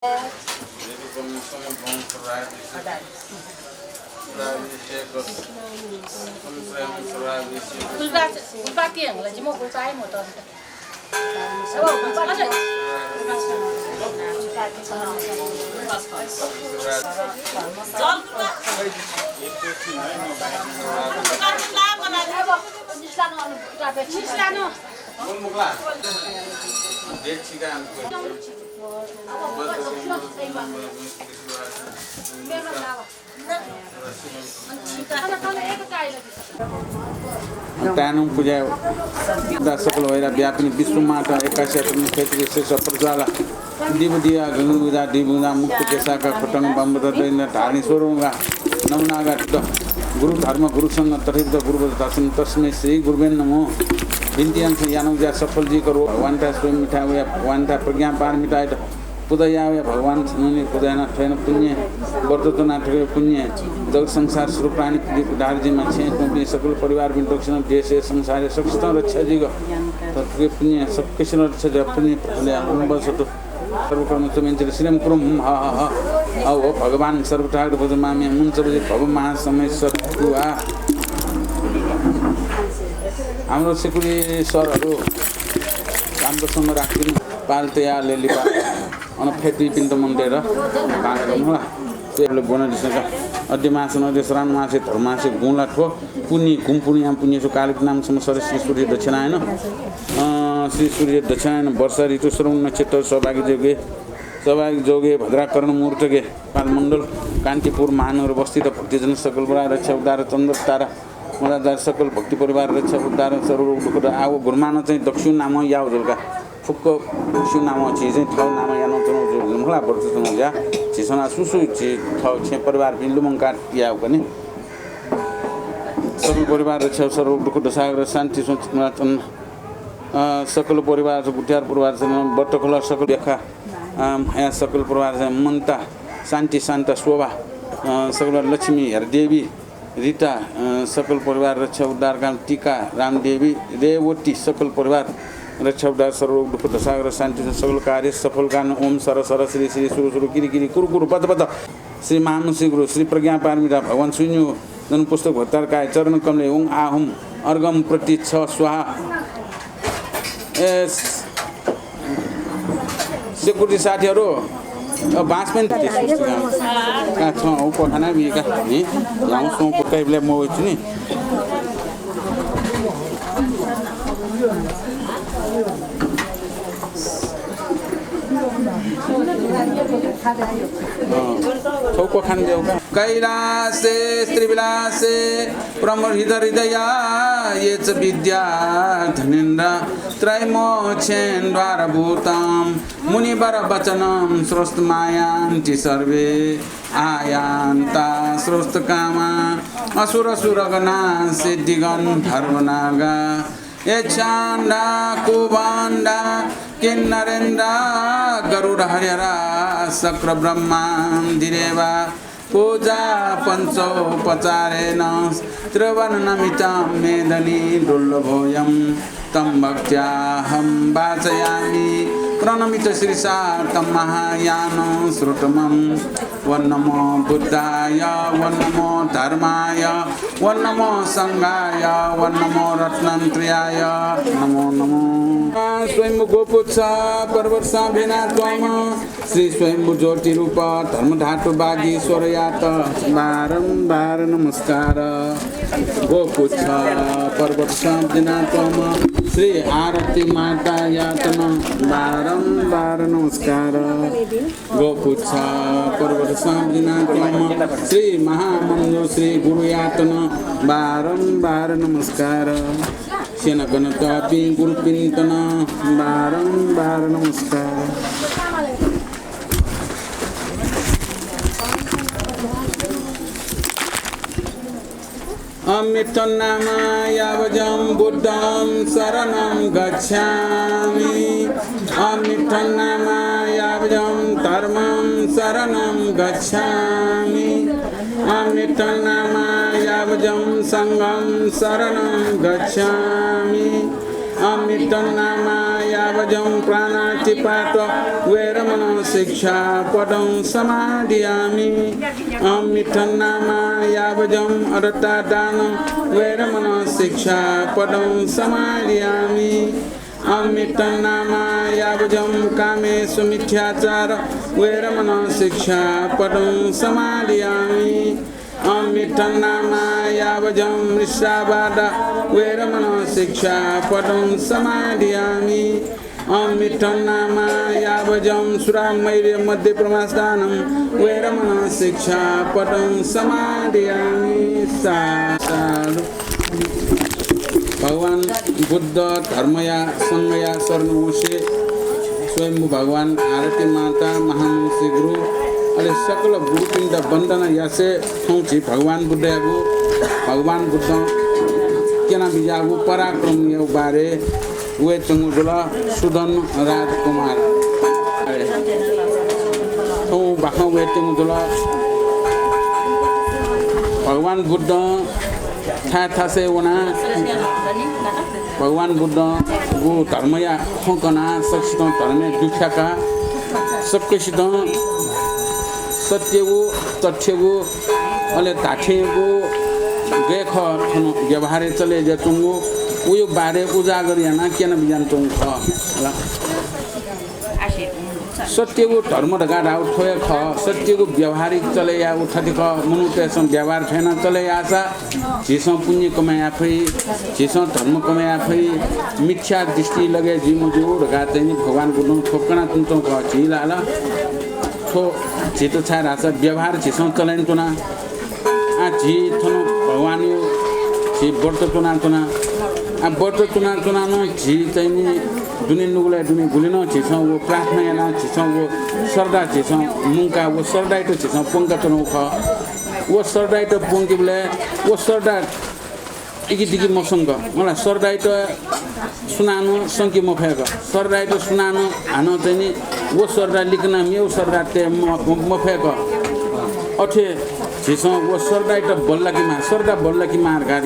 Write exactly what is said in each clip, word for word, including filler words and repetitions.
गुलबा, गुलबा के हंगला जिमो गुलबा है मोटर। ताय्‌नं पुजा दा सकल वैरा व्यापिनी विश्व माता एकासी अतुल क्षेत्र विशेष प्रज्वाला दिव दिया गंगुदा दिवुदा मुक्त केसाका खटंग बम्बद दैन धारणी स्वरूंगा नमुनागा द गुरु धर्म गुरु संघ तथेत गुरुवद दर्शन तस्मै श्री गुरुवे नमो। बिन्ति अंश यानौ ज्या सफल जी करो भगवान ता स्वयं मिठा वया भगवान ता प्रज्ञा पारमिता पुजा यावे भगवान छनने पुजा याना थ्वयेन पुण्य, व्रत तना थ्वये पुण्य, जगत संसार सुर प्राणी पीडित उद्धार जिमा छेँ तुं सकल परिवार बिन दक्षिण देश संसार सकसितं रक्षा जिग। तत्वे पुण्य, सकसितं रक्षा जिग पुण्य, फले अम्बल सतु। सर्वकर्म सुमेंचर श्रीम कुरुम ह ह ह। औ हो भगवान सर्वठाकुर भज मामे मुन सब जी भव महासमय सत्तुआ। हाम्रो सिकुरी सरहरू राम्रोसँग राखिदिनु। पाल तयार ले लिपा अन फेतुइ पिन्त मन्दिर बांगडम होला। तेबले गोना दिसका अद्य मासन अद्य श्रावण मासे धर्मासे गुंला थ्व पुनि गुम पुनिया पुनिसु कालिक नाम सम सरस्वती सूर्य दक्षिणायन। अ, श्री सूर्य दक्षिणायन वर्षा ऋतु श्रवण नक्षत्र सौभाग्य जोगे, सौभाग्य जोगे भद्राकरण मुहूर्तगे पाल मण्डल कान्तिपुर महानगर बस्ती त भक्तिजन सकल बडा रक्षा उद्धार चन्द्र तारा मदादार सकल भक्ति परिवार रक्षा उद्धार सर्व दुःख द आव गुरुमान चाहिँ दक्षिण नाम याव जुलका। फुक्क दक्षिण नाम छि चाहिँ थव नाम यानो चनो जुल होला वर्ष चनो ज्या। छि सना सुसु छि थव छे परिवार पिन लुमंका याव कने। सकल परिवार रक्षा सर्व दुःख द सागर शान्ति सोच सकल परिवार गुठ्यार परिवार सन बटखल सकल देखा। अ, या सकल परिवार चाहिँ मन्ता शान्ति शान्त शोभा। अ, सकल लक्ष्मी हरदेवी रिता, अ, सकल परिवार रक्षा उद्धार काम टीका रामदेवी रेवती सकल परिवार रक्षा उद्धार सर्व दुःख दशाग्र शान्ति सकल कार्य सफल काम ओम सर सर श्री श्री सुरु सुरु किरी किरी कुरु कुरु पद पद श्री महामुनि श्री गुरु श्री प्रज्ञा पारमिता भगवान सुन्यु जन पुस्तक भत्तार काय चरण कमले ओम आहुम अर्गम प्रति छ स्वाहा। ए, सेकुरिटी साथीहरू, अ, बाँस पनि दिए। का छ, औ पखाना बिका नि, याउ सौ पकाइबले म वइछु नि। अँ, छौ पखान देउ का। कैलासे त्रिविलासे प्रमुदित हृदया ये च विद्या धनेन्द्र त्रयमोक्षेन्द्वारभूतं मुनिवर वचनं श्रोतुमायान्ति सर्वे आयान्ता श्रोतुकामा असुरसुरगणा सिद्धिगन्धर्वनागा यक्षाण्डा कुभाण्डा किन्नरेन्द्रा गरुडहरिहरा शक्रब्रह्मादिदेवा पूजा पञ्चोपचारेण त्रिभुवननमितं मेदिनी दुर्लभोऽयं। तं भक्त्याहं वाचयामि प्रणमितशिरसा तं महायानं श्रोतमं। ॐ नमो बुद्धाय, ॐ नमो धर्माय, ॐ नमो संघाय, ॐ नमो रत्नत्रयाय, नमो नमो। स्वयम्भू गोपुच्छ पर्वतसं भिना त्वम। श्री स्वयम्भू ज्योतिरूप धर्मधातु वागीश्वरयात बारम्बार नमस्कार। गोपुच्छ पर्वतसं भिना त्वम श्री आरती मातायात नं बारम्बार नमस्कार। गोपुच्छ पर्वतसं भिना त्वम श्री महामञ्जु श्री गुरुयात नं बारम्बार नमस्कार। स्यनागु नं तःपिं गुरुपिन्त नं बारम्बार नमस्कार। अमित्थं नाम यावजं बुद्धं शरणं गच्छामि। अमित्थं नाम यावजं धर्मं शरणं गच्छामि। अमित्थं नाम यावजं संघं शरणं गच्छामि। अमित्थन्नामा यावज्जं प्राणातिपात वेरमणं शिक्षापदं समादियामि। अमित्थन्नामा यावज्जं अदत्तादानं वेरमणं शिक्षापदं समादियामि। अमित्थन्नामा यावज्जं कामेसु मिथ्याचार वेरमणं शिक्षापदं समादियामि। अमित्थन्नामा यावज्जं मृषावाद वेरमणं शिक्षापदं समादियामि। अमित्थन्नामा यावज्जं सुरामेरय मद्यप्रमादस्थानं वेरमणं शिक्षापदं समादियामि। सा-, साधु। भगवान बुद्ध धर्मया संघया शरण वंसे स्वयम्भू भगवान भारती माता महामंगल गुरु अले सकल गुरुपिन्त वन्दना यासे थौं झी भगवान बुद्धयागु, भगवान बुद्धं क्यनाबिज्याःगु पराक्रमया बारे वयेत्यंगु जुल सुधन राजकुमार। थौं बाखं वयेत्यंगु जुल भगवान बुद्धं थाय् थासय् वनाः भगवान बुद्धं गु धर्मया खँ कनाः सकसितं धर्मय् दुथ्याकाः सकसितं सत्यगु, तथ्यगु, अले धात्थेंगु गय् खः थन व्यवहारय् चले जुयाच्वंगु उयो बारे उजागर यानाः क्यनाबिज्यानाच्वंगु खः। सत्यगु धर्म धकाः धाःगु थ्व हे खः। सत्यगु व्यावहारिक चले याःगु थथे खः। मनूतय्‌सं व्यवहार थ्व यानाः चले याःसा झीसं पुण्य कमय् याये फइ, झीसं धर्म कमय् याये फइ। मिथ्या दृष्टि लगे जुइ मज्यू धकाः चाहिँ नि भगवान बुद्धं थ्व कनाच्वंगु खः। झी ला, ला थ्व झीत छाय् धाःसा व्यवहार झीसं चले यानाच्वना। आः झी थन भगवानया झी व्रत च्वनाच्वना। आः व्रत च्वनाच्वना नं झी चाहिँ नि दुने नुगलय् दुने गुलि नं झीसं व प्रार्थना यानाः झीसं व श्रद्धा झीसं मुंकाः व श्रद्धायात झीसं प्वंकाच्वनागु खः। व श्रद्धायात प्वंकेबलय् व श्रद्धा इकिदिकि मसंक, मला, श्रद्धायात सुनानं संके मफय्‌क। श्रद्धायात सुनानं हानं चाहिँ नि व श्रद्धा लिकनाः मेगु श्रद्धा तये म-, म-, मफय्‌क। अथे झीसं व श्रद्धायात बल्लाकेमाः, श्रद्धा बल्लाकेमाः धकाः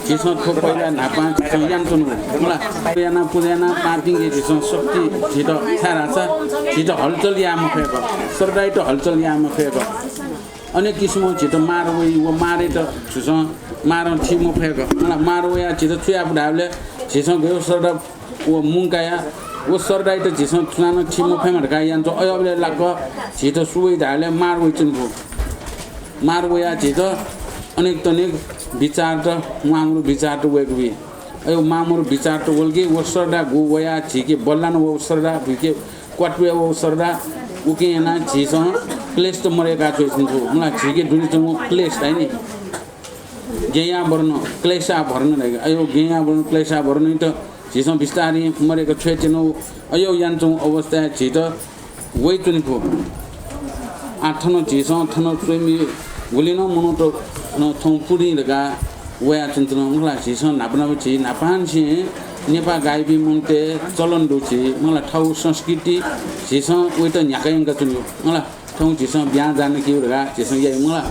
झीसं थ्व पहिला न्हापां झीसं यानाच्वनागु, मला। यानाः पुजा यानाः पापिंके झीसं शक्ति झीत छाय् धाःसा झीत हलचल याये मफय्‌क, श्रद्धायात हलचल याये मफय्‌क। अनेक किसिमं झीत मार वइ, व मारयात झीसं मारं थी मफय्‌क। मला, मार वयाः झीत छु याये फु धायेबलय् झीसं गय् श्रद्धा व मुंकाया व श्रद्धायात झीसं सुनानं थी मफयेमा धकाः यानाच्वं। अय्‌बलय् लाक्क झीत सु वइ धायेबलय् मार वइच्वनी फु। मार वयाः झीत अनेक तनेक विचारत, म्वाःमदु विचारत वयेक वइ। अय् म्वाःमदु विचारत वल कि व श्रद्धा गु वयाः झीके बल्लाना वःगु श्रद्धा, भुइके क्वातुया वःगु श्रद्धा, उकिं यानाः झीसं क्लेशत मदय्‌का च्वइच्वनी फु। मला, झीके दुने च्वंगु क्लेश धाइ नि, ज्ञेयावरण, क्लेशावरण धाइ। अय् ज्ञेयावरण, क्लेशावरणयात झीसं बिस्तारं मदय्‌क छ्वयेत्यनागु अय् यानाच्वंगु अवस्थाय् झीत वइच्वनी फु। आः थन झीसं थन च्वमि गुलि नं मनूत थन थौं पुदिं धकाः वयाच्वनाच्वन। मला, झीसं न्हापा न्हापा झी न्हापांनिसें नेपाः गाइपिं मनूतय् चलन दु झी। मला, थःगु संस्कृति झीसं वइत न्ह्याका यंकाच्वनी। मला, थौं झीसं ब्याहा जान किउ धकाः झीसं याइ। मला,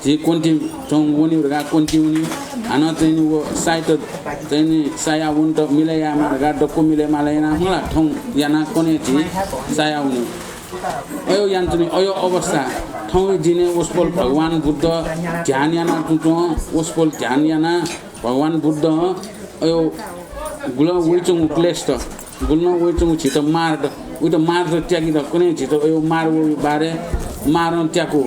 झी क्वन्ति थौं वनेउ धकाः क्वन्ति वनेउ। हानं चाहिँ नि व साइत चाहिँ नि साया वनेत मिलय् यायेमाः धकाः दक्व मिलय् मालय् यानाः, मला, थौं यानाः कन्हय् झी साया वनेउ। अय् यानाच्वनी, अय् अवस्था। थौंया दिनय् वसपोल भगवान बुद्ध ध्यान यानाच्वंच्वं, वसपोल ध्यान यानाः भगवान बुद्धं अय् गुलं वइच्वंगु क्लेशत, गुलं वइच्वंगु झीत मारत, उइत मारत त्याकेत कन्हय् झीत अय् मार वःगु बारे मारं त्याकू,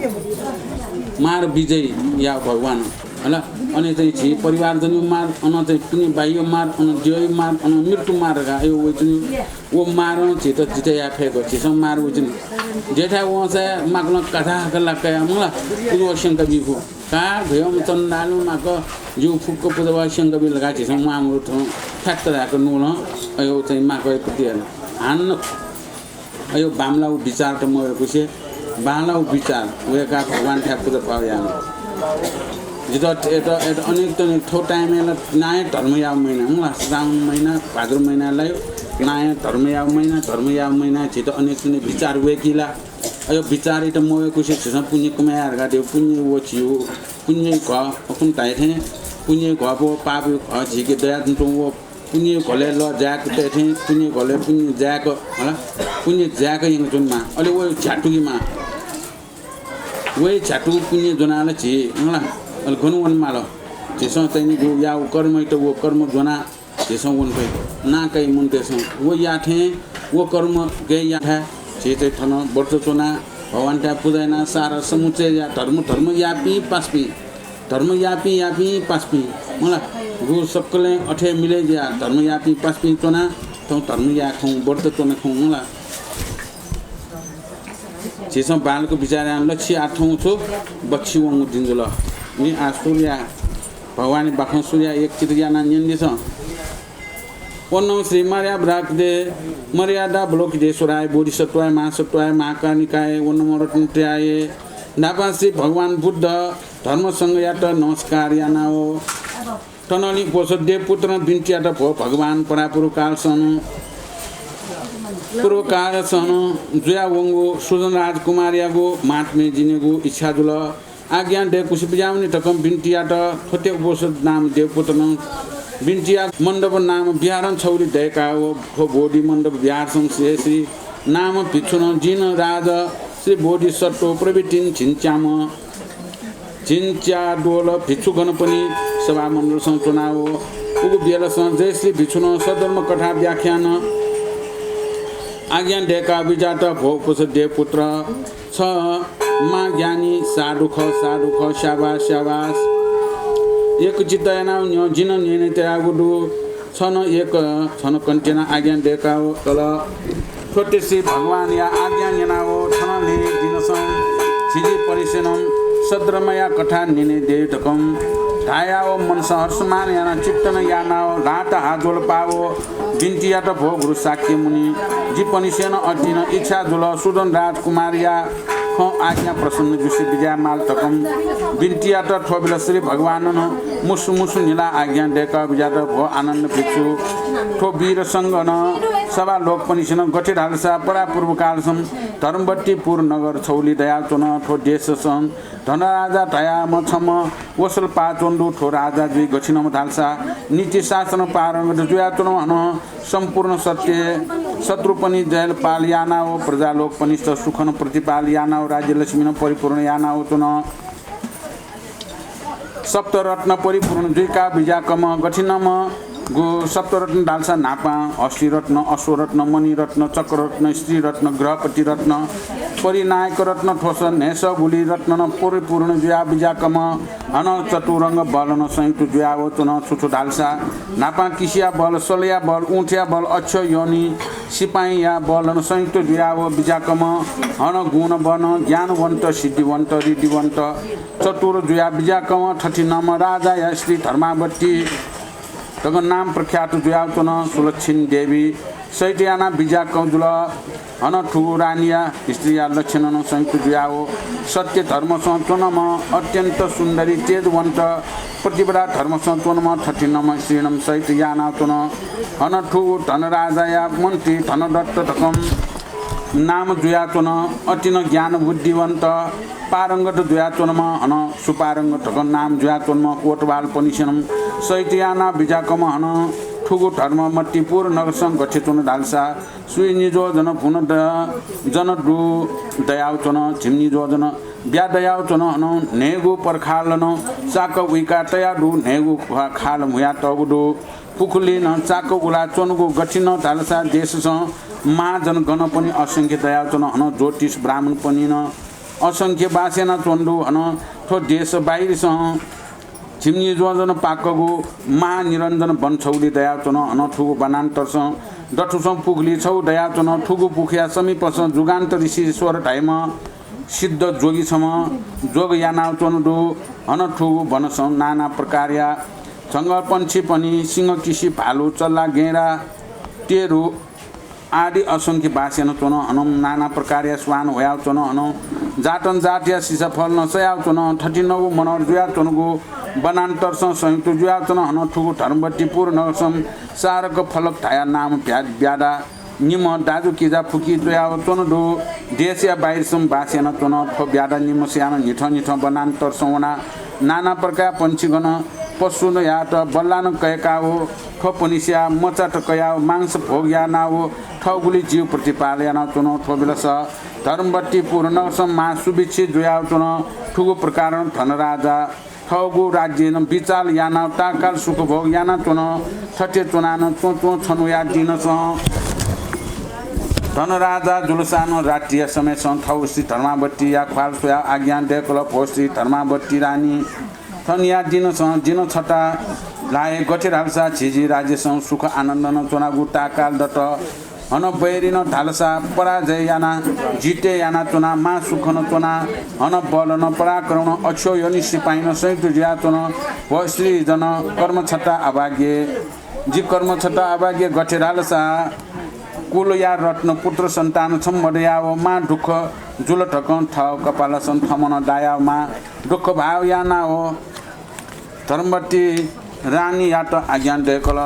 मार विजय याः भगवान। हला, अन चाहिँ झी परिवार जनिउ मार, अन चाहिँ पुण्य बाहियो मार, अन द्यःयो मार, अन मृत्यु मार धकाः अय् वइच्वनी। व मारं झीत जिते याये फय्‌क, झीसं मार वइच्वनी। देथाय् वंसा माकलं काथाहाक लाक्क याः मला, पुजा व स्यंका बी फु। का घयम चन्दालु माक जिउ फुक्क पुजा व स्यंका बी धकाः झीसं म्वाःमदु थौं ठ्याक्क धाय्‌क नुगलं अय् चाहिँ माकया प्रति याना। हानं अय् बांमलाउ विचारत मवय्‌कुसे बांलाउ विचार वय्‌काः भगवानथाय् पुजा पाउ याना। जितः एत, एत अनेक तनेक थ्व time-य् ला नायः धर्मया महिना, मला, श्रावण महिना, भाद्र महिना ला नायः धर्मया महिना, धर्मया महिना झीत अनेक तनेक विचार वय्‌की ला। अय् विचारयात मवय्‌कुसे झीसं पुण्य कमय् याये धकाः धइउ, पुण्य व झीउ, पुण्य घः, अखुन धाये थें पुण्य घः व पापया घः झीके दयाच्वंगु व पुण्य घलय् लः जाय्‌क तये थें पुण्य घलय् पुण्य जाय्‌क, हला, पुण्य जाय्‌क यंकं च्वनेमाः। अले व झ्यातुकेमाः। व हे झ्यातुक पुण्य ज्वनाः ला झी, हला, अले गन वनेमाल? झीसं चाहिँ नि गु याःगु कर्मयात व कर्म ज्वनाः झीसं वने फइ। नां काइ मनूतय्‌सं व याः थें व कर्म गय् याः थाय् झी चाहिँ थन व्रत च्वनाः भगवानथाय् पुजा यानाः सारा समुच्चय या धर्म, धर्म याःपिं पासापिं, धर्म याःपिं, याःपिं पासापिं, मला, गु सकलें अथे मिले जुयाः धर्म याःपिं पासापिं च्वनाः थौं धर्म याये खं, व्रत च्वने खं, मला। झीसं बांलाक बिचाः यानाः लच्छि आः थौं छु बच्छि वंगु दिं जुल। नि आः सुरुया भगवानया बाखं सुरुया एकचित्त यानाः न्यनेदिसँ। ओन्नं श्री मर्यादा बलोकितेश्वराय बोधिसत्वाय महासत्वाय महाकारुणिकाय ओन्नमरत्नत्रयाय न्हापां श्री भगवान बुद्ध धर्म संघयात नमस्कार यानाव तनंलि उपोषध देवपुत्रं बिन्ति यात, भो भगवान, परापूर्व कालसं, पूर्व कालसं जुया वंगु सुधन राजकुमारयागु महात्म्य जिनेगु इच्छा जुल। आज्ञा दय्‌कुसि बिज्याहुनि धकं बिन्ति यात। थ्वते उपोषध नाम देवपुत्रं बिन्ति यात। मण्डप नाम विहारं छौलि दय्‌काव थ्व बोधि मण्डप विहारसं श्रेयसी नाम भिक्षुनं जिन राज श्री बोधिसत्व प्रभृतिं झिंच्याम्ह झिंच्याद्वल भिक्षुगणपनि सभामण्डलसं च्वनाव उगु बेलसं जयश्री भिक्षुनं सद्धर्म कथा व्याख्यान आज्ञा दय्‌काव बिज्यात, भो उपोषध देवपुत्र, छ महाज्ञानी, साधु खः, साधु खः, स्याबास, स्याबास। एकचित्त यानाव न्यँ, जिं न्यने तयागु दु। छं एक छन कन्टेना आज्ञा दय्‌काव तल। थ्वते श्री भगवानया आज्ञा न्यनाव थनंलि दिनसं झिंझिंपनिसेनं सद्धर्मया कथा न्यने दये धकं धायाव मनसं हर्षमान यानाव चिन्तन यानाव ल्हात हाः ज्वजलपाव बिन्ति यात, भो गुरु शाक्यमुनि, जिपनिसेनं अतिनं इच्छा जुल सुधन राजकुमारया खँ आज्ञा प्रसन्न जुसे बिज्यायेमाल धकं बिन्ति यात। थ्व बेलस श्री भगवानं मुसु मुसु न्हिलाः आज्ञा दय्‌काव बिज्यात, भो आनन्द भिक्षु, थ्व वीर संघनं सभा लोकपनिसेनं गथे धालसा परापूर्व कालसं धर्मवतीपुर नगर छौलि दयाच्वन। थ्व देशसं धनराजा धयाम्ह छम्ह वसलपाः च्वंदु। थ्व राजा जुइ गथिंम्ह धालसा नीतिशास्त्रं पारंगत जुयाच्वन। हनं सम्पूर्ण सत्य शत्रुपनि जयपाल यानाव प्रजालोकपनिस्त सुखनं प्रतिपाल यानाव राज्यलक्ष्मीनं परिपूर्ण यानाव च्वन। सप्तरत्न परिपूर्ण जुइकाव बिज्याकम्ह गथिंम्ह गु सप्तरत्न धालसा न्हापां हस्तिरत्न, अश्वरत्न, मणिरत्न, चक्ररत्न, स्त्रीरत्न, गृहपतिरत्न, परिनायकरत्न, थ्वस न्हय्‌सगुलि रत्ननं परिपूर्ण जुयाव बिज्याकम्ह हनं चतुरंग बलनं संयुक्त जुयाव च्वन। छु छु धालसा न्हापां किसिया बल, सलया बल, ऊँटया बल, अक्षय योनि, सिपाइँया बलनं संयुक्त जुयाव बिज्याकम्ह हनं गुणवन, ज्ञानवन्त, सिद्धिवन्त, ऋद्धिवन्त, चतुर जुयाव बिज्याकम्ह थथिंम्ह राजाया स्त्री धर्मावती धकं नाम प्रख्यात जुयाव च्वन। सुलक्षणी देवी सहित यानाव बिज्याकं जुल। हनं थुगु रानीया स्त्रीया लक्षणनं संयुक्त जुयाव सत्य धर्मसं च्वनम्ह अत्यन्त सुन्दरी तेजवन्त पतिव्रता धर्मसं च्वनम्ह थथिंम्ह स्त्रीनं सहित यानाव च्वन। हनं थुगु धनराजाया मन्त्री धनदत्त धकं नाम जुयाच्वन। अतिनं ज्ञान बुद्धिवन्त पारंगत जुयाच्वनम्ह हनं सुपारंगत धकं नाम जुयाच्वनम्ह कोतवालपनिसेनं सहित यानाव बिज्याकम्ह हनं थुगु धर्मवतीपुर नगरसं गथे च्वन धालसा स्वीनिज्वजन भुन द-, जन दु दयाव च्वन। झिंनिज्वजन ब्या दयाव च्वन। हनं न्हय्‌गू पर्खालनं चाक उइका तया दु। न्हय्‌गू ख-, खाल म्हुयातःगु दु। पुखुलिनं चाक उला च्वंगु गथिंम्ह धालसा देशसं महाजनगणपनि असंख्य दयाव च्वन। हनं ज्योतिष ब्राह्मणपनिनं असंख्य बास यानाच्वन दु। हनं थ्व देश बाहिरसं झिंनिज्वजन पाकगु महानिरञ्जन वन छौलि दयाव च्वन। हनं थुगु वनान्तरसं दथुसं पुखुलि छौ दयाव च्वन। थुगु पुखुया समीपसं जुगान्त ऋषीश्वर धाइम्ह सिद्ध जोगी छम्ह जोग यानाव च्वन दु। हनं थुगु वनसं नाना प्रकारया झंगल पंक्षीपनि, सिंह, किसि, भालु, चल्ला, गैंडा, तेरु आदि असंख्य बास यानाच्वन। हनं नाना प्रकारया स्वान ह्वयाव च्वन। हनं जातन जातया सिसाफलनं सयाव च्वन। थथिंगु मनोहर जुयाच्वंगु वनान्तरसं संयुक्त जुयाव च्वन। हनं थुगु धर्मवतीपुर नगरसं सारक फलक धाया नाम ब्या-, ब्यादा निम्ह दाजुकिजा फुकी च्वयाव च्वन दु। देशया बाहिरसं बास यानाच्वन। थ्व ब्यादा निम्हस्यानं न्हिथं न्हिथं वनान्तरसं वनाव नाना प्रकारया पंक्षीगण पशुयात बल्लानं कय्काव थ्व पनिसिया मचात कयाव मांस भोग यानाव थःगुलि जीव प्रतिपाल यानाच्वन। थ्व बेलस धर्मवती पुर नगरसं महासुभिक्षित जुयाच्वन। थुगु प्रकारं धनराजा थःगु राज्यनं बिचाल यानाव ताकाल सुखभोग यानाच्वन। थथे च्वनानं च्वंच्वं छन्हुया दिनसं धनराजा जुलसानं रात्रिया समयसं थव श्री धर्मावतीया ख्वाल स्वयाव आज्ञा दय्कल, भो श्री धर्मावती रानी, थनिया दिनसं जिं छता ल्हाये। गथे धालसा झीझी राज्यसं सुख आनन्दनं च्वनागु ताकाल दत। हन बैरिनं धालसा पराजय याना जितय् यानाच्वना, महासुखनं च्वना। हन बलं पराक्रमनं अक्षोहिणी सिपाइँनं संयुक्त जुयाच्वन। भो श्री जन कर्म छता अभाग्य, जि कर्म छता अभाग्य। गथे धालसा कुलया रत्न पुत्र सन्तान छम्ह मदयाव मां दुःख जुल धकं थः कपालसं थमनं दायाव मां दुःख भाव यानाव धर्मवती रानीयात आज्ञा दय्कल।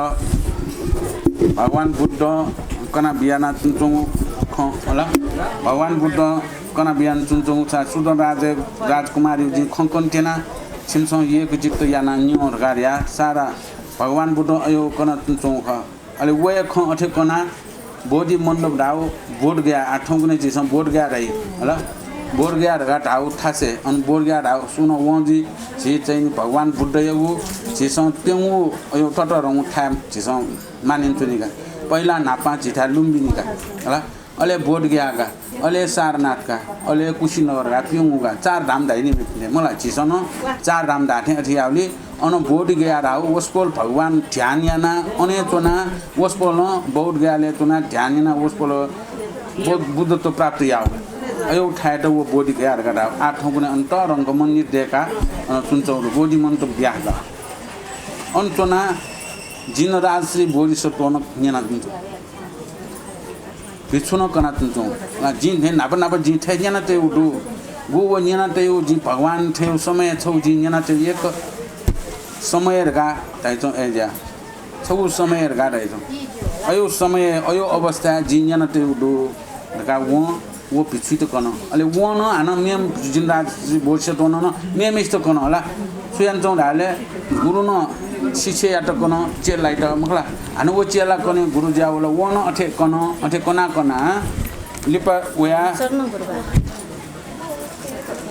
भगवान बुद्ध कना बियाना च्वंच्वंगु खँ होला। भगवान बुद्ध कना बियाना च्वंच्वंगु सा सुदन राज, राजकुमारी जिं खँ कन त्यना। छिमिसं एकचित्त याना न्यँ धकाः धया सारा भगवान बुद्ध अयो कना च्वंच्वंगु खः। अले वया खँ अथे कना बोधि मण्डप धाव बोधगया, आ थौंकन्हय् झीसं बोधगया धाइ, हला? बोधगया धकाः धाव थासय्, अन बोधगया धाव सुनं वं जुइ, झी चाहिँ नि भगवान बुद्धयागु, झीसं प्यंगू अयो ततःधंगु थाय् झीसं मानिन च्वनी का। पहिला न्हापां झीथाय् लुम्बिनी का, हला? अले बोधगया का, अले सारनाथ का, अले कुशीनगर का, प्यंगू का, चार धाम धाइ नि, मला? झीसं नं चार धाम धाःथें अथे यावली। अन बोधगया धाव वसपोल भगवान ध्यान याना अने च्वना, वसपोलं बोधगयाले च्वना ध्यान याना वसपोल बो-, बुद्धत्व प्राप्त याव। अयो थाय्‌त व बोधगया धकाः धाव। आ थौंकन्हय् अन तःधंक मन्दिर दय्‌का, अ, च्वंच्वंगु बोधि मण्डप ब्याहा का। अन च्वना जिन राजश्री बोधिसत्वनं न्यना च्वंच्वं। भिक्षुनं कना च्वंच्वं। आ, जिं थें न्हापा न्हापा जिं थथे न्यना तयेगु दु। गु व न्यना तयेगु जिं भगवान थेगु समय छगू जिं न्यना तयेगु एक समय धकाः धाइच्वं अय्‌ज्या। छगू समय धकाः धाइच्वं। अयो समय, अयो अवस्थाय् जिं न्यना तयेगु दु धकाः वं व भिक्षुत कन। अले वं नं हानं मेम्ह जिन राजश्री बोधिसत्वनं नं मेम्हय्‌सित कन हला। छु यानाच्वं धाःले गुरुनं शिष्ययात कन, चेलायात मखला। हानं व चेला कने गुरु जुया वल, वं नं अथे कन, अथे कना कना लिपा वया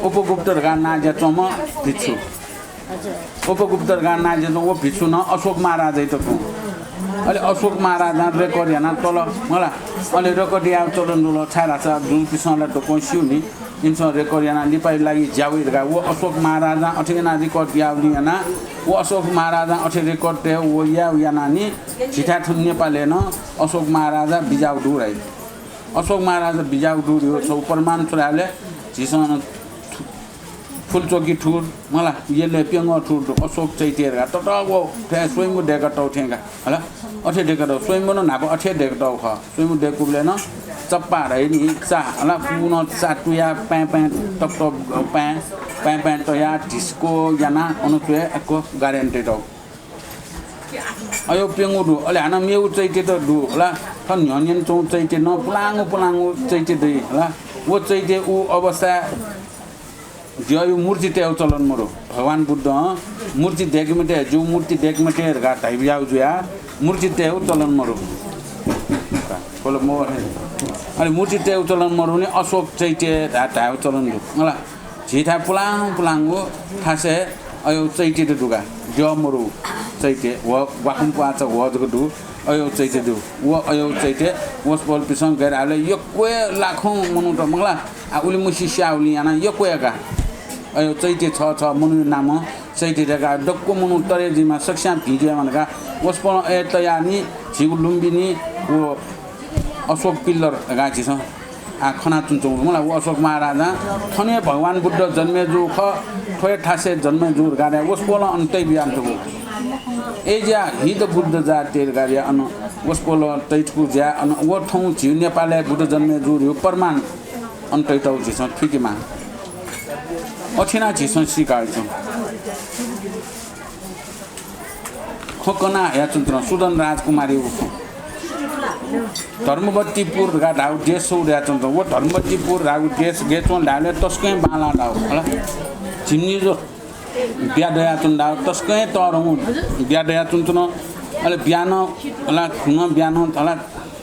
उपगुप्त धकाः नां जुयाच्वंम्ह भिक्षु। उपगुप्त धकाः नां जुयाच्वंम्ह व भिक्षु नं अशोक महाराजायात कं। अले अशोक महाराजां record याना तल मला। अले record याये चलन जुल, छाय्‌धाःसा जुजुपिसं ला दक्वं स्यू नि। इमिसं record यानाः लिपाया लागि ज्या वइ धकाः व अशोक महाराजां अथे यानाः record यावलिं यानाः व अशोक महाराजां अथे record तये व याव यानाः नि झीथाय् थन नेपालय् नं अशोक महाराजा बिज्याव दु धाइ। अशोक महाराजा बिज्याव दु धयो छगू प्रमाण छु धाःले झीसं नं थु-, फुलचोकी थुर मला, यलय् प्यंगः थुर दु, अशोक चैत्य धकाः ततःगु थें स्वयम्भू दय्‌कातःगु थें का। हला, अथे दय्‌कातःगु, स्वयम्भू नं न्हापा अथे दय्‌कातःगु खः। स्वयम्भू दय्‌कूबलय् नं चप्पा धाइ नि चा, हला, कुनं चा तुया पाँय् पाँय् तप्तः पाँय्, पाँय् पाँय् तया धिस्को याना अन च्वय् अक्व गारेन्टे दु। अयो प्यंगू दु, अले हानं मेगु चैत्यत दु, हला, थन न्ह्यःने च्वंगु चैत्य नं पुलांगु पुलांगु चैत्य दइ, हला। व चैत्य उ अवस्था ज्यायु मूर्ति तयेगु चलन मरु। भगवान बुद्धं मूर्ति दय्‌के मते, ज्यू मूर्ति दय्‌के मते धकाः धाइबियागु जुया मूर्ति तयेगु चलन मरु। खोल मो हे। अले मूर्ति तयेगु चलन मरुनि अशोक चैत्य धा-, धायेगु चलन दु। मला, झीथाय् पुलां पुलांगु थासय् अयो चैत्य दु का। ज्या मरु चैत्य, व ग्वाखुम प्वाचा व जक दु। अयो चैत्य दु। व अयो चैत्य वसपोलपिसं गैर आले यक्व लाखौं मनूत मखला। आ, उलिमछि स्याउलिं यानाः यक्व याका। अयो चैत्य छ, छ मनूया नामं चैत्य धकाः दक्व मनू तरे जुइमा, सकस्यां भिं जुयामा धकाः वसपोलं अय् तयाः नि झीगु लुम्बिनी व अशोक pillar धकाः झीसं आ खनाच्वंच्वंगु मला। व अशोक महाराजां थन हे भगवान बुद्ध जन्मे जूगु खः, थ्व हे थासय् जन्मे जूगु धकाः वसपोलं अन तइ बियातःगु। अय्‌ज्या हि द बुद्ध जाति धकाः अन वसपोलं तइ थुगु ज्या अन व थौं झीगु नेपालय् बुद्ध जन्मे जूगु प्रमाण अन तइतःगु झीसं थुइकेमाः। अथे यानाः झीसं सीकाच्वं। खँ कना हयाच्वंच्वन सुदन राजकुमारयागु खँ। धर्मवतीपुर धकाः धाःगु देश छगू दयाच्वंच्वन। व धर्मवतीपुर धाःगु देश गय् च्वं धाःबलय् तसकं बांलाः धाःगु खला। झिंनिज्वर ब्या दयाच्वनागु, तसकं हे तःधंगु ब्या दयाच्वनाच्वन। अले ब्या नं हला, खुँ नं ब्या नं हला,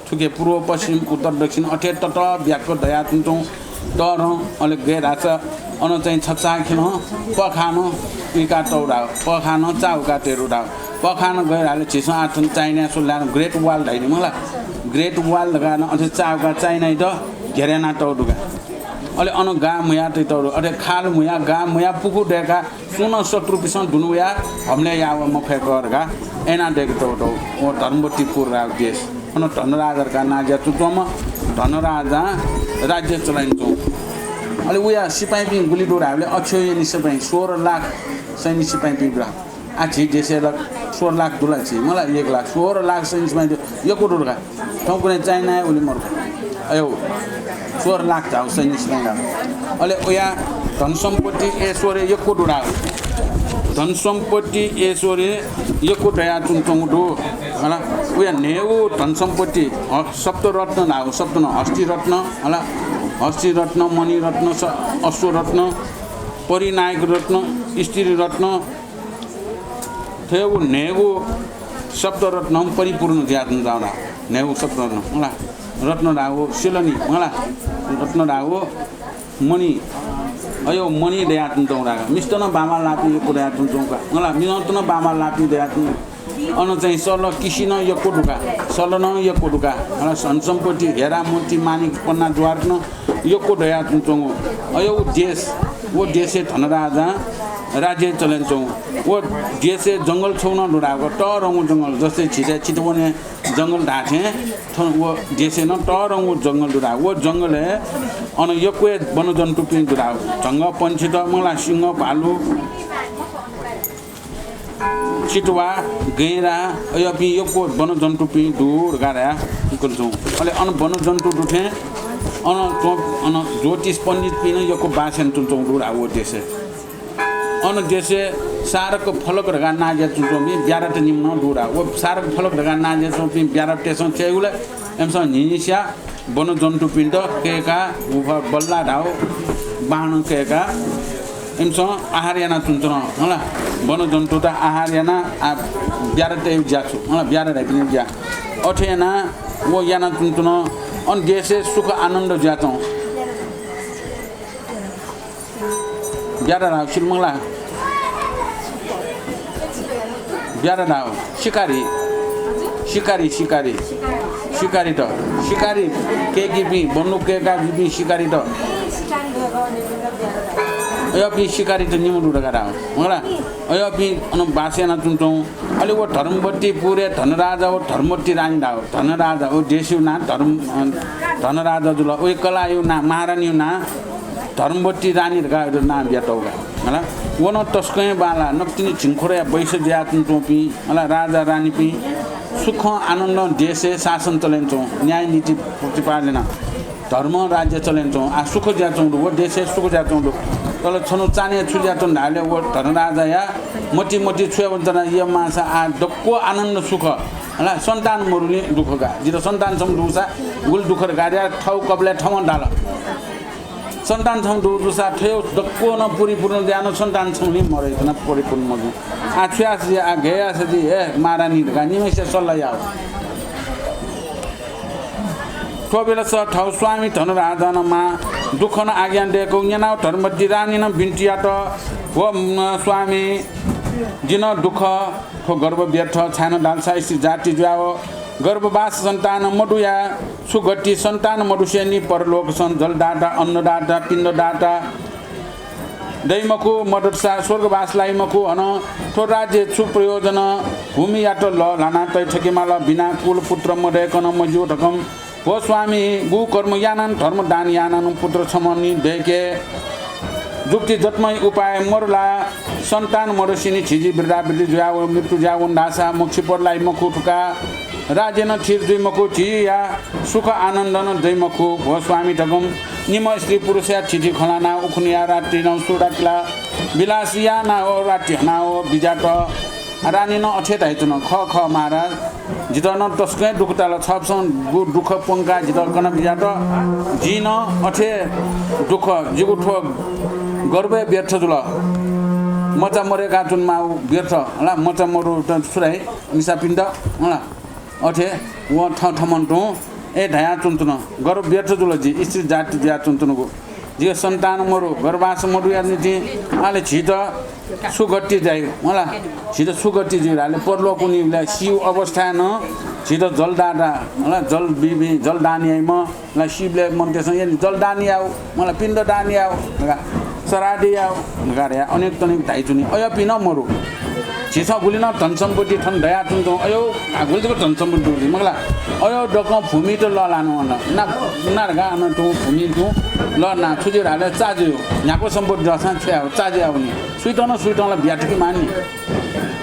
थुके पूर्व पश्चिम उत्तर दक्षिण अथे ततः ब्याक दयाच्वनाच्वन तःधं। अले गय् धाःसा अन चाहिँ छचाःखेलं पःखाः नं उइका तःगु धाःगु, पःखाः नं चाःहुका तयेधुंकल धाःगु। पःखाः नं गय् धाःसा झीसं आः थन चाइनाय् स्वल धाःसा Great Wall धाइ नि मला, Great Wall धकाः नं अथे चाःहुका चाइनायात घेरा याना तःगु धुंकल। अले अन गाः म्हुया तइ तःगु धुंकल, अथे खाल म्हुया, गाः म्हुया, पुखू दय्काः सुं नं शत्रुपिन्सं दुने वयाः हमला याये मफय्क धकाः याना दय्के तःगु धुंकल। व धर्मवती पुर धाःगु देश। अन धनराजा धकाः नां जुयाच्वंम्ह धनराजां राज्य चलाय् यानाच्वन। अले वया सिपाइँपिं गुलि दु धाःबलय् अक्षौहिणी सिपाइँ, सोह्र लाख सैन्य सिपाइँपिं दु धाःगु। आः झी देशय् ला सोह्र लाख दु ला, झी मला एक लाख, सोह्र लाख सैन्य सिपाइँ दु, यक्व दु धकाः। थौंकन्हय् चाइनाय् उलि मरु। अय्, सोह्र लाख धाःगु सैन्य सिपाइँ धाःगु। अले वया धनसम्पत्ति ऐश्वर्य यक्व दु धाःगु। धनसम्पत्ति ऐश्वर्य यक्व दयाच्वनाच्वंगु दु। हला, वया न्हय्गू धनसम्पत्ति ह-, सप्तरत्न धाःगु, सप्त नं, हस्तिरत्न, हला, हस्तिरत्न, मणिरत्न, स-, अश्वरत्न, परिणायक रत्न, स्त्री रत्न, थ्व न्हय्गू सप्तरत्नं परिपूर्ण जुयाच्वनाच्वंगु धाःगु। न्हय्गू सप्तरत्न, हला, रत्न धाःगु सिलनी, हला, रत्न धाःगु मणि, अय् मणि दयाच्वनाच्वंगु धाःगु। मिस्त नं बांबांलाःपिं यक्व दयाच्वनाच्वंगु का, हला, मिजंत नं बांबांलाःपिं दयाच्वनाच्वंगु। अन चाहिँ सल किसि नं यक्व दु का, सल नं यक्व दु का। हला, धनसम्पत्ति, हीरा, मोती, माणिक, पन्ना, जवाहररत्न यक्व दयाच्वनाच्वंगु। अय् व देश, व देशय् धनराजां राज्य चलाय् यानाच्वंगु। व देशय् जंगल छगू नं दु धाःगु, तःधंगु जंगल, जस्तै झीथाय् चितवनय् जंगल धाःथें थन व देशय् नं तःधंगु जंगल दु धाःगु। व जंगलय् अन यक्व हे वनजन्तुपिं दु धाःगु। झंगः पंक्षीत, मला, सिंह, भालु, चितुवा, गैंडा, अय्‌पिं यक्व वनजन्तुपिं दु धकाः धयाच्वनाच्वंगु। अले अन वनजन्तु दुथें अन च्वं-, अन ज्योतिष पण्डितपिं नं यक्व बास यानाच्वनाच्वंगु दु धाःगु व देशय्। अन देशय् सारक फलक धकाः नां जुयाच्वनाच्वंपिं ब्यारात निम्ह नं दु धाःगु। व सारक फलक धकाः नां जुयाच्वनाच्वंपिं ब्याराततय्‌सं छु याइगु ले? इमिसं न्हिंन्हिसिया वनजन्तुपिन्त कय्‌काः, उफः बल्ला धाःगु बाहन कय्‌काः इमिसं आहार यानाच्वनाच्वन, हला। वनजन्तुत आहार यानाः, आ, ब्यारातय् ज्या छु, हला, ब्यारा धाइपिनि ज्या। अथे यानाः व यानाच्वनाच्वन। अन देशय् सुख आनन्द जुयाच्वन। ब्यारा धाःगु सिल मखु ला? ब्यारा धाःगु शिकारी। शिकारी, शिकारी। शिकारीत। शिकारी कय्‌कीपिं, बन्दुक कय्‌काः जुइपिं शिकारीत। अय्‌पिं शिकारीत निम्ह दु धकाः धाःगु। मखु ला? अय्‌पिं अन बास यानाच्वनाच्वन। अले व धर्मवती पुरय् धनराजा व धर्मवती रानी धाःगु। धनराजा व देशया नां धर्म, अ, धनराजा जुल। व कलाःया नां, महारानीया नां धर्मवती रानी धकाः नां बियातःगु का। हला, व नं तसकं हे बांलाः। नकतिनि झिंखुदँया वैश्य जुयाच्वनाच्वंपिं, हला, राजा रानीपिं सुखं आनन्दं देशय् शासन चले यानाच्वन, न्याय नीति प्रतिपालन यानाः धर्मं राज्य चले यानाच्वन। आः सुख जुयाच्वंगु दु, व देशय् सुख जुयाच्वंगु दु। तर छन्हु चान्हय् छु जुयाच्वन धाःबलय् व धनराजाया मतिइ मतिइ छु याःगु वंच्वन, यः मांसा आः दक्व आनन्द सुख, हला, सन्तान मदुगुलिं दुःख का। जितः सन्तान छम्ह दुसा गुलि दुःख धकाः धयाः थःगु कपालय् थम्हं दाल। सन्तान छम्ह दुगु जूसा थ्व दक्व नं परिपूर्ण जुयाः नं सन्तान छम्हलिं मदइ, नं परिपूर्ण मजू। आः छु याये सजी, आः गय् याये सजी, हे महारानी धकाः निम्हय्‌सिया सल्लाह याः। थ्व बेलस थःगु स्वामी धनराजां नं मां दुःखं आज्ञा दय्‌कूगु न्यनाः धर्मवती रानीं नं बिन्ति यात, व, म, स्वामी, जि नं दुःख, थ्व गर्भ व्यर्थ, छाय्‌नं धाःसा स्त्री जाति जुयाव गर्भवास सन्तान मदुया छु गति, सन्तान मदुसेंलि परलोकसं जलदाता, अन्नदाता, पिण्डदाता दइ मखु, मदतसा स्वर्गवास लाइ मखु, हनं थ्व राज्य छु प्रयोजन, भूमियात लः ल्हाना तइ थकेमाल, बिना कुल पुत्र मदय्‌कं मज्यू धकं। व स्वामी, गु कर्म यानानं धर्म दान यानानं पुत्र छम्हलिं दय्‌के जुक्ति जतमय् उपाय मदु ला? सन्तान मदुसेंलि झिंझिं वृद्धावृद्ध जुयाव मृत्यु जुयावन धाःसा मोक्ष पद लाइ मखु धकाः राज्य नं थिर जुइ मखु, झीया सुख आनन्द नं दइ मखु। व स्वामी धकं निम्ह स्त्री पुरुषया थिथि खँ ल्हानाः उखुन्हुया रात्रि नं सुरता किला विलास यानाव रात्रि हनाव बिज्यात। रानीं नं अथे धाइच्वन, खः खः महाराज, जितः नं तसकं हे दुःख ताल, छपिसं गु दुःख प्वंकाः जितः कना बिज्यात। जिं नं अथे दुःख, जिगु थ्व गर्भय् व्यर्थ जुल। मचा मरय्‌का च्वनेमाःगु व्यर्थ, हला, मचा मरु त छु धाइ, मिसापिन्त, हला। अथे व थःथम्हं तुं, ए, धया च्वनाच्वन, गर्भ व्यर्थ जुल, जि स्त्री जाति जुया च्वनाच्वनागु, जिगु सन्तान मरु, गर्भाशय मदुया निंतिं, अले झीत सुगति जाइ, हला, झीत सुगति जुइ धाःले परलोक वनीबलय् सीगु अवस्थाय् नं झीत जलदाता, हला, जल बी बी, जलदान याइम्ह, ला सीबलय् मनूतय्‌सं यनि जलदान याउ, मला पिण्डदान याउ धकाः, श्राद्ध याउ धकाः धया अनेक तनिक धाइच्वनी। अय्‌पिं नं मरु। झीसं गुलि नं धन सम्पत्ति थन दयाच्वनाच्वंगु, अय्, आ, गुलि जक धन सम्पत्ति दु, मखु ला। अय् दक्वं भूमित लःल्हानं वन। ना, ना धकाः अन तुं भूमि तुं लःल्हाना छु जुइ धाःले चा जुइ। न्ह्याक्व सम्पत्ति दःसां छु याउ, चा जुयावनी। सुइत नं सुइत ला ब्याहा थुकी माःनि।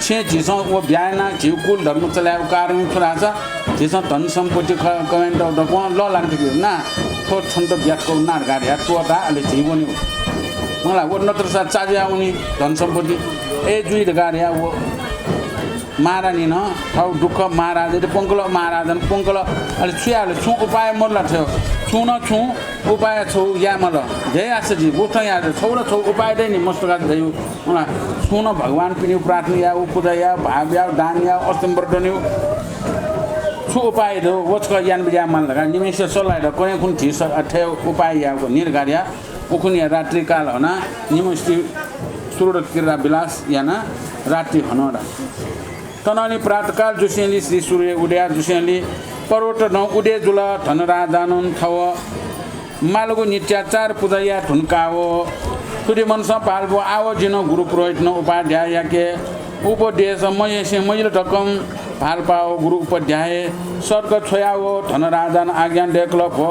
छेँ झीसं व ब्याहा यानाः झीगु कुल धर्म चलायेगु कारण छु धाःसा झीसं धन सम्पत्ति ख-, कमाय् दक्वं लःल्हाना थुकी ना, थ्व छन्त ब्याहा थुकी ना धकाः धया त्वःता, अले झी वनी। मला व नत्रसा चा जुयावनी धन सम्पत्ति। अय् जुइ धकाः धया व महारानीं नं थःगु दुःख महाराजयात प्वंकल, महाराजं प्वंकल, अले छु याये, अले छुं उपाय मदु ला थ्व? छुं न छुं उपाय छौ याये माल। जय आशाजी, बुझ्तं याये, छौ ला छौ उपाय दइ नि, मस्त का दयु। अँ, छुं नं भगवानपिनिगु प्रार्थना याउ, पूजा याउ, भाव याउ, दान याउ, अष्टमी व्रत दनिउ। छु उपाय दु, व छकः याना बिज्याये माल धकाः निम्हय्‌सित सल्लाह यात। कन्हय् खुन्हु झी स-, अथे उपाय याउक निर्घात या। उखुन्हुया रात्रिकाल हनाः निम्हय्‌सित सुरत क्रीडा विलास यानाः रात्रि हनं ला। तनंलि प्रातःकाल जुसेंलि श्री सूर्य उदय जुसेंलि पर्वत नं उदय जुल। धनराजानं थव मालगु नित्याचार पूजा याये धुंकाव। थुलि मनसं भालपाव, आव जिं गुरु पुरोहितनं उपाध्याययाके उपदेश मयंसे मजिल धकं भालपाव। गुरु उपाध्याय सर्ग छ्वयाव धनराजानं आज्ञा दय्‌कल, भो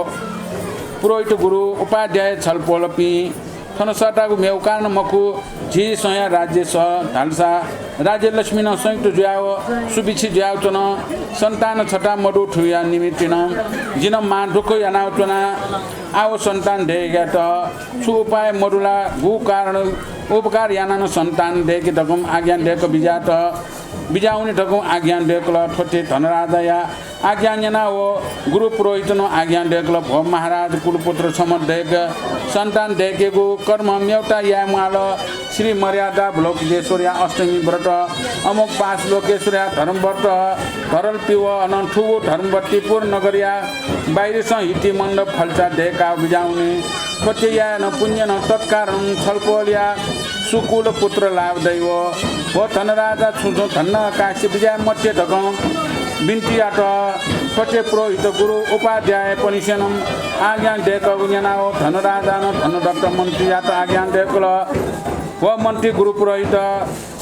पुरोहित गुरु, उपाध्याय छलपोलपिं थन सःतागु मेगु कारण मखु। झी संया राज्य सः धालसा राज्य लक्ष्मी नं संयुक्त जुयाव सुभिक्षित जुयाव च्वन। सन्तान छता मदु थुया निमित्तिनं जिं नं महा दुःख यानाव च्वना। आव सन्तान दय्‌केत छु उपाय मदु ला? गु कारण उपकार यानानं सन्तान दय्‌के धकं आज्ञा दय्‌क बिज्यात। बिज्यावनी धकं आज्ञा दय्‌कल। थ्वते धनराजाया आज्ञा न्यनाव गुरु पुरोहितनं आज्ञा दय्‌कल, भो महाराज, कुलपुत्र छम्ह दय्‌क सन्तान दय्‌केगु कर्म मेवता याये म्वाल। श्री मर्यादा अवलोकितेश्वरया अष्टमी व्रत, अमोघपाश लोकेश्वरया धर्मव्रत धरल पिव। अनं थुगु धर्मवतीपुर नगरया बाहिरसं हिति मण्डप फल्चा दय्‌काव बिज्यावनी। थ्वते यायेनं पुण्यनं तत्कारणं छलपोलया सुकुल पुत्र लाभ दइव। भो धनराजा, छुं छुं धन्दा कासे बिज्याये मते धकं बिन्ति यात। थ्वते पुरोहित गुरु उपाध्यायपनिसेनं आज्ञा दय्‌कःगु न्यनाव धनराजानं धनदत्त मन्त्रीयात आज्ञा दय्‌कल, भो मन्त्री गुरु पुरोहित,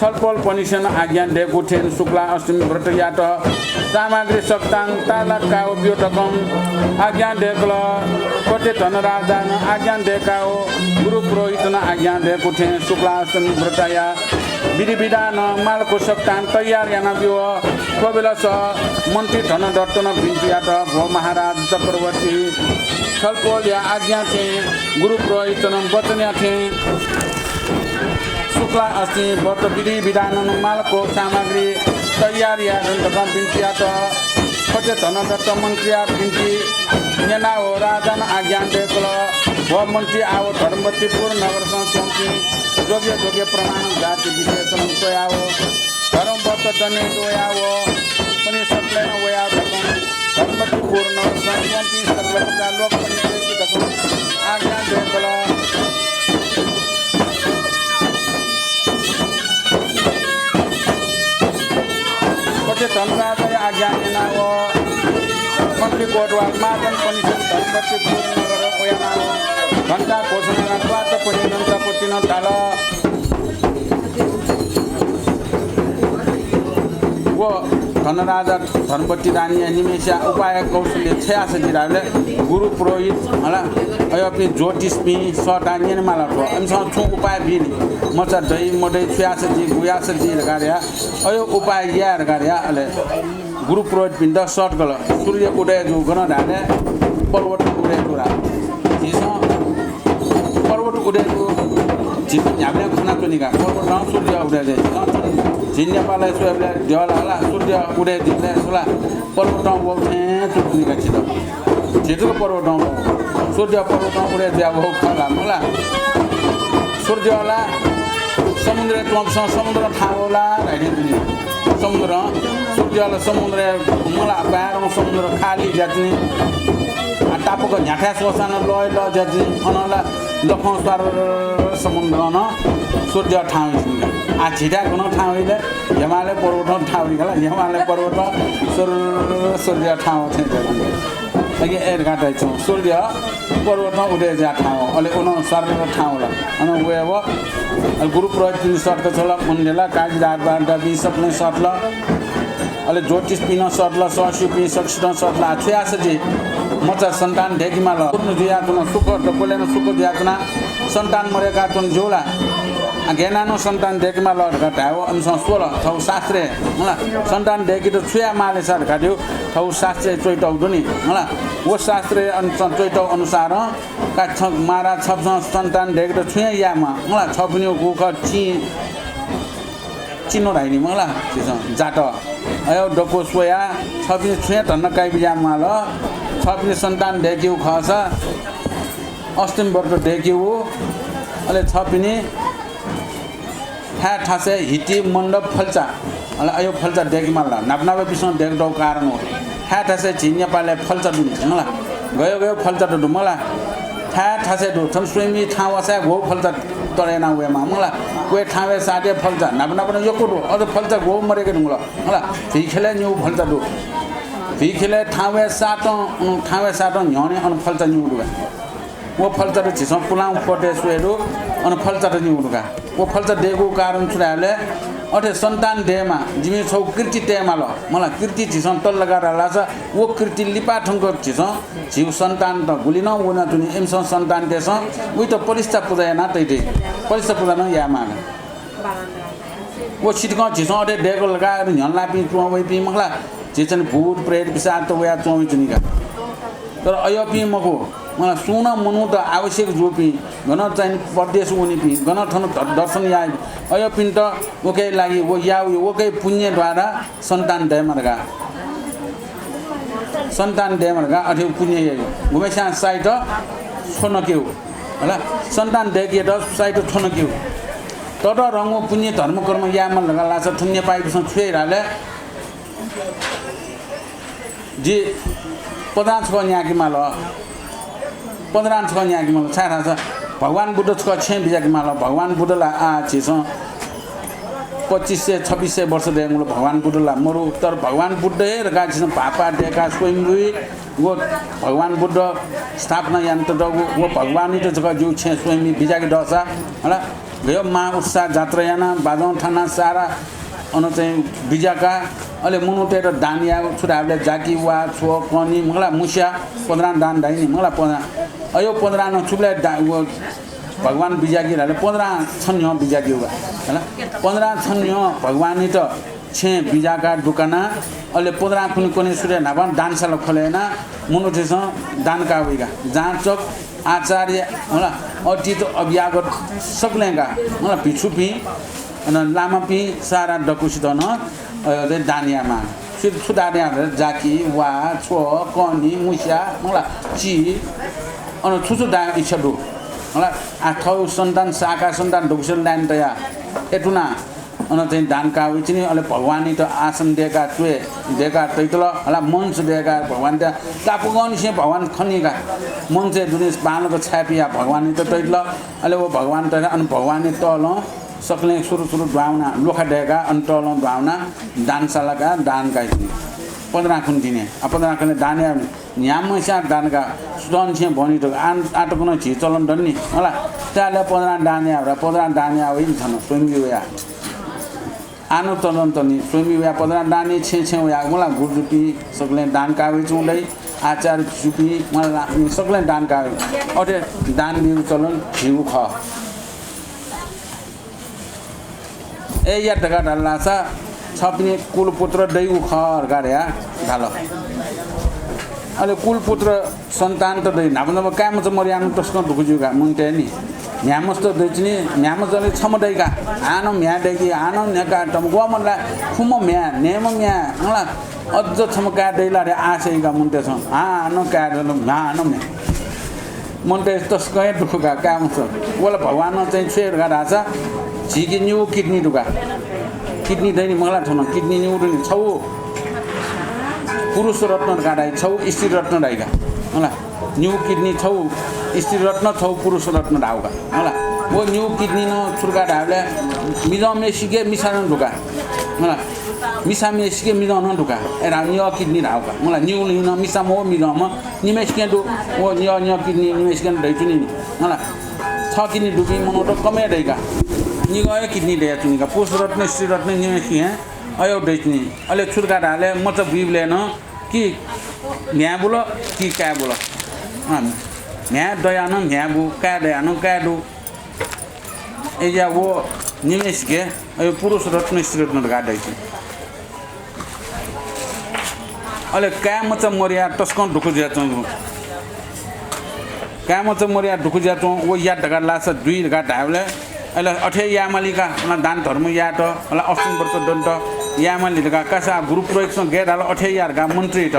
छलपोलपनिसेनं आज्ञा दय्‌कू थें शुक्ला अष्टमी व्रतयात सामग्री सकतां तालाकाव ब्यु धकं आज्ञा दय्‌कल। थ्वते धनराजानं आज्ञा दय्‌काव गुरु पुरोहितनं आज्ञा दय्‌कू थें शुक्ला अष्टमी व्रतया विधिविधानं मालको सकतां तयार याना ब्यु। थ्व बेलस मन्त्री धनदत्तनं बिन्ति यात, भो महाराज चक्रवर्ती, छलपोलया आज्ञा थें गुरु पुरोहितनं वचनया थें शुक्ला अष्टमी व्रत विधिविधानं मालको सामग्री तयार याये धकं बिन्ति यात। थ्वते धनदत्त मन्त्रीया बिन्ति न्यनाव राजानं आज्ञा दय्‌कल, भो मन्त्री, आव धर्मवतीपुर नगरसं च्वंपिं जोग्य जोग्य प्रमाण जाति विशेषनं स्वयाव धर्मव्रत दने वयाव पनि सकलेनं वयाव धकं धर्मवतीपुर नगरसं च्वंपिं सकलपिन्त लोकपनि दय्‌कू धकं आज्ञा दय्‌कल। थ्वते धनराजाया आज्ञा न्यनाव मन्त्री कोटवाल महाजनपनिसेनं धर्मवतीपुर नगर वयानाव घण्टा घोषणा यानाव त्वाःतपनि नन्तापतिनं धाल। व धनराजा धनपति रानीया निम्हय्‌सिया उपाय कौशल्य छु याःसा जि धाःबलय् गुरु पुरोहित, हला, अय्‌पिं ज्योतिषपिं सःताः न्यनेमाल थ्व। इमिसं छुं उपाय बी नि। मचा दइ मदइ, छु याःसा जि, गु याःसा जि धकाः धया, अय् उपाय याये धकाः धया, अले गुरु पुरोहितपिन्त सःतकल। सूर्य उदय जूगु गन धाःबलय् पर्वत उदय जूगु धाः। झीसं पर्वत उदय जूगु झीसं न्ह्याबलें खनाच्वनी का। पर्वतं सूर्य उदय जुइ। झी नेपालय् स्वयेबलय् द्यः ला, हला, सूर्य उदय जुइबलय् छु ला, पर्वतं वःगु थें च्वनी का झीत। झीत ला पर्वतं वःगु। सूर्य पर्वतं उदय जुयाः वःगु खः ला, मखु ला? सूर्य ला समुद्रय् च्वंपिसं समुद्रं थाहां वल ला धाइथें जुइ नि। समुद्रं, सूर्य ला समुद्रय्, मला बाहिरं समुद्र खाली जुयाच्वनी। आ, तापाक न्ह्याथाय् स्वःसां नं लः हे लः जुयाच्वनी। अन ला लखं स्वारर समुद्रं नं सूर्य थाहां वइच्वनी का। आ, झीथाय् गनं थाहां वइ ले? हिमालय पर्वतं थाहां वइ का ला। हिमालय पर्वतं स्वारर सूर्य थाहां वःथें जुयाच्वनी। अले अय् धकाः धाइच्वं, सूर्य पर्वतं उदय जुयाः थाहां वः, अले अनं स्वारर थाहां वल। अनं वयेवं, अले गुरु पुरोहितपिं सःतक छ्वल, मण्डेला, काजी, राजबाडीपिं सकलें सःतल, अले ज्योतिषपिं नं सःतल, सःस्यूपिं सकसितं सःतल। आ, छु याःसा जि मचा सन्तान दय्केमाल, पूर्ण जुयाच्वन, सुख दक्वलय् नं सुख जुयाच्वना, सन्तान मदय्काच्वन ज्यू ला? आ, गय् यानाः नं सन्तान दय्केमाल धकाः धायेवं इमिसं स्वल, थःगु शास्त्रय्, मला, सन्तान दय्केत छु यायेमाल सा धकाः धायेवं थःगु शास्त्रय् च्वयातःगु दु नि, मला। व शास्त्रय् अन-, च्वयातःगु अनुसारं का छ-, महाराज, छपिसं सन्तान दय्केत छुं हे याये म्वाः, मला। छपिनिगु गुगु खः चिं, चिन्ह धाइ नि, मला, झीसं जातः। अय् दक्व स्वयाः छपिनि छुं हे धन्दा काइ बिज्याये म्वाल। छपिनि सन्तान दय्केगु खःसा अष्टमी व्रत दय्केगु, अले छपिनि थाय् थासय् हिति मण्डप फल्चा, अले अय् फल्चा दय्केमाल। न्हापा न्हापापिसं दय्केतःगु कारण हो। थाय् थासय् झी नेपालय् फल्चा दु नि, मला। गय् गय् फल्चा दु, मला। थाय् थासय् दु, थन स्वयम्भू थाहां वःसा ग्वःगु फल्चा तःधं यानाः वयेमाः, मला। क्वय् थाहां वये सातय् फल्चा, न्हापा न्हापा नं यक्व दु, अझ फल्चा ग्वःगु मदय्के धुंकल, मला। भिखेलय् निगू फल्चा दु। भिखेलय् थाहां वये सातं, अन थाहां वये सातं न्ह्यःने अन फल्चा निगू दु का। व फल्चात झीसं पुलांगु पटय् स्वये दु, अन फल्चात निगू दु का। व फल्चा दय्केगु कारण छु धायेबलय् अथे सन्तान दयेमाः, जिमि छगू कीर्ति तयेमाल, मला। कीर्ति झीसं तल धकाः धाल धाःसा व कीर्ति लिपा थ्यंक झीसं झीगु सन्तानत गुलि नं वनाच्वनी, इमिसं सन्तान तयेसं वइत प्रतिष्ठा पुजा याना तइ दइ। प्रतिष्ठा पुजा नं यायेमाः। व सितिकं झीसं अथे दय्कल धकाः न्ह्यःने लाःपिं च्वं वइपिं मखु ला, झी चाहिँ भूत प्रेत पिशाचत वयाः च्वं वइच्वनी का। तर अय्पिं मखु, मला, सुं नं मनूत आवश्यक जूपिं, गन चाहिँ परदेश वनीपिं, गन थन ध-, दर्शन याइपिं, अय्पिन्त वकय् लागि व याउ, वकय् पुण्य द्वारा सन्तान दयेमा धकाः, सन्तान दयेमा धकाः अथे पुण्य याइगु। गुम्हेस्यां साइत छ्व नकेगु, हला, सन्तान दय्केत साइत छ्व नकेगु। ततःधंगु पुण्य धर्म कर्म यायेमाल धकाः लासा थन नेपाःपिसं छु याइ धाःबलय् जि पदरां छकः न्यायेकेमाल, पदरां छकः न्यायेकेमाल, छाय् धाःसा भगवान बुद्ध छकः छेँ बिज्याकेमाल। भगवान बुद्ध ला आः झीसं पच्चिस सय छब्बिस सय वर्ष दयेधुंकल, भगवान बुद्ध ला मरु, तर भगवान बुद्ध हे धकाः झीसं भाःपाः दय्काः स्वयम्भूइ व भगवान बुद्ध स्थापना यानातःगु व भगवानइत छकः जिगु छेँ स्वयम्भूइ बिज्याके दःसा, हला, गय् महा उत्साह जात्रा यानाः बाजं थानाः सारा अन चाहिँ बिज्याकाः, अले मनूतय्त दान यायेगु छु धाःबलय् जाकि, वा, छ्व, कनी, मखु ला, मुस्या, पदरां दान धाइ नि, मखु ला, पदरां। अय् पदरां नं छुबलय् दा-, व भगवान बिज्याकी धाःबलय् पदरां छन्ह्यः बिज्याकीगु का, हला। पदरां छन्ह्यः भगवानइत छेँ बिज्याकाः दुकानाः, अले पदरां कुने कुने सुरय् न्हापां दानशाला खोले यानाः मनूतय्सं दान काः वइ का। जाँचक, आचार्य, हला, अतीत अभ्यागत सकलें का, हला, भिक्षुपिं, अन लामापिं, सारा दक्वसित नं, अ, दान यायेमाः। छु, छु दान यायेमाः? जाकि, वा, छ्व, कनी, मुस्या, मखु ला, ची, अन छु छु दान इच्छा दु, हला, आ, थःगु सन्तान, शाखा सन्तान दक्वसित लाइन तयाः, अय् तुनाः अन चाहिँ दान काः वइच्वनी, अले भगवानइत आसन दय्काः च्वय् दय्काः तइतल, हला, मंच दय्काः भगवानइत तापाकंनिसें भगवान खनी का, मंचय् दुने बांलाक छाय् पियाः भगवानइत तइतल, अले व भगवान तयाः अन भगवानया तलं सकलें सुरु सुरु दुहां वनाः ल्वखा दय्काः अन तलं दुहां वनाः दानशाला काः दान काइच्वनी। पदरां खुन्हु तिनि, आ, पदरां खुन्हु दान याः न्ह्याम्हस्यां दान काः, सुथंनिसें भवानीत, आः, आः तक नं झी चलन दनि, हला, त्याले पदरां दान याः, पदरां दान याः वइ नि थन, स्वयम्भूइ वयाः। आः नं चलन दनि, स्वयम्भूइ वयाः पदरां दान याइ, छेँ छेँ वयाः, मला, गुरुजुपिं सकलें दान काः वइच्वंगु दइ, आचार्य भिक्षुपिं, मला, सकलें दान काः वइ। अथे दान बीगु चलन झीगु खः। अय् यात धकाः धाल धाःसा छपिनि कुलपुत्र दइगु खः धकाः धयाः धाल। अले कुलपुत्र सन्तानत दइ, न्हापा न्हापा काय् मचा मदयाः नं तसकं दुःख ज्यू का, मनूतय् नि। म्ह्याय् मस्त दइच्वनी, म्ह्याय् मचां छम्ह दइ का, हानं म्ह्याय् दइ कि, हानं न्ह्याकाः तःम्ह, ग्वम्ह ला खुम्ह म्ह्याय्, न्हय्म्ह म्ह्याय्, हला, अझ छम्ह काय् दइ ला धयाः आश याइ का मनूतय्सं, हानं काय् दल, हानं म्ह्याय्। मनूतय् तसकं हे दुःख का, काय् मचा। व ला भगवानं चाहिँ छु याइ धकाः धाःसा झीके निगू किडनी दु का। किडनी दइ नि मला थन, किडनी निगू दु नि। छगू पुरुष रत्न धकाः धाइ, छगू स्त्री रत्न धाइ का। मला, निगू किडनी, छगू स्त्री रत्न, छगू पुरुष रत्न धाउ का। मला, व निगू किडनी नं छु धकाः धायेबलय् मिजंम्हेसिके मिसा नं दु का। मला, मिसाम्हेसिके मिजं नं दु का। अय् धाउ निगः किडनी धाउ का। मला, निगू नं मिसा मखु, मिजंम्ह निम्हेसिके दु। व निगः निगः किडनी निम्हेसिके नं दइच्वनी नि। मला, छ किडनी दुपिं मनूत कम हे दइ का। निगः हे किडनी दयाच्वनी का। पुरुष रत्न, स्त्री रत्न निम्हेसिके अय् दइच्वनी। अले छु धकाः धाःबलय् मचा बुइबलय् नं कि म्ह्याय् बुल कि काय् बुल। अँ, म्ह्याय् दयाः नं म्ह्याय् बु, काय् दयाः नं काय् दु। अय्‌या व निम्हेसिके अय् पुरुष रत्न, स्त्री रत्न धकाः दइच्वनी। अले काय् मचा मदयाः तसकं दुःख जुयाच्वंगु। काय् मचा मदयाः दुःख जुयाच्वं, व यात धकाः लासा जुइ धकाः धायेबलय् अले अथे यायेमालि का, अन दान धर्म यायेत, अले अष्टमी व्रत दनेत यायेमालि धकाः कासा गुरु पुरोहितसं गय् धाल अथे या धकाः मन्त्रीत।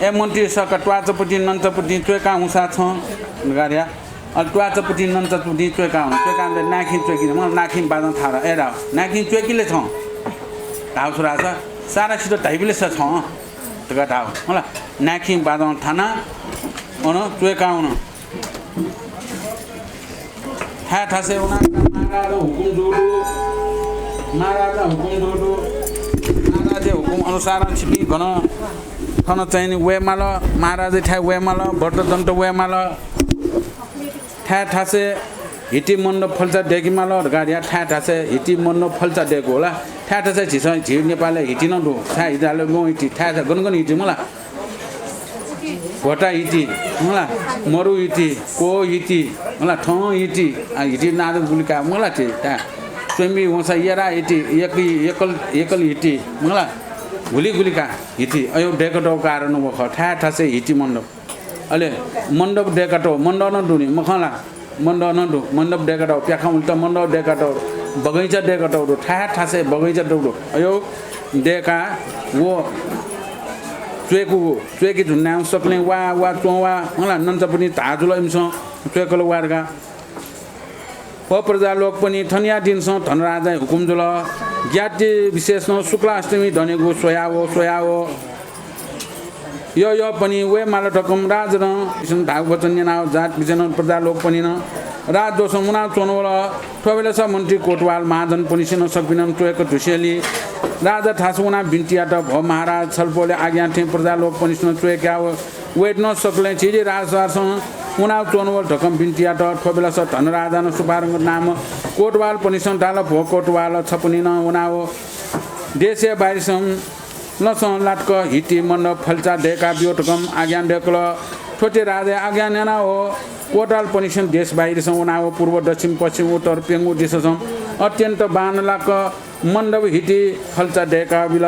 ए मन्त्री सक त्वाःचापतिं नन्चापतिं च्वय्‌काः हुँसा छं धकाः धया। अले त्वाःचापतिं नन्चापतिं च्वय्‌काः हुँ, च्वय्‌काः हुँसा नाखिं च्वय्‌किल, मला नाखिं बाजं थारा, ए धाउ, नाखिं च्वय्‌किले छं। धाउ छु धाःसा सारासित धाइबिले स छं धकाः धाउ। मला नाखिं बाजं थाना अन च्वय्‌काः हुन। थाय् थासय् वनाः महाराजं हुकुम जूगु दु। महाराजं हुकुम जूगु दु। महाराजया हुकुम अनुसारं छिपिं गन थन चाहिँ नि वयेमाल, महाराजयाथाय् वयेमाल, व्रत दनेत वयेमाल। थाय् थासय् हिति मण्डप फल्चा दय्‌केमाल धकाः धया। थाय् थासय् हिति मण्डप फल्चा दय्‌कू होला। थाय् थासय् झीसं, झी नेपालय् हिति नं दु। थाय् हिति धाल ल्वहं हिति, थाय् थासय् गन गन हिति मला। भोता हिति, मला, मरु हिति, कोह हिति, मला, थं हिति, आ, हिति नाद गुलि का, मला, थे, ता। स्वयम्बी वंसा यरा हिति, यकी, यकल, यकल हिति, मला, गुलि गुलि का हिति, अयो दय्‌कातःगु कारण व खः, थाय् थासय् हिति मण्डप। अले मण्डप दय्‌कातःगु, मण्डप नं दु नि, मखं ला? मण्डप नं दु, मण्डप दय्‌कातःगु, प्याखं उल्टा मण्डप दय्‌कातःगु, बगैँचा दय्‌कातःगु दु, थाय् थासय् बगैँचा दु, अयो दय्‌काः व च्वय्‌कूगु, च्वय्‌के धुनाः सकलें वा, वा, च्वं वा, मला, नन्चापतिं धाः जुल इमिसं च्वय्‌कल वा धकाः। व प्रजालोकपनि थनिया दिनसं धनराजाया हुकुम जुल। ज्ञाति विशेषं शुक्लाष्टमी दनेगु स्वयाव, स्वयाव। यःयःपनि वयेमाल धकं राजानं धाःगु वचन न्यनाव जात विजनं प्रजालोकपनिनं राजदोसं मुनाव च्वनवल। थ्व बेलस मन्त्री कोतवाल महाजनपनिसेनं सकपिनं च्वय्‌क धुसेंलि राजा थास वनाव बिन्ति यात, भो महाराज, छलपोलया आज्ञा थें प्रजालोकपनिसेनं च्वय्‌काव वयेत नं सकलें झिझी राजदोसं मुनाव च्वनवल धकं बिन्ति यात। थ्व बेलस धनराजानं सुपारंग नाम कोतवालपनिसेनं धाल, भो कोतवाल, छपनिनं वनाव देशया बाहिरसं लसं लातक हिति मण्डप फल्चा दय्‌का ब्यु धकं आज्ञा दय्‌कल। थ्वते राजाया आज्ञा न्यनाव कोतवालपनिसेनं देश बाहिरसं वनाव पूर्व, दक्षिण, पश्चिम, उत्तर प्यंगू दिशासं अत्यन्त बांलाक मण्डप हिति फल्चा दय्‌का बिल।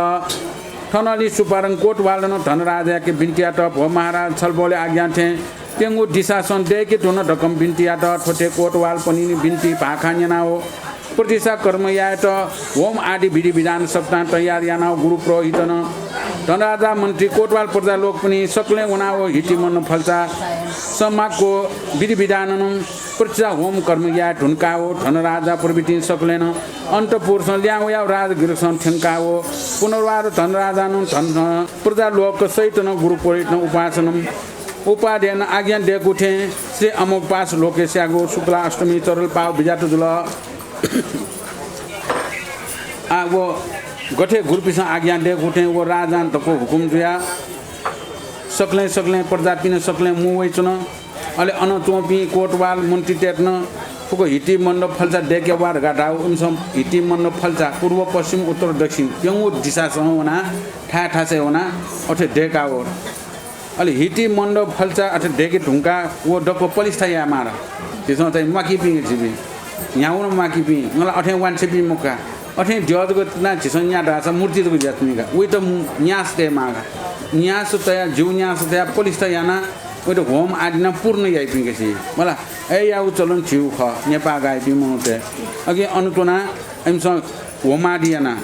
थनंलि सुपारंग कोतवालनं धनराजायाके बिन्ति यात, भो महाराज, छलपोलया आज्ञा थें प्यंगू दिशासं दय्‌के धुन धकं बिन्ति यात। थ्वते कोतवालपनिनं बिन्ति भाखा न्यनाव प्रतिष्ठा कर्म यायेत होम आदि विधिविधान सकतां तयार यानाव गुरु पुरोहितनं धनराजा मन्त्री कोतवाल प्रजालोकपनि सकलें वनाव हिति मण्डप फल्चा समाको विधिविधाननं प्रतिष्ठा होम कर्म याये धुंकाव धनराजा प्रभृतिं सकलेनं अन्तःपुरसं ल्याहां वयाव राजगृहसं थ्यंकाव पुनर्वार धनराजानं धन प्रजालोक सहितनं गुरु पुरोहितनं उपासनं उपाध्ययनं आज्ञा दय्‌कू थें श्री अमोघपाश लोकेश्यागु शुक्ला अष्टमी चरल पाव बिज्यात जुल। आ, व गथे गुरुपिसं आज्ञा दय्‌कू थें व राजानं धकं हुकुम जुया सकलें, सकलें प्रजापिनं सकलें मू वइच्वन। अले अन च्वंपिं कोतवाल मन्त्रीतय्‌त नं फुक्क हिति मण्डप फल्चा दय्‌के वा धकाः धाव। इमिसं हिति मण्डप फल्चा पूर्व, पश्चिम, उत्तर, दक्षिण प्यंगू दिशासं वनाः थाय् थासय् वनाः अथे दय्‌काव। अले हिति मण्डप फल्चा अथे दय्‌के धुंकाः व दक्व पलिस्था यायेमाल। झीसं चाहिँ म्वाकीपिं, झीपिं न्ह्यावन म्वाकीपिं, मला, अथें वांछ्वय्‌पिं मखु का। अथें द्यः जक तिनाः झीसं न्या धाःसा मूर्ति जक जुयाच्वनी का। वइत न्यास तयेमाः का। न्यास तयाः, जिउ न्यास तयाः पलिस्था यानाः वइत होम आदि यानाः पूर्ण याइपिं का झी, मला। अय्‌यागु चलन झीगु खः, नेपाः गाःयापिं मनूतय्। अकिं अन च्वनाः इमिसं होम आदि यानाः,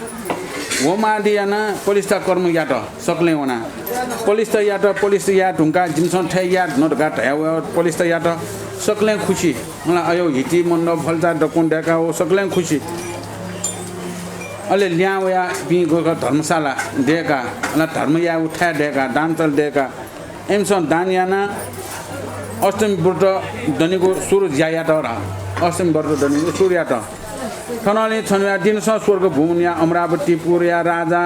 होम आदि यानाः पलिस्था कर्म यात, सकलें वनाः। पलिस्था यात, पलिस्था याये धुंकाः जिमिसं थथे याये धुन धकाः धयाव पलिस्था यात। सकलें खुसी। मला अयो हिति मण्डप फल्चा दक्वं दय्‌का व सकलें खुसी। अले ल्यां वयापिं गुक धर्मशाला दय्‌का, अला धर्म यायेगु थाय् दय्‌का, दान चल दय्‌का। इमिसं दान यानाः अष्टमी व्रत दनेगु सुरु ज्या यात र अष्टमी व्रत दनेगु सुरु यात। थनंलि छन्हुया दिनसं स्वर्ग भुवनया अमरावतीपुरया राजा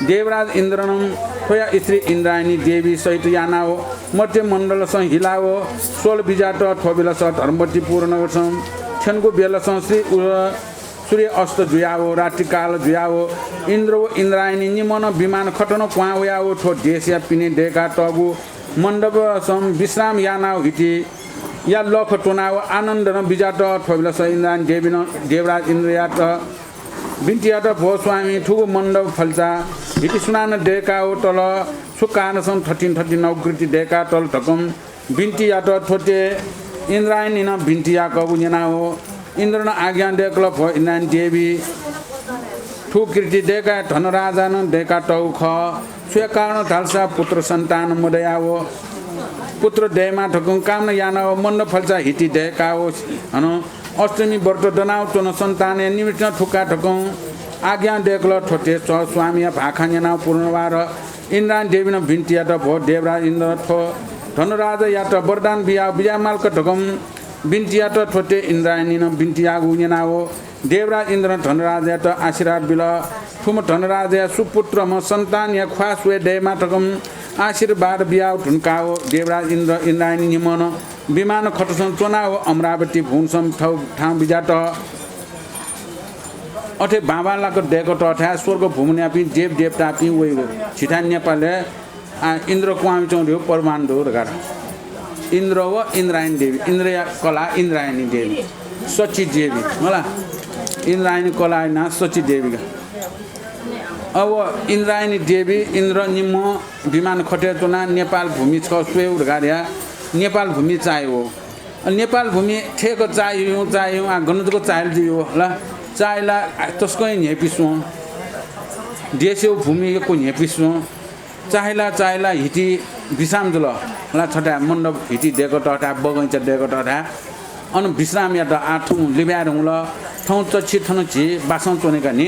देवराज इन्द्रनं थ्वया स्त्री इन्द्रायणी देवी सहित यानाव मर्त्य मण्डलसं हिलाव स्वल बिजात। थ्व बेलस धर्मवतीपुर नगरसं थ्यंगु बेलसं श्री उर सूर्य अस्त जुयाव रात्रिकाल जुयाव इन्द्र व इन्द्रायणी निम्हं विमान खटनं क्वहां वयाव थ्व देशया पिने दय्‌का तःगु मण्डपसं विश्राम यानाव हितिया लख त्वनाव आनन्दनं बिजात। थ्व बेलस इन्द्रायणी देवीनं देवराज इन्द्रयात बिन्ति यात, भो स्वामी, थुगु मण्डप फल्चा हिति सुनानं दय्‌काव तल? छु कारणसं थथिं थथिं नव कृति दय्‌का तल धकं बिन्ति यात। थ्वते इन्द्रायणीनं बिन्ति याकःगु न्यनाव इन्द्रनं आज्ञा दय्‌कल, भो इन्द्रायणी देवी, थुगु कृति दय्‌काः धनराजानं दय्‌का तःगु खः। छु कारणं धालसा पुत्र सन्तान मदयाव पुत्र दयेमा धकं कामना यानाव मण्डप फल्चा हिति दय्‌काव हनं अष्टमी व्रत दनाव च्वन। सन्तानया निमित्तं थुका धकं आज्ञा दय्‌कल। थ्वते च स्वामीया भाखा न्यनाव पुनर्वार इन्द्रायणी देवीनं बिन्ति यात, भो देवराज इन्द्र, थ्व धनराजायात वरदान बियाव बिज्याये माल का धकं बिन्ति यात। थ्वते इन्द्रायणीनं बिन्ति याःगु न्यनाव देवराज इन्द्रं धनराजायात आशीर्वाद बिल। थुम्ह धनराजाया सुपुत्रम्ह सन्तानया ख्वाः स्वये दयेमा धकं आशीर्वाद बियाव धुंकाव देवराज इन्द्र इन्द्रायणी निम्हं विमान खटसं च्वनाव अमरावती भुवनसं थव थां बिजात। अथे बांबांलाक दय्‌कतःथाय् स्वर्ग भुवनयापिं देवदेवतापिं वइगु। झीथाय् नेपालय् आ, इन्द्र क्वहां वयाच्वंगु परमाणु दु धकाः। इन्द्र व इन्द्रायणी देवी, इन्द्रया कलाः इन्द्रायणी देवी, शची देवी, मला। इन्द्रायणी कलाः यानाः शची देवी का। अब इन्द्रायणी देवी इन्द्र निम्हं विमान खटय् च्वनाः नेपाल भूमि छकः स्वयेगु धकाः धयाः नेपाल भूमि चाःहिउ। नेपाल भूमि थेक चाःहिउ, चाःहिउ, आ, गन जक चाःहिल जुइउ, हला। चाःहिला, आ, तसकं न्ह्यइपुसे च्वं। देशया भूमि यक्व न्ह्यइपुसे च्वं। चाःहिला, चाःहिला हिति विश्राम जुल। हला, छथाय् मण्डप हिति दय्‌कतःथाय्, बगैंचा दय्‌कतःथाय् अन विश्राम यात। आ, थौं लिबाये धुंकल। थौं चच्छि थन झी बासं च्वने का नि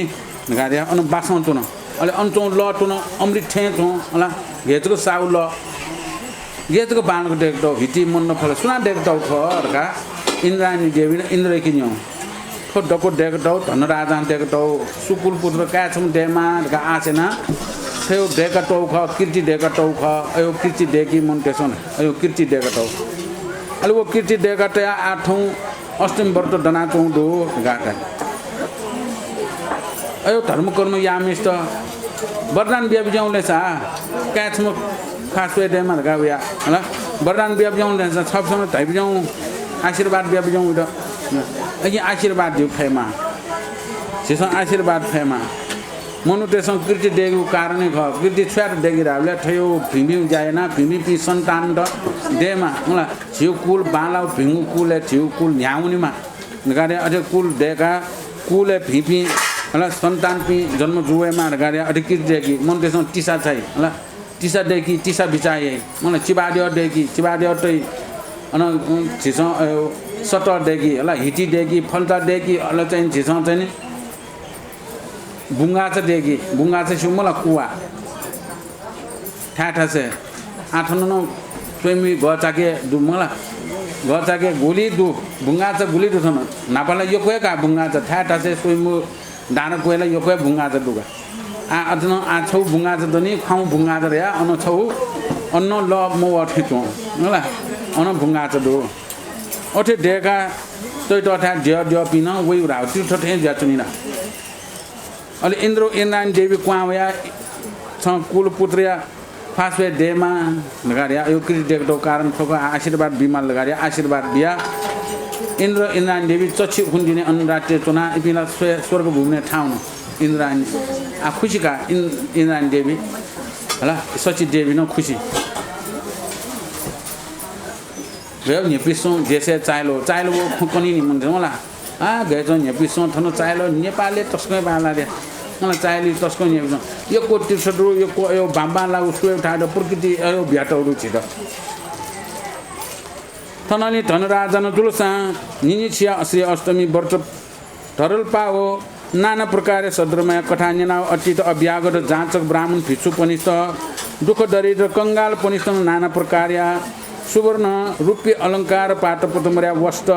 धकाः धयाः अन बासं च्वन। अले अन च्वं लः च्वन, अमृत थें च्वं, हला, गय् जक साउ लः। गय् जक बांलाक दय्‌कतःगु हिति मण्डप फल्चा सुनां दय्‌कतःगु खः धकाः इन्द्रायणी देवीं इन्द्रयाके न्यं। थ्व दक्व दय्‌कतःगु धनराजां दय्‌कतःगु सुकुल पुत्र काय् छम्ह दयेमा धकाः आश यानाः थ्व दय्‌कातःगु खः, कृति दय्‌कातःगु खः। अयो कृति दय्‌की मनूतय्‌सं, अयो कृति दय्‌कातःगु। अले व कृति दय्‌का तयाः आः थौं अष्टमी व्रत दनाच्वंगु दु धकाः धाइ। अयो धर्मकर्म याःम्हय्‌सित वरदान बियाबिज्याहुँ ले सा, काय् छम्ह ख्वाः स्वये दयेमा धकाः वया, हला। वरदान बियाबिज्याहुँ ले सा, छपसं धयाबिज्याहुँ, आशीर्वाद बियाबिज्याहुँ वइत। अकिं आशीर्वाद ब्यू फयेमा। झीसं आशीर्वाद फयेमा। मनूतय्‌सं कृति दय्‌केगु कारण हे खः। कृति छु यात दय्‌की धाःबलय् थ्व भिंभिं ज्या यानाः भिंभिंपिं सन्तानत दयेमा, हला। झीगु कुल बांलाःगु भिंगु कुलय् झीगु कुल न्ह्याः वनेमा धकाः अथे कुल दय्‌काः कुलय् भिंपिं, हला, सन्तानपिं जन्म जू वयेमा धकाः अथे कृति दय्‌की। मनूतय्‌सं तिसा चाइ, हला, तिसा दय्‌की, तिसा बिचाः याइ। अन चिबाद्यः दय्‌की, चिबाद्यः तइ। अन, अ, झीसं, अ, सतः दय्‌की, हला, हिति दय्‌की, फल्चा दय्‌की, अले चाहिँ झीसं चाहिँ नि बुंगाःचा दय्‌की, बुंगाःचा स्यू मला, कुवा। थाय् थासय् आः थन नं स्वयम्भू गःचाके दु मला। गःचाके गुलि दु, बुंगाःचा गुलि दु थन। न्हापा ला यक्व हे का बुंगाःचा, थाय् थासय् स्वयम्भू दाना क्वय् ला यक्व हे बुंगाःचा दु का। आः अथे नं आः छगू बुंगाःचा दनि, ख्वाउँ बुंगाःचा धयाः अन छगू अन नं लः मवः थें च्वं मला। अन बुंगाःचा दु। अथे दय्‌का तइत थाय् द्यः द्यःपिं नं वइ उराव तीर्थ थें जुयाच्वनी ला। अले इन्द्र इन्द्रायणी देवी क्वहां वयाः छं कुलपुत्रया ख्वाः स्वये दयेमा धकाः धयाः अयो कृति दय्‌कातःगु कारण थ्व खः, आशीर्वाद बीमाल धकाः धयाः आशीर्वाद बियाः इन्द्र इन्द्रायणी देवी चच्छि उखुन्हु दिने अन रात्रि च्वनाः इपिं ला स्वये स्वर्ग भुवनय् थाहां वन। इन्द्रायणी आः खुसि का इन्-, इन्द्रायणी देवी, हला, शची देवी नं खुसि। गय् न्ह्यइपुसे च्वं देशय् चाःहिल, चाःहिल व खँ कनी नि मनूतय्‌सं मला। आः गय् च्वं न्ह्यइपुसे च्वं थन चाःहिल, नेपालय् तसकं बांलाः दे। मला चाःहिल तसकं न्ह्यइपुसे च्वं। यक्व तीर्थ दु, यक्व अयो बांबांलाःगु स्वयेगु थाय् दु, प्रकृति अयो बियातःगु दु झीत। थनंलि धनराजा नं जुलसां न्हिन्हिछिया श्री अष्टमी व्रत धरलपा व नाना प्रकारया सद्धर्मया कथा न्यनाव अतीत अभ्यागत जाचक ब्राह्मण भिक्षुपनिस्त दुःख दरिद्र कंगालपनिस्त नाना प्रकारया सुवर्ण रुप्य अलंकार पाटपतमरया वस्त्र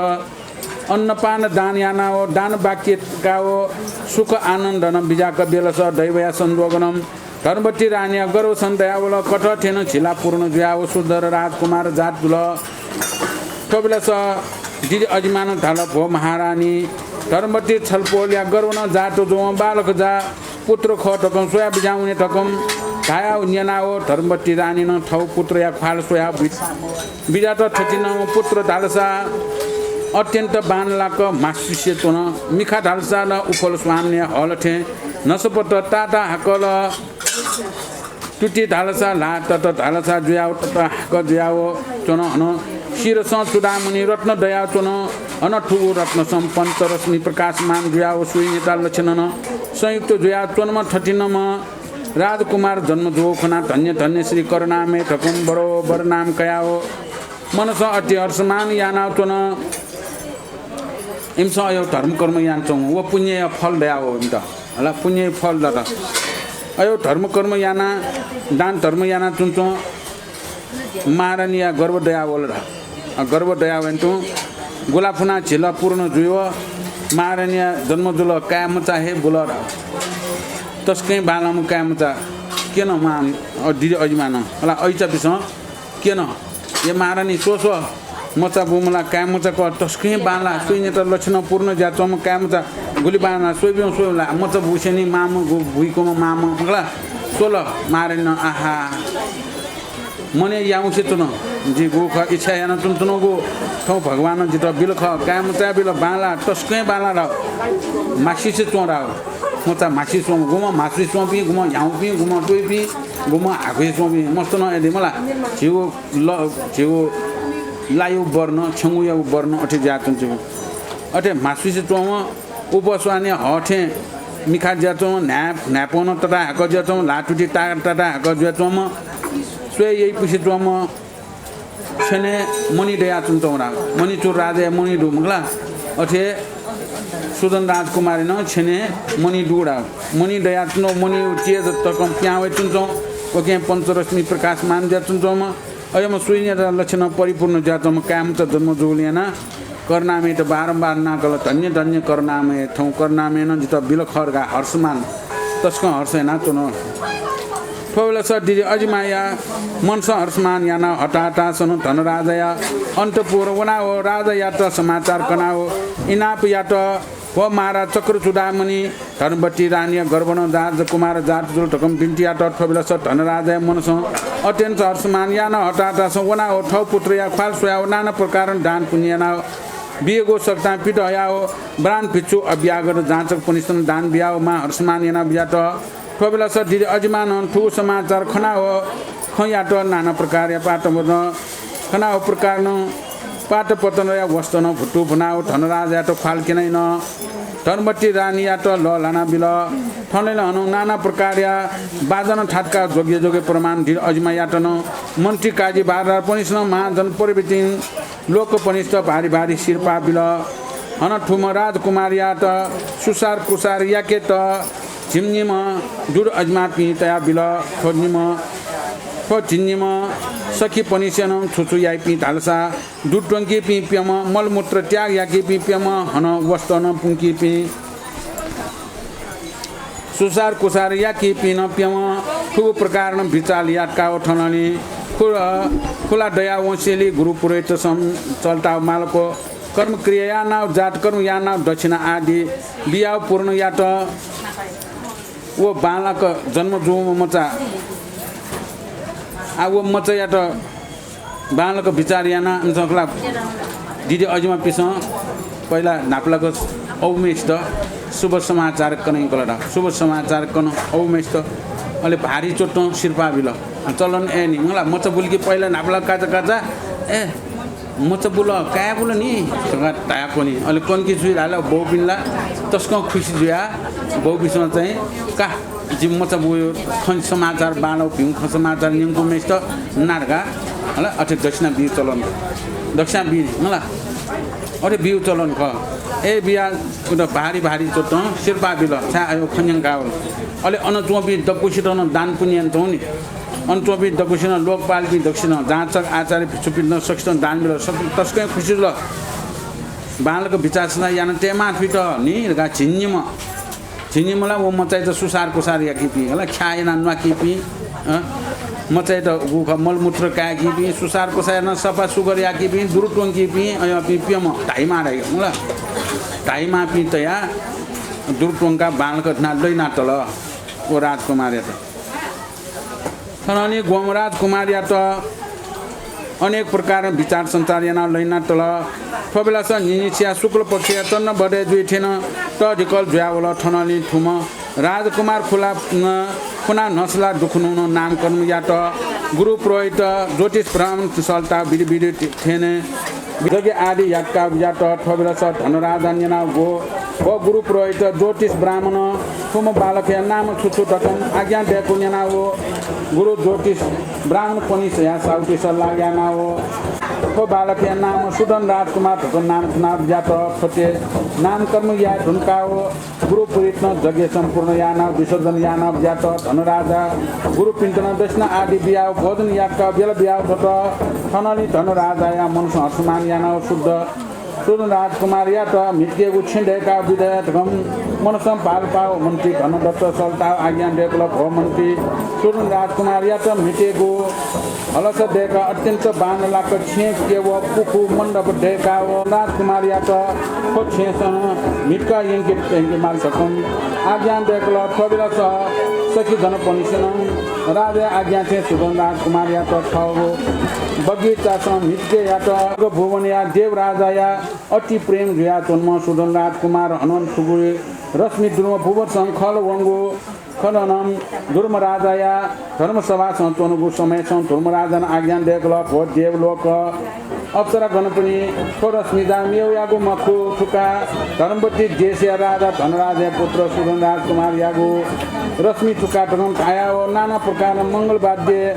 अन्नपान दान यानाव दान वाक्य काव सुख आनन्दनं बिजाक बेलस दैवया संजोगनं धर्मवती रानीया गर्भसं दयावल। कथं थें झिला पूर्ण जुयाव सुन्दर राजकुमार जात जुल। थ्व बेलस दिदि अजिमानं धाल, भो महारानी, धर्मवती छलपोलया गर्भनं जात जुवं बालक जा पुत्र खः धकं स्वया बिज्याहुने धकं धायाव न्यनाव धर्मवती रानीनं थव पुत्रया ख्वाल स्वया बि-, बिजात थथिनं पुत्र धालसा अत्यन्त बांलाक म्हासुसे च्वन। मिखा धालसा नं उफल स्वानया हल थें नसपत ताता हाकल। तुति धालसा ल्हाः, तत धालसा जुयाव तत हाक जुयाव च्वन। हनं शिरसं चूडामणि रत्न दयाव च्वन। हनं थुगु रत्नसं पञ्चरश्मि प्रकाशमान जुयाव सूर्यनेता लक्षणनं संयुक्त जुयाव च्वनम्ह थथिनम्ह राजकुमार जन्म जुव खना धन्य धन्य श्री करुणामय धकं बरोबर नाम कयाव मनसं अति हर्षमान यानाव च्वन। इमिसं अयो धर्मकर्म यानाच्वंगु व पुण्यया फल दयाव इमित। हला, पुण्यया फल दत। अयो धर्मकर्म याना, दान धर्म यानाच्वंच्वं महारानीया गर्भ दयावल ध। अ, गर्भ दयावं तुं गुलाफुना झिल पूर्ण जुइव महारानीया जन्म जुल, काय्‌मचा हे बुल ध। तसकं बांलाःम्ह काय्‌मचा क्यन मा, अ, दिदि अजिमानं। हला, अय्‌चापिसं क्यन, ए महारानी, स्व स्व, मचा बूम्ह ला काय्‌मचा खः, तसकं बांलाः, सूर्यनेता लक्षणं पूर्ण जुयाच्वंम्ह काय्‌मचा, गुलि बांलाः, स्वइब्यं स्वइब्यं ला, मचा बूसेंलि मांम्ह गु बुइकूम्ह मांम्ह, मखु ला, स्वल। महारानीनं, आहा, मनय् याउँसे च्वन, जिं गु खः इच्छा यानाच्वनाच्वनागु थौं भगवानं जितः बिल खः, काय्‌मचा बिल, बांलाः, तसकं बांलाः धाव, म्हासुसे च्वं धाव, मचा म्हासुसे च्वं, गुम्ह म्हासुसे च्वंपिं, गुम्ह ह्याउँपिं, गुम्ह त्वइपिं, गुम्ह हाकुसे च्वंपिं, मस्त नं अथे मला, झिगु ल-, झिगु लायु वर्ण, छ्यंगुया वर्ण अथे जुयाच्वंच्वं। अथे म्हासुसे च्वंम्ह उपस्वानया हः थें मिखा जुयाच्वंम्ह, न्हाय्, न्हाय्‌पनं तता हाकः जुयाच्वंम्ह, ल्हाः तुति ता-, तता हाकः जुयाच्वंम्ह, स्वये याइपुसे च्वंम्ह छेनय् मणि दयाच्वंच्वं ला। मणिचूड राजाया मणि दु, मखु ला। अथे सुधन राजकुमारीनं छेनय् मणि दु ला। मणि दयाच्वंच्वं, मणिया तेज तकं पिहां वयाच्वंच्वं। उकिं पञ्चरश्मि प्रकाशमान जुयाच्वंच्वंम्ह अय्‌म्ह सूर्यनेता लक्षणं परिपूर्ण जुयाच्वंम्ह काय्‌मचा जन्म जूगुलिं यानाः करुणामययात बारम्बार नां कल, धन्य धन्य करुणामय। थौं करुणामयनं जितः बिल खः धकाः हर्षमान, तसकं हर्ष यानाच्वन। थ्व बेलस दिदि अजिमाया मनसं हर्षमान यानाः हताहतासनं धनराजाया अन्तपुर वनाव राजायात समाचार कनाव इनाप यात। व महाराज चक्रचूडामणि धनवती रानीया गर्भनं राजकुमार जात जुल धकं बिन्ति यात। थ्व बेलस धनराजाया मनसं अत्यन्त हर्षमान यानाः हताहतासं वनाव थव पुत्रया ख्वाल स्वयाव नाना प्रकारं दान पुण्य यानाव बियेगु सकतां पित हयाव ब्राह्मण भिक्षु अभ्यागत जाचकपनिसनं दान बियाव महाहर्षमान यानाव बियात। थ्व बेलस दिदि अजिमानं थुगु समाचार खनाव खँ यात। नाना प्रकारया पाटवनं खनाव प्रकारनं पाटपतनया वस्त्रनं भुतु भुनाव धनराजायात ख्वाल क्यनाइन। धनवती रानीयात लःल्हाना बिल। थनय् हनं नाना प्रकारया बाजन थातका जोग्य जोग्य प्रमाण दिदि अजिमायात नं मन्त्री काजी बारदारपनिसनं महाजन प्रभृतिं लोकपनिस्त भारी भारी सिरपाः बिल। हनं थुम्ह राजकुमारयात सुसार कुसार याकेत झिंनिम्ह दुदु अजिमापिं तया बिल। थ्व निम्ह, थ्व झिंनिम्ह सखीपनिसेनं छु छु याइपिं धालसा दुद्वंकीपिं प्यम्ह, मलमूत्र त्याग याकीपिं प्यम्ह, हनं वस्त्रनं पुंकीपिं सुसार कुसार याकीपिं नं प्यम्ह। थुगु प्रकारनं बिचाल यातकाव थनंलि खुला, खुला दयावंसेंलि गुरु पुरोहितसं चलताव मालको कर्मक्रिया यानाव जातकर्म यानाव दक्षिणा आदि बियाव पूर्ण यात। व बांलाक जन्म जूम्ह मचा, आ व मचायात बांलाक बिचार यानाः इमिसं खला दिदि अजिमापिसं पहिला न्हापालाक अबुम्हेसित शुभ समाचार कने यंकल ला। शुभ समाचार कन अबुम्हेसित अले भारी च्वतं सिरपाः बिल। आ, चलन ए नि मला मचा बुलिकी पहिला न्हापालाक काचा काचा ए मचा बुल, काय् बुल नि धकाः धयाक्वनी। अले कनकी जुइ धाल बौपिं ला तसकं खुसी जुयाः बौपिसं चाहिँ का जि मचा बुयो खँ समाचार बांलाउ भिंगु खँ समाचार न्यंकूम्हेसित ना धकाः हला अथे दक्षिणा बी चलन। दक्वस्यां बी नि, मला। अथे ब्यू चलन खः। ए बिया उत भारी भारी च्वतं सिरपाः बिल, छाय् अय् खँ न्यंकावल। अले अन च्वंपिं दक्वसित नं दान पुण्य यानाच्वं नि। अन च्वंपिं दक्वसिनं लोकपालपिं दक्वसिनं जाँचक आचार्य भिक्षुपिन्त सकसितं दान बिल। सकसित तसकं खुसी जुल। बांलाक बिचाः सल्लाह याना तयेमाः थुइत नि धकाः झिंनिम्ह झिंनिम्ह ला व मचाइत सुसार कुसार याकीपिं, हला, ख्याः यानाः न्वाकीपिं, अँ, मचाइत गुखः मलमूत्र काय्कीपिं, सुसार कुसार यानाः सफा सुग्घर याकीपिं, दुरु त्वंकीपिं, अय्‌पिं प्यम्ह धाइमाः धाइ, मला। धाइमाःपिं तयाः दुरु त्वंकाः बांलाक थनाः लइनातल व राजकुमारयात। थनंलि ग्वम्ह राजकुमारयात अनेक प्रकारं बिचार सञ्चार यानाः लइनातल। थ्व बेलास न्हिनिसिया शुक्ल पक्षया चन्द्र बदय् जुइ थें नं तःधिकल जुयावल। थनंलि थुम्ह राजकुमार खुला, अ, खुना न्हसला दुखुन्हु नं नामकरण यात। गुरु पुरोहित ज्योतिष ब्राह्मण सल्ताः विधि विधि थें यज्ञ आदि याक्काः बिज्यात। थ्व बेलास धनराजां न्यनाव व गुरु पुरोहित ज्योतिष ब्राह्मणं थुम्ह बालकया नाम छु छु धकं आज्ञा दय्कूगु न्यनाव गुरु ज्योतिष ब्राह्मणपनिसया साहुति सल्लाह यानाव थ्व बालकया नाम सुधन राजकुमार धकं नाम थुनाव बिज्यात। थथे नामकरण याये धुंकाव गुरु पुरोहितं यज्ञ सम्पूर्ण यानाव विसर्जन यानाव बिज्यात। धनराजा गुरुपिन्त नं दक्षिणा आदि बियाव भोजन याक्काव ब्यल बियाव थ्वत। थनंलि धनराजाया मनसं हर्षमान यानाव सुध सुधन राजकुमारयात म्हितकेगु छेँ दय्काव बिज्यात धकं मनसं भालपाव मन्त्री धनदत्त सल्ताव आज्ञा दय्कल। भो मन्त्री, सुधन राजकुमारयात म्हितेगु हलस दय्काव अत्यन्त बांलाक छेँ केव पुखू मण्डप दय्काव राजकुमारयात थ्व छेँसं म्हितकाव यंके, यंकेमाल धकं आज्ञा दय्कल। थ्व बेलास सखी जनपनिसेनं राजाया आज्ञा थें सुधन राजकुमारयात थःगु बगैंचासं म्हितके यात। भुवनया देवराजाया अति प्रेम जुयाच्वंम्ह सुधन राजकुमार हनं थुगु रश्मि दुर्म भुवनसं खल वंगु खननं दुर्म राजाया धर्मसभासं च्वंगु समयसं धर्मराजानं आज्ञा दय्कल, भो देवलोक अप्सरागणपनि, थ्व रश्मि जा मेवयागु मखु, थुका धर्मवती देशया राजा धनराजया पुत्र सुधन राजकुमारयागु रश्मि थुका धकं धायाव नाना प्रकारं मंगलवाद्य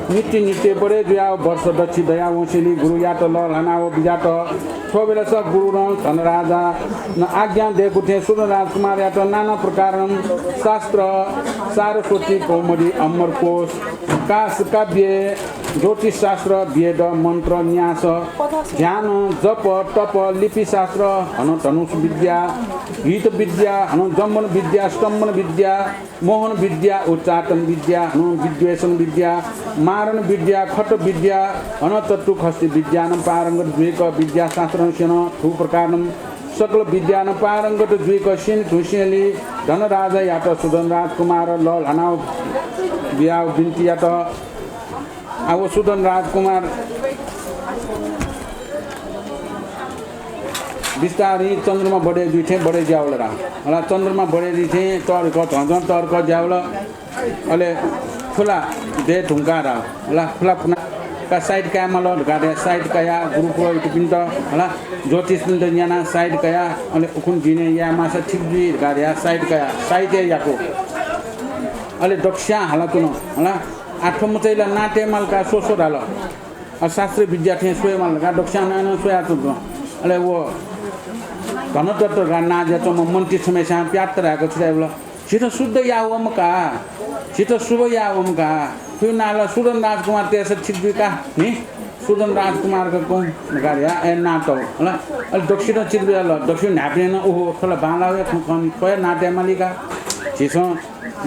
नित्य नित्य बढे जुयाव वर्ष दच्छि दया वंसेंलि गुरुयात लःल्हानाव बिज्यात। थ्व बेलास गुरुं धनराजानं आज्ञा दय्कू थें सुधन राजकुमारयात नाना प्रकारं शास्त्र, सारस्वती, कौमुदी, अमरकोश, काश, काव्य, ज्योतिषशास्त्र, वेद, मन्त्र, न्यास, ध्यान, जप, तप, लिपिशास्त्र, हनं धनुष विद्या, गीत विद्या, हनं जम्बन विद्या, स्तम्भन विद्या, मोहन विद्या, उच्चाटन विद्या, हनं विद्वेषण विद्या, मारण विद्या, खट विद्या, हनं चतुःखष्टि विद्यानं पारंगत जुइक विद्याशास्त्रं स्यन। थुप्रकारं सकल विद्यानं पारंगत जुइक स्यने धुंसेंलि धनराजायात सुधन राजकुमार लःल्हानाव बियाव बिन्ति यात। आव सुधन राजकुमार बिस्तारं चन्द्रमा बढे जुइ थें बढे ज्यावल रा। हला चन्द्रमा बढे जुइ थें तर्क, झं झं तर्क ज्यावल। अले खुला दये धुंकाः रा। हला खुला फुना का side काये माल धकाः धया side कया गुरु पुरोहितपिन्त, हला ज्योतिषपिन्त न्याना side कया, अले उखुन्हु दिने याये माःसा ठीक जुइ धकाः धया side कया, side हे याकू। अले दक्वस्यां हला तुन, हला आ थ्व मचाइ ला नां तये माल का स्व स्व धाल। आ, शास्त्र विद्या थें स्वये माल धकाः दक्वस्यां नां नं स्वयाच्वंगु। अले व धनदत्त धकाः नां जुयाच्वंम्ह मन्त्री छम्हस्यां प्यात्त धाय्क छु धायेबल, झीत शुद्ध याः वम्ह का, झीत शुभ याः वम्ह का। थुगु नां ला सुधन राजकुमार तयेसा ठीक जुइ का नि। सुधन राजकुमार का कौं धकाः धया, ए, नां तल, हला। अले दक्वसितं चित्त बिज्याल, दक्वसित न्हाय्पनं नं, ओहो, थ्व ला बांलाःगु हे खँ खः नि, थ्व हे नां तये माली का। झीसं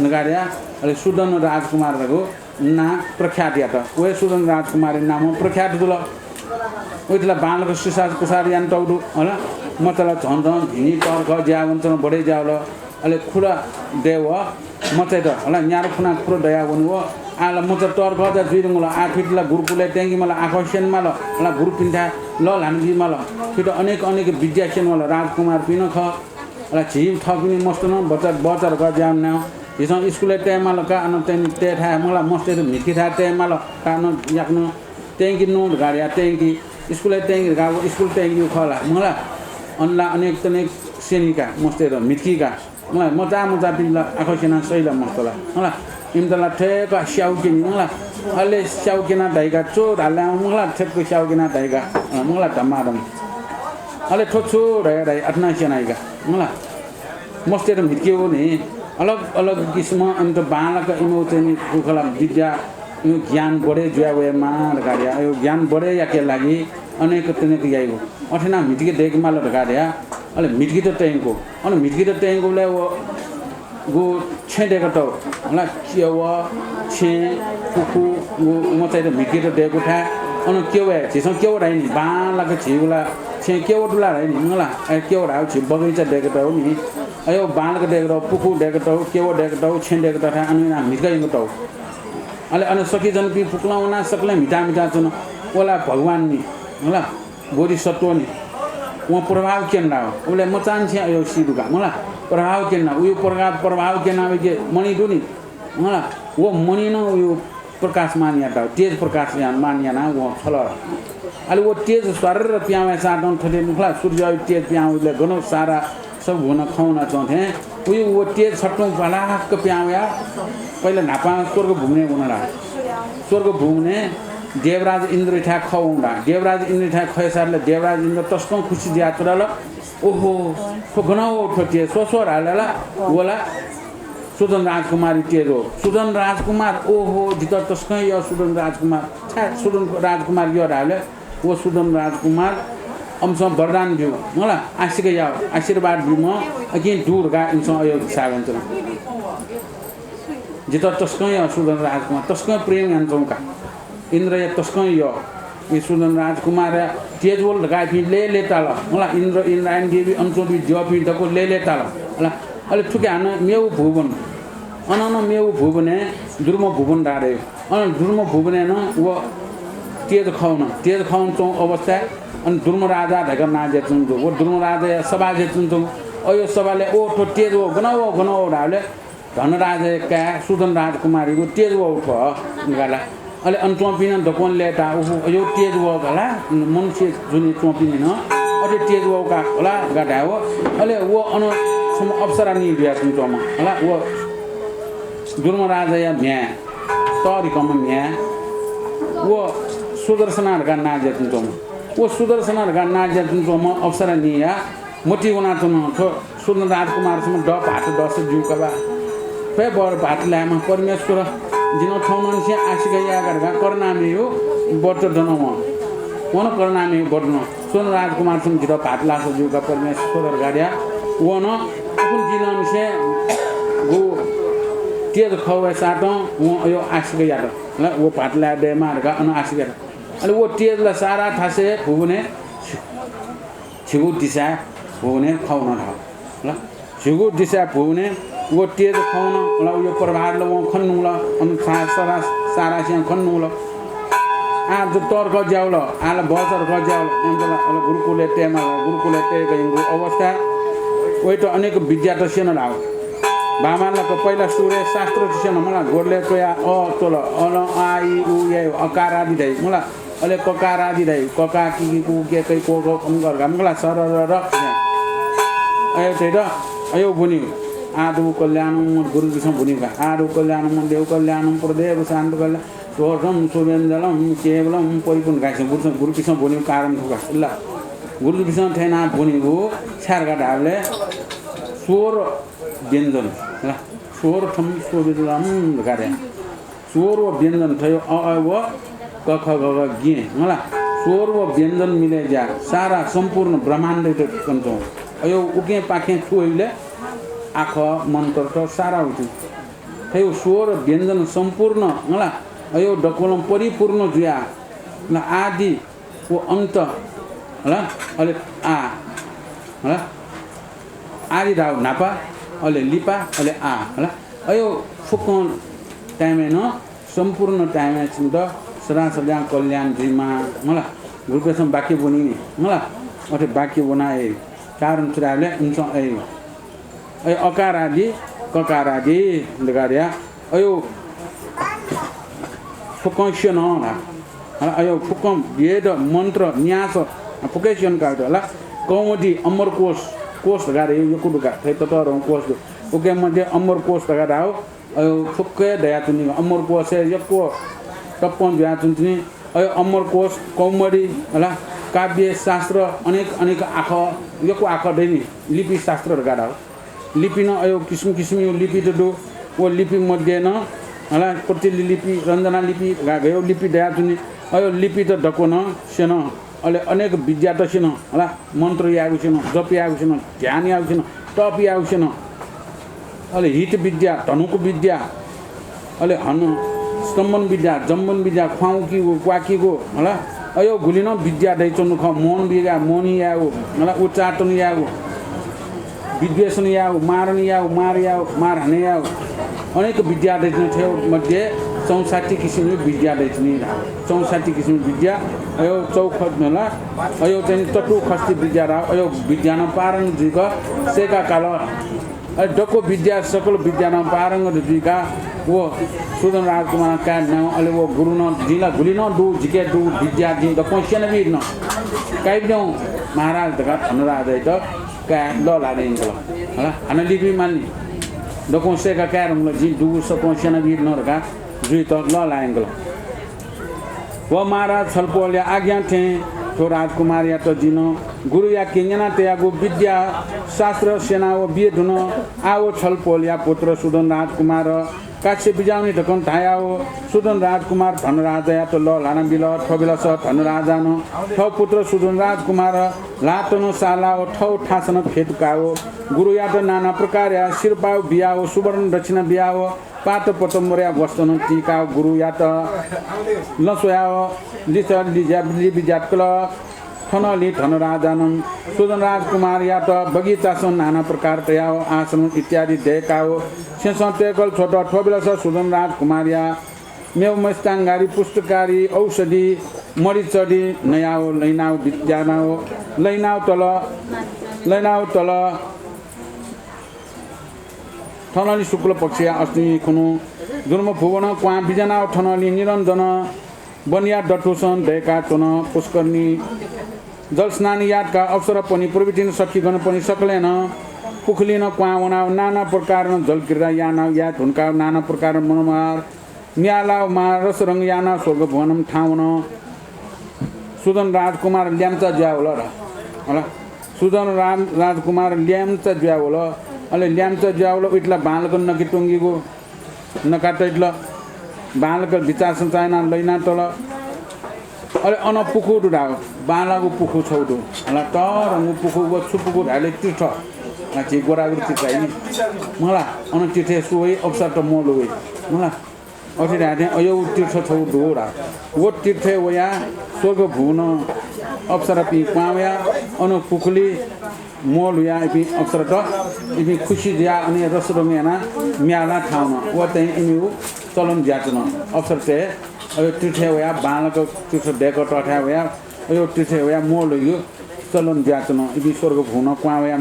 धकाः धया, अले सुधन राजकुमार धकाः नां प्रख्यात यात। व हे सुधन राजकुमारया नामं प्रख्यात जुल। वइत ला बांलाक सुसार कुसार यानातःगु दु, हला। मचा ला झन झन धिनी तर्क ज्या वंचन बढे ज्या वल। अले खुला दयेव मचाइत, हला, न्यादँ खुना खुर दया वनेव। आः ला मचा तर्क जा जुइ धुंकल। आः थुइत ला गुरुकुलय् त्यंके माल, आखः स्यने माल, हला, गुरुपिन्थाय् लःल्हाना बी माल। थुइत अनेक अनेक विद्या स्यने माल, राजकुमारपिं नं खः। अले झी थःपिनि मस्त नं बचा, बचा धकाः ज्या वने। झीसं स्कुलय् तये माल का, अन तये, तये थाय् मला, मस्तय्त म्हितके थाय् तये माल का, अन याकनं त्यंके नु धकाः धया त्यंके, स्कुलय् त्यंके धकाः व स्कुल त्यंके खः ला, मला। अन ला अनेक तनेक स्यनी का, मस्तय्त म्हितकी का, मला। मचा मचापिन्त ला आखः स्यना सइ ला मस्त ला, मला। इमित ला थय्क स्याउके नि, मला। अले स्याउकेना धाइका च्वः धाःले मखुला, ठ्याक्क स्याउकेना धाइका, अँ, मखुला धमाधम। अले थ्व छु धया धाइ अथेना स्यनाइका, मखुला। मस्तय्त म्हितके वनी, अलग अलग किसिमं अन त बांलाक इमिगु चाहिँ नि उखला विद्या, इमिगु ज्ञान बढे जुया वयेमा धकाः या, इमिगु ज्ञान बढे याके लागि अनेक तनेक याइगु। अथेना म्हितके दय्के माल धकाः धया, अले म्हितकेत तयंगु। अन म्हितकेत तयंगुबलय् व गु छेँ दय्कतौ, हला, क्यव, छेँ, पुखू, गु मचाइत म्हितकेत दय्कु थाय्। अन क्यवय्, झीसं क्यव धाइ नि, बांलाक झीगु ला छेँ क्यव दु ला धाइ नि, मला, अ, क्यव धाःगु झी बगैँचा दय्कतौ नि। अयो बांलाक दय्कतौ, पुखू दय्कतौ, क्यव दय्कतौ, छेँ दय्कतौ थाय् अन वनाः म्हितका यंकतौ। अले अन सखीजनपिं फुक्कलं वनाः सकलें म्हिता म्हिता च्वन। व ला भगवान नि, हला। बोधिसत्व नि, वं प्रभाव क्यना। उबलय् मचांनिसें अयो सी दुका, मला, प्रभाव क्यना। उयो प्रभाव, प्रभाव क्यना वइके मणि दु नि, मला, व मणि नं उयो प्रकाशमान यात, तेज प्रकाशमान याना वं छल। अले व तेज स्वार्र पिहां वये सातं थथे मखुला, सूर्यया तेज पिहां वइबलय् गन सारा सब भुवन खँ वनाच्वं थें, उयो व तेज छत्तुं भ्वालाक्क पिहां वया। पहिला न्हापां स्वर्ग भुवनय् वन ला। स्वर्ग भुवनय् देवराज इन्द्रयाथाय् खँ वं ला। देवराज इन्द्रयाथाय् खँ वये सारले देवराज इन्द्र तसकं खुसी जुया च्वनाल। ओहो, थ्व गन वः थ्व तेज, स्व स्व धाःले ला, व ला सुधन राजकुमारया तेज वः। सुधन राजकुमार, ओहो, जितः तसकं यः सुधन राजकुमार। छाय् सुधन राजकुमार यः धाःबलय् व सुधन राजकुमार अमिसं वरदान ब्यू, मला, आशिक याः, आशीर्वाद ब्यूम्ह अकिं दु धकाः इमिसं अयो हिसाब यानाच्वन। जितः तसकं यः सुधन राजकुमार, तसकं प्रेम यानाच्वंगु का। इन्द्रया तसकं यः। इ सुधन राजकुमारया तेज वल धकाः इपिं लय्‌लय्‌ताल। मला, इन्द्र, इन्द्रायणी देवी, अन च्वंपिं द्यःपिं दक्व लय्‌लय्‌ताल। मला, अले थुकी हानं मेगु भुवन, अन नं मेगु भुवनय् दुर्म भुवन धाःगु दइ। अन दुर्म भुवनय् नं व तेज खः वन। तेज खः वनाच्वंगु अवस्थाय् अन दुर्म राजा धकाः नां जुयाच्वंगु दु। व दुर्म राजाया सभा जुयाच्वंगु दु। अयो सभालय्, ओ, थ्व तेज वः, गन वः, गन वः धाःबलय् धनराजाया काय् सुधन राजकुमारयागु तेज वः थ्व धकाः ला। अले अन च्वंपिं नं दक्वं लय्‌ताः, ओहो, अयो तेज वः धकाः ला, मनुष्य जुनि च्वंपिं नं अथे तेज वः का धकाः ला धकाः धायेवं। अले व अन छम्ह अप्सरा निं जुयाच्वंम्ह, हला, व दुर्म राजाया म्ह्याय्, तःधिकःम्ह म्ह्याय्, व सुदर्शना धकाः नां जुयाच्वंम्ह। व सुदर्शना धकाः नां जुयाच्वंम्ह अप्सरा निंया मतिइ वनाच्वन, थ्व सुधन राजकुमारसम्म दः भाःत दःसा ज्यू का बा। फय् बर भाःत लायेमा परमेश्वर, जिं नं थौंनिसें आशिक याये का धकाः करुणामयया व्रत दन वं। व नं करुणामयया व्रत दन। सुधन राजकुमारसम्म जितः भाःत लाःसा ज्यू का परमेश्वर धकाः धया। व नं उखुन्हु दिनंनिसें गु तेज खः वये सातं वं अयो आशिक यात। ल, व भाःत लाये दयेमा धकाः अन आशिक यात। अले व तेज ला सारा थासय् भुवनय् झिगू दिसाय् भुवनय् खः वन धाः। ल, झिगू दिसाय् भुवनय् व तेज खः वन। ल, उयो प्रभाव ला वं खने नुंगल, अन सा-, सरा-, सारांशियां खने नुंगल। आः ला तःधिकः ज्या वल, आः ला बहःधिकः ज्या वल, अन ला, अन गुरुकुलय् तयेमाल, गुरुकुलय् तयेगु अवस्था। वइत अनेक विद्यात स्यन धाः। बांबांलाक पहिला सुरुइ शास्त्रत स्यन, मला, गोरलय् च्वया अ च्वल, अन आ इ उ याइ, अकार आदि धाइ, मला। अले ककार आदि धाइ, कका, किकि, कु, के, कै, को, क, कं, कर, घं, मखुला, सर, र, र, न्या। अयो थेत, अयो ब्वनी। आदौ कल्याणं, गुरुपिसं ब्वनी का। आदौ कल्याणं, मध्यौ कल्याणं, प्रदेव शान्त कल्याण, सोऽर्थं सुव्यञ्जनं, केवलं परिपूर्ण का। गुरुपिसं, गुरुपिसं ब्वनी कारण थुका। ल। गुरुपिसं थथे याना ब्वनीगु छाय् धकाः धाःबलय् स्वर व्यञ्जन। ल। सोऽर्थं सुव्यञ्जनं धकाः धाइ। स्वर व व्यञ्जन थयो अ, अ, व, क, ख, ग, घ, ज्ञ, मला। स्वर व व्यञ्जन मिले ज्या, सारा सम्पूर्ण ब्रह्माण्डइत कनाच्वं। अयो उकें पाखें छु वइबलय् आखः मन्त्रत सारा वइच्वं। थयो स्वर व्यञ्जन सम्पूर्ण, मला। अयो दक्वलं परिपूर्ण जुया, न आदि व अन्त, हला, अले आ, हला, आदि धाउ न्हापा, अले लिपा, अले आ, हला। अयो फुक्कं time-य् नं, सम्पूर्ण time-य् छिमित सदां सदां कल्याण जुइमा, हला। गुरुपिसं वाक्य ब्वनी नि, हला। अथे वाक्य ब्वना हे कारण छु धाःबलय् उन्सं अयो। अयो अकार आदि, ककार आदि धकाः धया। अयो फुक्कं स्यन ला। अयो फुक्कं वेद, मन्त्र, न्यास फुक्कं स्यन का ला। कौमुदी, अमरकोश, कोश धकाः धया यक्व दु का। थथे ततःधंगु कोश दु। उके मध्ये अमरकोश धकाः धाउ। अयो फुक्कं दयाच्वनीगु अमरकोशय् यक्व तप्पं जुयाच्वंतिनि। अयो अमरकोश, कौमुदी, हला, काव्य शास्त्र, अनेक अनेक आखः, यक्व आखः दइनि, लिपि शास्त्र धकाः धाः। लिपि नं अयो किसिम किसिमयो लिपित दु। व लिपि मध्ये नं, हला, प्रतिलि लिपि, रञ्जना लिपि धकाः गयो लिपि दयाच्वंनि। अयो लिपित दक्व नं स्यन। अले अनेक विद्यात स्यन, हला, मन्त्र यायेगु स्यन, जप यायेगु स्यन, ध्यान यायेगु स्यन, तप यायेगु स्यन। अले हित विद्या, धनुक विद्या, अले हन स्तम्भन विद्या, जम्भन विद्या, ख्वाउँकीगु, क्वाकीगु, हला, अयो गुलि नं विद्या दइच्वंगु खः। मोहन विद्या, मोहनी यायेगु, हला, उच्चाटन यायेगु, विद्वेषण यायेगु, मारण यायेगु, मार यायेगु, मार हाने यायेगु, अनेक विद्या दइच्वंगु थें मध्ये चौसट्ठी किसिमयो विद्या दइच्वंगु धाः। चौसट्ठी किसिमयो विद्या, अयो चौख-, हला, अयो चाहिँ चतुःखष्टि विद्या धाः। अयो विद्या नं पारंग जुइक सय्का काल। अले दक्व विद्या, सकल विद्या नं पारंगत जुइका व सुधन राजकुमार काय् नाउ, अले व गुरु नं, जिं ला गुलि नं दु, जिके दु विद्या, जिं दक्वं स्यनाबी नं। काइब्यं महाराज धकाः धनराजायात काय् लःल्हाना यंकल। हला, हानं लिपि मालनि। दक्वं सय्का काये धुंकल, जिं दुगु सकवं स्यनाबी नं धकाः जुइत लःल्हाना यंकल। व महाराज छलपोलया आज्ञा थें थ्व राजकुमारयात जिं गुरुयाके न्यना तयागु विद्या शास्त्र स्यनाव बिये धुन। आव छलपोलया पुत्र सुधन राजकुमार, काश्य बिज्याहुनि धकं धयाव सुधन राजकुमार धनराजायात लःल्हाना बिल। थ्व बेलस धनराजानं थव पुत्र सुधन राजकुमार ल्हातं सालाव थव थासनं फ्यतुकाव गुरुयात नाना प्रकारया सिरपाव बियाव सुवर्ण दक्षिणा बियाव पात पतम्बरया वस्त्रनं तिकाव गुरुयात लँ स्वयाव लिसः लिज्या-, लिबिज्याकल। थनंलि धनराजानं सुधन राजकुमारयात बगैंचासं नाना प्रकार तयाव आश्रम इत्यादि दय्काव छेँसं तय्कल छ्वत। थ्व बेलस सुधन राजकुमारया मेव मस्तांगारी पुष्टकारी औषधि मरिचधि नयाव लहिनाव बिज्यानाव लहिनाव तल, लहिनाव तल। थनंलि शुक्ल पक्षया अष्टमी खुन्हु दुर्म भुवनं क्वां बिज्यानाव थनंलि निरञ्जन वनया दथुसं दय्काच्वन। पुष्करणी जलस्नान यातका अप्सरापनि प्रभृतिन सखीगणपनि सकलें नं पुखुलिं क्वां वनाव नाना प्रकारन जलक्रीडा यानाव याये धुंकाव नाना प्रकारन मनोहार म्यालाव मां रसरंग यानाव स्वर्गभुवनं थाहां वन। सुधन राजकुमार ल्याय्म्चा जुयावल र। हला। सुधन राम, राजकुमार ल्याय्म्चा जुयावल। अले ल्याय्म्चा जुयावल, उइत ला बांलाक नके त्वंकीगु नका तइतल। बांलाक बिचाः सचाः यानाव लहिनातल। अले अन पुखू दु धाव, बांलाःगु पुखू छगू दु। हला, तःधंगु पुखू, व छु पुखू धायेले तीर्थ। हला, झी गोदावरी तीर्थ धाइ नि। मला, अन तीर्थय् सु वइ, अप्सरात म्वःल्हू वइ। मला, अथे धाये थें अय् तीर्थ छगू दु ला। व तीर्थय् वयाः स्वर्गभुवनं अप्सरापिं क्वां वयाः अन पुखुलिइ म्वःल्हुयाः इपिं अप्सरात इपिं खुसि जुयाः अन रसरंग यानाः म्यालाः थाहां वन। व थें इमिगु चलन जुयाच्वन। अप्सरातय् अय् तीर्थय् वयाः बांलाक तीर्थ दय्कः तःथाय् वयाः अय् तीर्थय् वयाः म्वःल्हुइगु चलन जुयाच्वन। इपिं स्वर्गभुवनं क्वां वयाः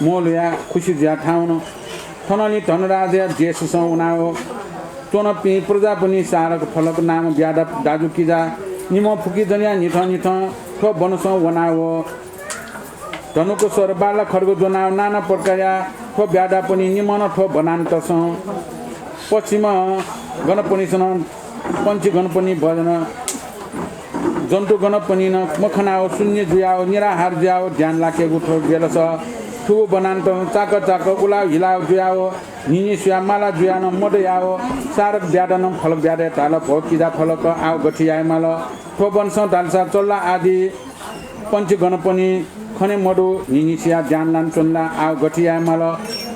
म्वःल्हुयाः खुसि जुयाः थाहां वन। थनंलि धनराजाया देशसं वनाव च्वनापिं प्रजापनि सारक फलक नाम ब्याधा दाजु किजा निम्ह फुकिजनया न्हिथं न्हिथं थ्व वनसं वनाव धनुक सर बाला खड्ग ज्वनाव नाना प्रकारया थ्व ब्याधापनि निम्हं थ्व वनान्तसं पश्चिम गणपनिसनं पंचगणपनि भजन जन्तुगणपनिनं मखनाव शून्य जुयाव निराहार जुयाव ध्यान लाकेगु थ्व बेलस थुगु वनान्तं चाक चाक उलाव हिलाव जुयाव न्हिन्हिसिया माला जुयानं मदयाव सारक ब्याधानं फलक ब्याधाय् धाल, भो किजा फलक, आव गथे याये माल? थ्व वनसं धालसा चल्ला आदि पंचगणपनि खने मदु, न्हिन्हिसिया ज्यानलान च्वनला, आव गथे याये माल?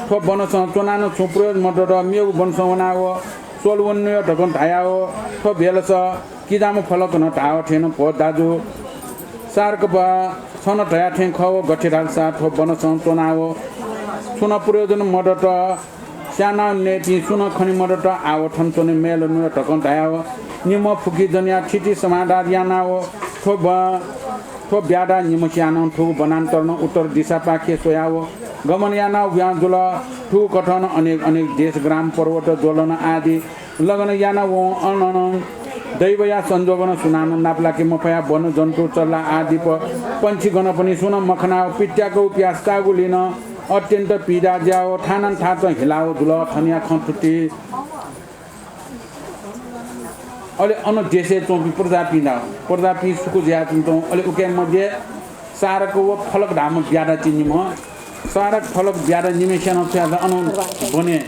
थ्व वनसं च्वनानं छुं प्रयोजन मदत, मेगु वनसं वनाव स्वल वनेनु धकं धायाव थ्व बेलस किजाम्ह फलकनं धाव थें नं, भो दाजु सारकप, छन धया थें खव, गथे धालसा थ्व वनसं च्वनाव छुं नं प्रयोजन मदत, स्यानाव नयेपिं सुं नं खने मदत, आव थन च्वने मय्लनु धकं धायाव निम्ह फुकिजनया थिति समाधान यानाव थ्व ब-, थ्व ब्याधा निम्हसियानं थुगु वनान्तरनं उत्तर दिशापाखे स्वयाव गमन यानाव ब्यां जुल। थुगु कथं अनेक अनेक देश ग्राम पर्वत ज्वलन आदि लगन यानाव अननं दैवया संजोगनं सुनानं नापलाके मफया वन जन्तु चल्ला आदि प-, पंचगणपनि सुं नं मखनाव पित्याकव प्यास्तागुलिनं अत्यन्त पीडा ज्याव थानान थाचं हिलाव जुल। थनया खँ थुति। अले अन देशय् च्वंपिं प्रजापिं ला, प्रजापिं सुख जुयाच्वंच्वं। अले उके मध्ये सारक व फलक धाःम्ह ब्याधा ति निम्ह, सारक फलक ब्याधा निम्हस्यां नं छ्वयाः अन बने,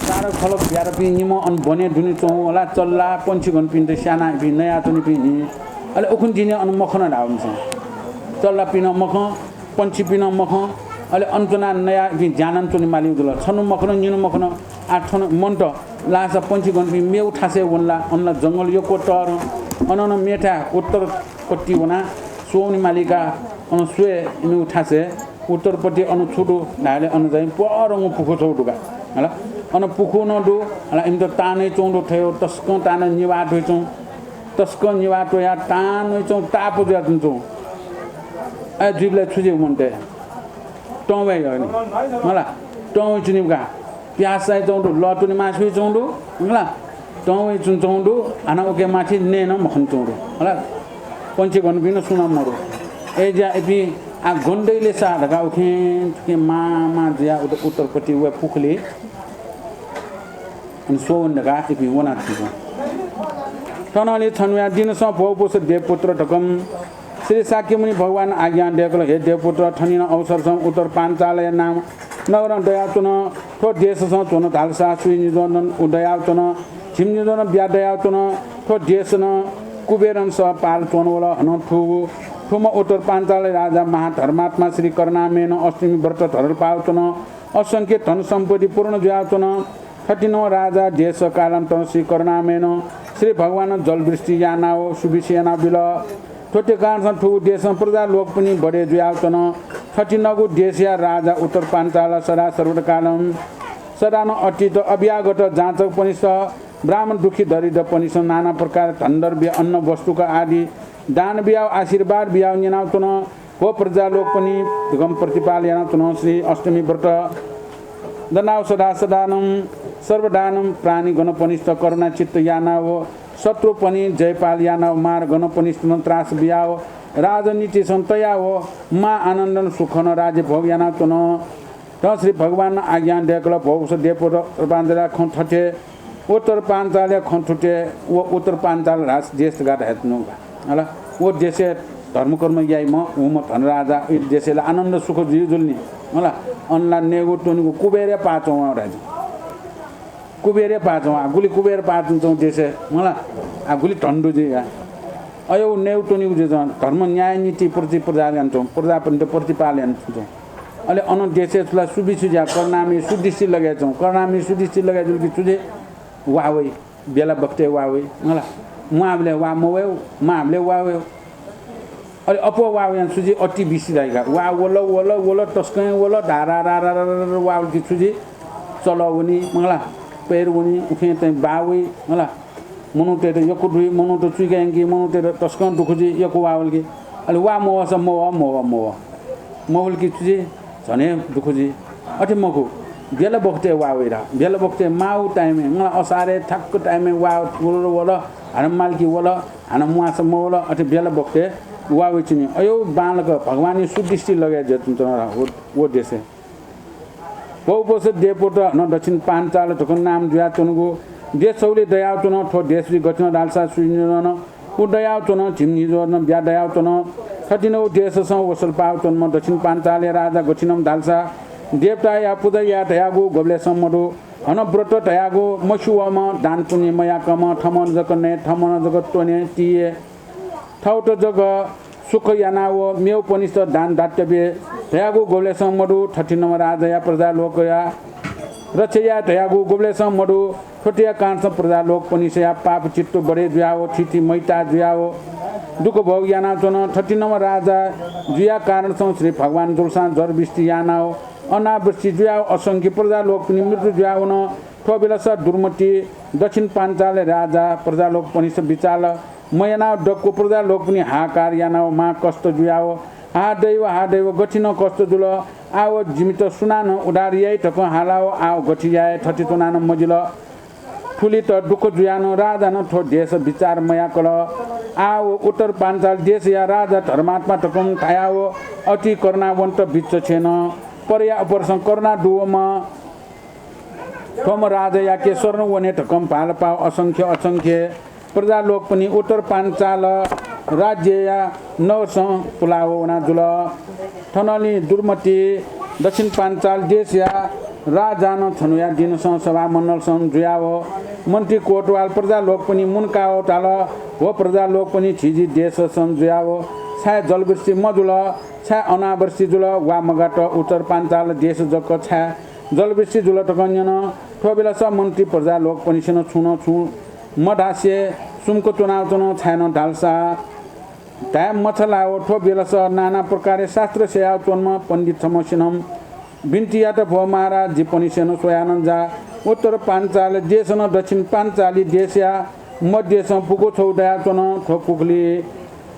सारक फलक ब्याधापिं निम्ह अन बने दुने च्वं वला। चल्ला पंक्षी गणपिन्त स्यानाः इपिं नयाच्वनीपिं नि। अले उखुन्हु दिने अन मखन धाःम्ह छु। चल्लापिं नं मखं, पंक्षीपिं नं मखं। अले अन च्वनाः नयाः इपिं ज्यानाः च्वने माली जुल। छन्हु मखन, निन्हु मखन, आः थन मन्त लाःसा पंक्षी गणपिं मेगु थासय् वन ला, अन ला जंगल यक्व तःधं। अन अन मेथाय् उत्तरपट्टि वनाः स्वने माली का। अन स्वये इमिगु थासय् उत्तरपट्टि अन छु दु धायेले अन चाहिँ परंगु पुखू छगू दु का। हला, अन पुखू नं दु। हला, इमित ताःनय् च्वं दु थयो, तसकं ताःनय् निभाः त्वइच्वं। तसकं निभाः त्वयाः ताःनय् च्वं, ताप जुयाच्वंच्वं। अय् जुइबलय् छु जुइ मन्त? तं वये नि। हला, तं वइच्वनीगु का। प्यासा च्वं दु, लः त्वने मास्ति च्वं दु। हला, तं वइच्वंच्वं दु, हानं उके माथि नये नं मखन च्वं दु। हला, पंक्षी गणपिं नं सुं नं मदु। अय् ज्या इपिं आः गन दइ ले सा धकाः उखें थुखें मां मां जुयाः उत-, उत्तरपट्टि वये पुखुलिइ अन स्ववने धकाः इपिं वनाच्वंच्वं। थनंलि छन्हुया दिनसं भो पुरुष देवपुत्र धकं श्री शाक्यमुनि भगवान आज्ञा दय्कल, हे देवपुत्र, थनिं नं अवसरसं उत्तर पाञ्चालया नाम नगरं दयाच्वन। थ्व देशसं च्वन धालसा श्री निजोधन उ दयाच्वन, झिम्ह निजोधन ब्या दयाच्वन। थ्व देशनं कुबेरं सः पाल च्वंवल। हनं थुगु थुम्ह उत्तर पाञ्चाल राजा महाधर्मात्मा श्री करुणामयनं अष्टमी व्रत धरल पावच्वन। असंख्य धन सम्पत्ति पूर्ण जुयाच्वन। थथिनं राजा देश कालान्तरं श्री करुणामयनं श्री भगवानं जलवृष्टि यानाव सुभिक्ष यानाबिल। थ्वते कारणसं थुगु देशं प्रजा लोकपनि बढे जुयाच्वन। थथिनगु देशया राजा उत्तर पाञ्चाल सदा सर्वकालं सदानं अतीत अभ्यागत जाँचकपनिस्त ब्राह्मण दुखी दरिद्रपनिस्त नाना प्रकार धनद्रव्य अन्न वस्तुक आदि दान बियाव आशीर्वाद बियाव न्यनाव च्वन। व प्रजा लोकपनि धकं प्रतिपाल यानाव च्वन। श्री अष्टमी व्रत दनाव सदा सदानं सर्वदानं प्राणी गणपनिस्त करुणा चित्त यानाव शत्रुपनि जयपाल यानाव मार गणपनिस्तनं त्रास बियाव राजनीतिसं तयाव मा आनन्दन सुखन राज्य भोग यानाव च्वन। त श्री भगवान आज्ञा दय्कल, भो पुरुष देवपुत्र, उत्तर पाञ्चालया खँ थथे, उत्तर पाञ्चालया खँ थथे, व उत्तर पाञ्चाल राज देश धकाः धायेत्यंगु का। हला, व देशय् धर्मकर्म याइम्ह हुम्ह धनराजा, व देशय् ला आनन्द सुख जुइ जुल नि। हला, अन ला नयेगु त्वनेगु कुबेरया पाः च्वं धाइ। कुबेरया पाः च्वं, आ गुलि कुबेर पाः च्वंच्वं देशय्, हला, आ गुलि धन दु जुइ का। अय् व नयेगु त्वनेगु जुइ च्वं, धर्म न्याय नीति प्रति प्रजा यानाच्वं, प्रजापनित प्रतिपाल यानाच्वं। अले अन देशय् छु ला सुभिक्ष जुया, करुणामय सुदृष्टि लगे च्वं। करुणामय सुदृष्टि लगे जुल कि छु जुइ? वा वइ। बेला बखतय् वा वइ। हला, म्वाःबलय् वा मवय्, माःबलय् वा वय्। अले अप्वः वा वयां छु जुइ? अतिवृष्टि धाइ का। वा वल, वल, वल, तसकं वल, धारा, रा, रा, रा, रा, रा, वा वल कि छु जुइ? चलः वनी, हला, पैह्र वनी, उखें चाहिँ बाः वइ, हला। मनूतय्त यक्व दुइ, मनूत चुइका यंकी, मनूतय्त तसकं दुःख जुइ, यक्व वा वल कि। अले वा मवःसा मवः, मवः, मवः। मवल कि छु जुइ? झन हे दुःख जुइ। अथे मखु, बेला बखतय् वा वइ रा। बेला बखतय् माःगु time-य्, मला असारय् ठ्याक्क time-य् वा वल, वल, हानं माल कि वल, हानं म्वाःसा मवल, अथे बेला बखतय् वा वइच्वनी। अय् बांलाक भगवानया सुदृष्टि लगे जुयाच्वन रा व, व देशय्। भो पुरुष देवपुत्र, हनं दक्षिण पाञ्चाल धकं नाम जुयाच्वंगु देश छगुलि दयाच्वन। थ्व देशय् गथिनं धालसा सुनिजोधन उ दयाच्वन, झिम्ह निजोधन ब्या दयाच्वन। थथिनगु देशसं वसल पावच्वंम्ह दक्षिण पाञ्चालया राजा गथिनं धालसा देवताया पुजा याये धयागु गुबलेसं मदु। हनं व्रत धयागु मस्यूवंम्ह, दान पुण्य मयाकंम्ह, थम्हं जक नये, थम्हं जक त्वने, तिये, थःत जक सुख यानाव मेवपनिस्त दान दातव्य धयागु गुबलेसं मदु। थथिनं राजाया प्रजालोकया रक्षा याये धयागु गुबलेसं मदु। थ्वतेया कारणसं प्रजालोकपनिसया पाप चित्त बढे जुयाव, थीथी मैता जुयाव दुःख भोग यानाच्वन। थथिनं राजा जुया कारणसं श्री भगवान जुलसां जलवृष्टि यानाव अनावृष्टि जुयाव असंख्य प्रजालोकपनि मृत्यु जुयावन। थ्व बेलस दुर्मति दक्षिण पाञ्चाल राजा प्रजालोकपनिस बिचाल मयानाव दक्व प्रजालोकपनि हाहाकार यानाव महाकष्ट जुयाव, हा दैव, हा दैव, गथिनं कष्ट जुल। आव जिमित सुनानं उद्धार याइ धकं हालाव आव गथे याये, थथे च्वनानं मजिल। थुलित दुःख जुयानं राजानं थ्व देश बिचार मयाकल। आव उत्तर पाञ्चाल देशया राजा धर्मात्मा धकं धायाव अति करुणावन्त विचक्षण, परया उपरसं करुणा दुवम्ह थ्वम्ह राजायाके शरण वने धकं भालपाव असंख्य असंख्य प्रजालोकपनि उत्तर पाञ्चाल राज्यया नगरसं पुलाव वना जुल। थनंलि दुर्मति दक्षिण पाञ्चाल देशया राजानं छन्हुया दिनसं सभामण्डलसं जुयाव मन्त्री कोतवाल प्रजालोकपनि मुनकाव धाल, "हो प्रजालोकपनि, झिझी देशसं जुयाव छाय् जलवृष्टि मजुल, छाय् अनावृष्टि जुल, वा मगात, उत्तर पाञ्चाल देश जक छाय् जलवृष्टि जुल?" धकं न्यन। थ्व बेलस मन्त्री प्रजालोकपनिसेनं छुं नं छुं मधासे सुम्क च्वनाव च्वन, छाय् नं धालसा धाये मछालाव थ्व बेलस नाना प्रकारया शास्त्र स्ययाव च्वंम्ह पण्डित छम्हसिनं बिन्ति यात, भो महाराज, जिपनिसेनं स्वयानं जा। उत्तर पाञ्चाल देशनं दक्षिण पाञ्चाली देशया मध्यसं पुगु छौ दयाच्वन। थ्व पुखुली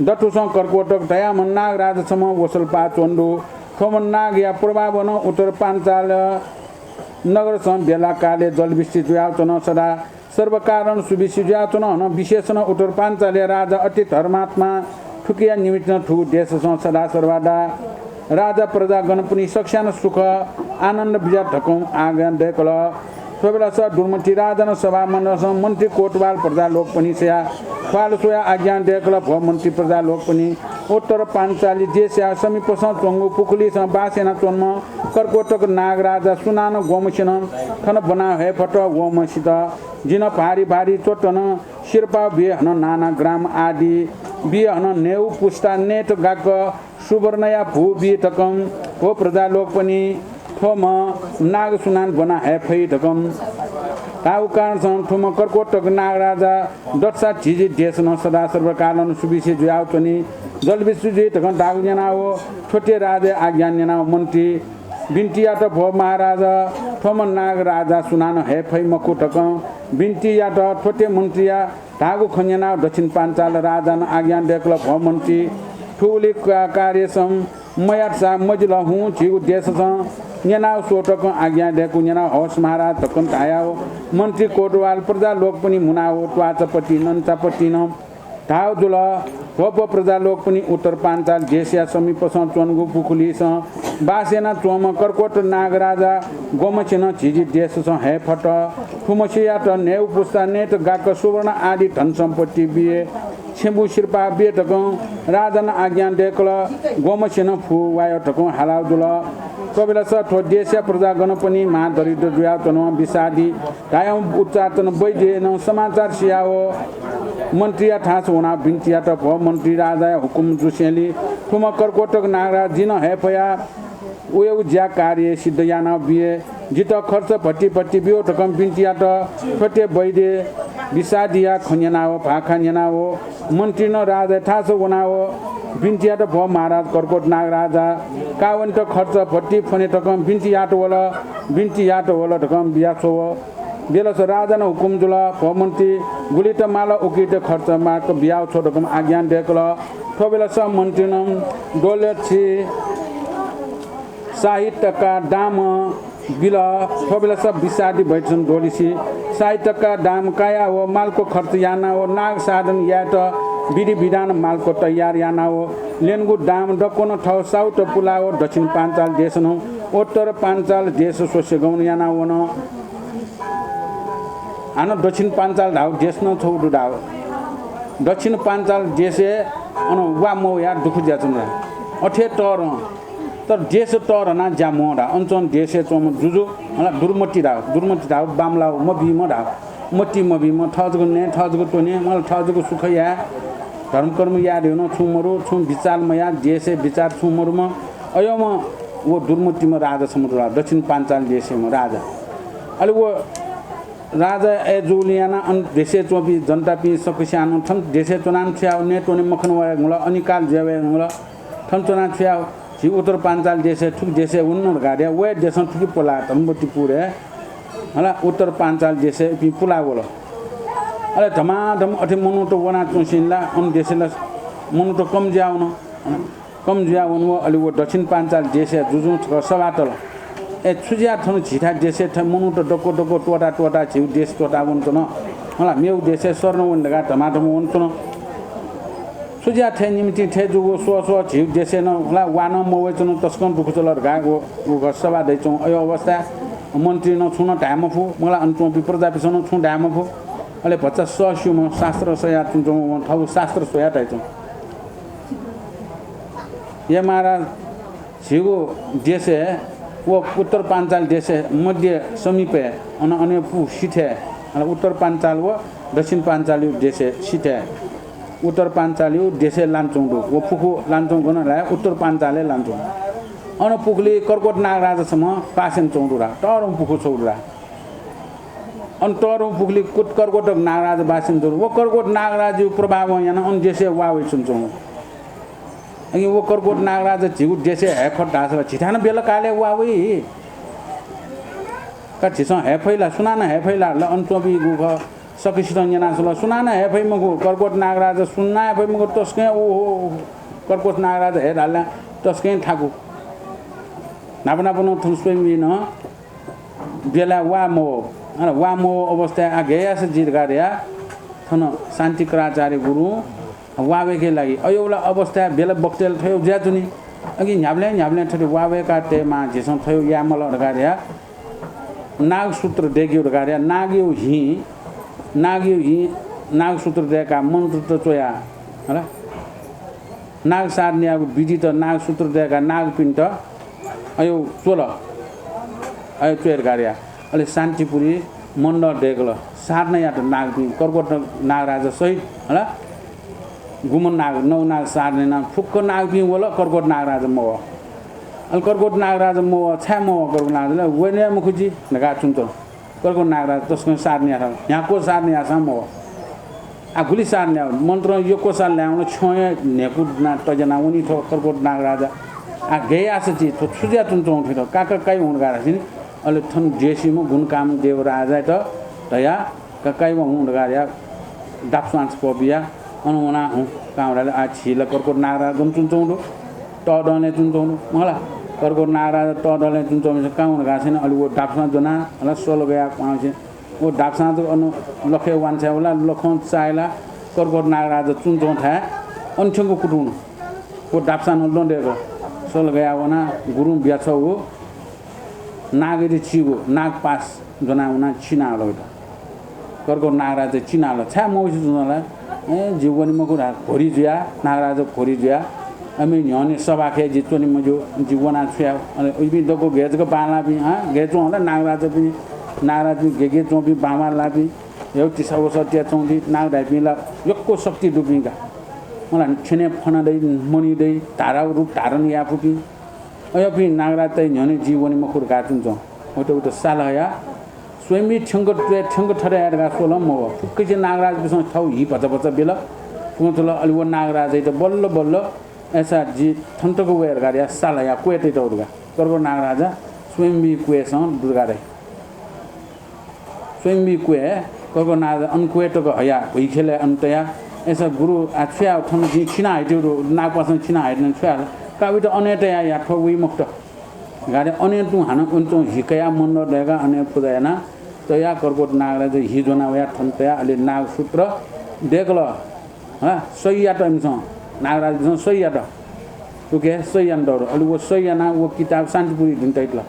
दथुसं कर्कोटक धयाम्ह नागराज छम्ह वसलपाः च्वन दु। थ्वम्ह नागया प्रभावनं उत्तर पाञ्चाल नगरसं बेला कालय् जलवृष्टि जुयाव च्वन। सदा सर्वकारण सुवृष्टि जुयाव च्वन। हनं विशेषनं उत्तर पाञ्चालया राजा अति धर्मात्मा, थुकिया निमित्तं थुगु देशसं सदा सर्वदा राजा प्रजागणपनि सकस्यानं सुख आनन्द बिज्यात धकं आज्ञा दय्कल। थ्व बेलस दुर्मति राजानं सभामण्डलसं मन्त्री कोतवाल प्रजालोकपनिसया ख्वाल स्वयाव आज्ञा दय्कल, भो मन्त्री प्रजालोकपनि, उत्तर पाञ्चाली देशया समीपसं च्वंगु पुखुलीसं बास यानाच्वंम्ह कर्कोटक नागराजा सुनानं ग्वम्हसिनं थन ब्वना हये फत। वम्हसित जिं भारी भारी चोटनं सिरपाः बिये, हनं नाना ग्राम आदि बिये, हनं न्हय्गू पुस्ता नयेत गाक्क सुवर्णया भू बिये धकं, भो प्रजालोकपनि, थ्वम्ह नाग सुनानं ब्वना हये फइ धकं धाःगु कारणसं थ्वम्ह कर्कोटक नागराजा दथुसा झिझी देशनं सदा सर्वकालं सुवृष्टि जुयाव च्वनी। जलवृष्टि जुइ धकं धाःगु न्यनाव थ्वते राजाया आज्ञा न्यनाव मन्त्री बिन्ति यात, भो महाराज, थ्वम्ह नागराजा सुनानं हये फइ मखु धकं बिन्ति यात। थ्वते मन्त्रीया धाःगु खँ न्यनाव दक्षिण पाञ्चाल राजानं आज्ञा दय्कल, भो मन्त्री, थुगुली का-, कार्यसं मयातसा मजिल हुँ, झीगु देशसं न्यनाव स्व धकं आज्ञा दय्कूगु न्यनाव हवस महाराज धकं धायाव मन्त्री कोतवाल प्रजालोकपनि मुनाव त्वाचापति नन्चापतिनं धाःगु जुल, भो प्रजालोकपनि, उत्तर पाञ्चाल देशया समीपसं च्वंगु पुखुलीसं बास यानाच्वंम्ह कर्कोटक नागराजा ग्वम्हसिनं झिझी देशसं हये फत। थुम्हसियात न्हय्गू पुस्ता नयेत गाक्क सुवर्ण आदि धनसम्पत्ति बिये, छेँबुँ सिरपाः बिये धकं राजानं आज्ञा दय्कल। ग्वम्हसिनं फु वाय् धकं हालाव जुल। थ्व बेलस थ्व देशया प्रजागणपनि महादरिद्र जुयाव च्वंम्ह विषादी धायेम्ह उच्चाटन वैद्यनं समाचार सियाव मन्त्रीया थास वनाव बिन्ति यात, भो मन्त्री, राजाया हुकुम जुसेंलि थुम्ह कर्कोटक नागराज जिं हये फया। वयागु ज्या कार्य सिद्ध यानाव बिये। जितः खर्च भति भति ब्यु धकं बिन्ति यात। थ्वते वैद्य विषादीया खँ न्यनाव, भाखा न्यनाव मन्त्रीनं राजाया थास वनाव बिन्ति यात, भो महाराज, कर्कोटक नागराजा, का वनेत खर्च भति फ्वने धकं बिन्ति यात वल, बिन्ति यात वल धकं बिया छ्वव। बेलस राजानं हुकुम जुल, भो मन्त्री, गुलित माल उकित खर्च माक बियाव छ्व धकं आज्ञा दय्कल। थ्व बेलस मन्त्रीनं द्वलछि साहित्यका दाम बिल। थ्व बेलस विषादी वैद्यनं द्वलछि साहित्यका दाम कायाव मालको खर्च यानाव नाग साधन यायेत विधि विधान मालको तयार यानाव ल्यनेगु दाम दक्वं थव साहुत पुलाव दक्षिण पाञ्चाल देशनं उत्तर पाञ्चाल देश स्वसे गमन यानाव वन। हानं दक्षिण पाञ्चाल धाःगु देशनं छगू दु धाःगु। दक्षिण पाञ्चाल देशय् अन वा मवया दुःख जुयाच्वन। अथे तःधं, तर देश तःधना ज्या मवः धाः। अन च्वंम्ह देशय् च्वंम्ह जुजु, मला दुर्मति धाःगु, दुर्मति धाःगु बांमलाःगु, मभिंम्ह धाःगु। मति मभिंम्ह, थः जक नये, थः जक त्वने, मला थः जक सुख याये, धर्मकर्म याये धइगु नं छुं मदु, छुं बिचाः मयाः, देशय् बिचाः छुं मदुम्ह। अय्म्ह व दुर्मतिम्ह राजा छम्ह दु धाःगु, दक्षिण पाञ्चाल देशय्म्ह राजा। अले व राजा अय् जूगुलिं यानाः अन देशय् च्वंपिं जनतापिं सकस्यां नं थन देशय् च्वनाः नं छु याये, नये त्वने मखन वयेधुंकल, अनिकाल जुया वयेधुंकल, थन च्वनाः छु याये, झी उत्तर पाञ्चाल देशय् थुकि देशय् वने धकाः धया, वया देशं थुकि पुलाः धर्मवती पुरय्, हला, उत्तर पाञ्चाल देशय् इपिं पुलाः वल। अले धमाधम अथे मनूत वनाच्वंसेंलि ला अन देशय् ला मनूत कम जुया वन। कम जुया वंव। अले व दक्षिण पाञ्चाल देशया जुजुं छकः सभा तल। ए, छु जुयाः थन झीथाय् देशय् थ्व मनूत दक्व दक्व त्वःता त्वःता झीगु देश त्वःता वनाच्वन? हला, मेगु देशय् शरण वने धकाः धमाधम वनाच्वन। छु जुयाः थ्व निमित्तिं थथे जूगु? स्व स्व, झीगु देशय् नं हला वा नं मवइच्वन, तसकं दुःख जुल धकाः व, व सभा दइच्वन। अय् अवस्थाय् मन्त्रीं नं छुं नं धाये मफु, मला अन च्वंपिं प्रजापिसं नं छुं धाये मफु। अले भचा सः स्यूम्ह, शास्त्र सयाच्वंच्वंम्ह थःगु शास्त्र स्वया तयाच्वं। हे महाराज, झीगु देशय् व उत्तर पाञ्चाल देशय् मध्य समीपय् अन अन पु सिथय्, अन उत्तर पाञ्चाल व दक्षिण पाञ्चालयु देशय् सिथय् उत्तर पाञ्चालयु देशय् लानाच्वंगु दु। व पुखू लानाच्वंगु गन धाःसा उत्तर पाञ्चालय् लानाच्वंगु। अन पुखुलिइ कर्कोट नागराजा छम्ह बास यानाच्वंगु दु रा। तःधंगु पुखू छगू दु रा। अन तःधंगु पुखुलिइ कुत कर्कोट नागराजा बास यानाच्वंगु दु। व कर्कोट नागराजयु प्रभावं यानाः अन देशय् वा वयाच्वंच्वंगु। अकिं व कर्कोट नागराजा झीगु देशय् हये फत धाःसा ला झीथाय् नं बेला कालय् वा वइ। का झीसं हये फइ ला, सुनानं हये फइ ला, ल अन च्वंपिं गुगु खः सकसितं न्यना स्वल, सुनानं हये फइ मखु। कर्कोट नागराजा सुनानं हये फइ मखु, तसकं ओहो, कर्कोट नागराजा हये धाल ला तसकं थाकु। न्हापा न्हापा नं थन स्वयम्भुइ नं बेलाय् वा मवः। अन वा मवः अवस्थाय् आ गय् याःसा जुइ धकाः धयाः थन शान्तिकराचार्य गुरुं वा वय्केगु लागि अय् ला अवस्थाय् बेला बखतय् ला थ्व जुयाच्वनी। अकिं न्ह्याबलें न्ह्याबलें थथे वा वय्का तयेमाः, झीसं थ्व याये माल धकाः धयाः नागसूत्र दय्केगु धकाः धयाः नागयु हिं, नागयु हिं, नागसूत्र दय्काः मन्त्रत च्वयाः, हला? नाग साधनायागु विधित नागसूत्र दय्काः नागपिन्त अय् च्वल, अय् च्वये धकाः धयाः। अले शान्तिपुरी मण्डल दय्कल, साधना यात नागपिं, कर्कोट नागराजा सहित, हला? गुम्ह नाग, नौ नाग साधना यानाः फुक्क नागपिं वल, कर्कोट नागराजा मवः। अले कर्कोट नागराजा मवः, छाय् मवः कर्कोट नागराजा? वने मखु जि धकाः च्वंच्वं। कर्कोट नागराजा तसकं साधना याःसां, न्ह्याक्व साधना याःसां मवः। आ गुलि साधना याः, मन्त्रं यक्व साधना याः वन, छ्यं हे न्ह्याक्व ना तज्याना वनी थ्व कर्कोट नागराजा। आ गय् याःसा जुइ, थ्व छु जुयाच्वंच्वं थें, का का काइ हुँ धकाः धाःसा नि। अले थन देशीम्ह गुणकाम देवराजायात धयाः का काइ वा हुँ धकाः धयाः दापसां छपः बियाः अन वनाः हुँ। कां वनाः आ छि ला कर्कोट नागराजा गन च्वंच्वं दु, तःदँलय् च्वंच्वं दु। मला कर्कोट नागराजा तःदँलय् च्वंच्वंम्हसिनं कां हुँ धकाः धाःसा नि। अले व दापसां ज्वनाः अले सल गयाः क्वहां वंसे व दापसां जक अन लखय् वांछ्वया वल, लखं चाःहिलाः कर्कोट नागराजा च्वंच्वंथाय् अन थ्यंक कुतुं वन। व दापसां नं लँ दय्कल, सल गयाः वनाः गुरुं बियाछ्वःगु नागयात चीगु नागपाश ज्वनाः वनाः चिनाः हल वयात। कर्कोट नागराजा चिनाः हल। छाय् मवसे च्वंच्वं ला? ए, जि वने मखु धकाः घोरी जुयाः, नागराजा घोरी जुयाः, अमे न्ह्यःने सभाखय् जि च्वने मज्यू, जि वनाः छु याये? अले इपिं दक्व गय् जक बांलाःपिं, हँ, गय् च्वं हला नागराजापिं, नागराजापिं गय् गय् च्वंपिं बांबांलाःपिं, यक्व तिसा वसः तयाच्वंपिं नाग धाइपिं ला यक्व शक्ति दुपिं का। मला छेनय् फना दइ, मणि दइ, धारा रूप धारण याये फुपिं। अय्‌पिं नागराजातय् न्ह्यःने जि वने मखु धकाः च्वंच्वं। वयात वयात साला हयाः स्वयम्भुइ थ्यंक त्वये, थ्यंक थथे याये धकाः स्वलं मवः। फुक्कसिया नागराजपिसं थःगु हि भचा भचा बिल। पुगं च्वल। अले व नागराजायात बल्ल बल्ल अय्‌सा जि थन तक वये धकाः धयाः साला हयाः क्वय् तयातःगु धकाः। कर्कोट नागराजा स्वयम्भुइ क्वय्‌सं दु धकाः धाइ। स्वयम्भुइ क्वय्, कर्कोट नागराजा अन क्वय् तक हयाः भुइँखेलय् अन तयाः, अय्‌सा गुरु, आ, छु याये, थन जिं छिना हयातःगु दु, नागपाशं छिना हयातःगु दु, छु याये? का वयात अन हे तयाः या, थ्व वइ मखुत। धकाः अन तुं हानं अन तुं हि कयाः मण्डल दय्काः अन हे पुजा यानाः तयाः कर्कोट नागराजा हि ज्वनाः वयाः थन तयाः अले नागसूत्र दय्कल। हँ, सही यात इमिसं, नागराजपिसं सही यात। उके सही यानातःगु दु। अले व सही यानाः व किताब शान्तिपुरी दुने तयातल।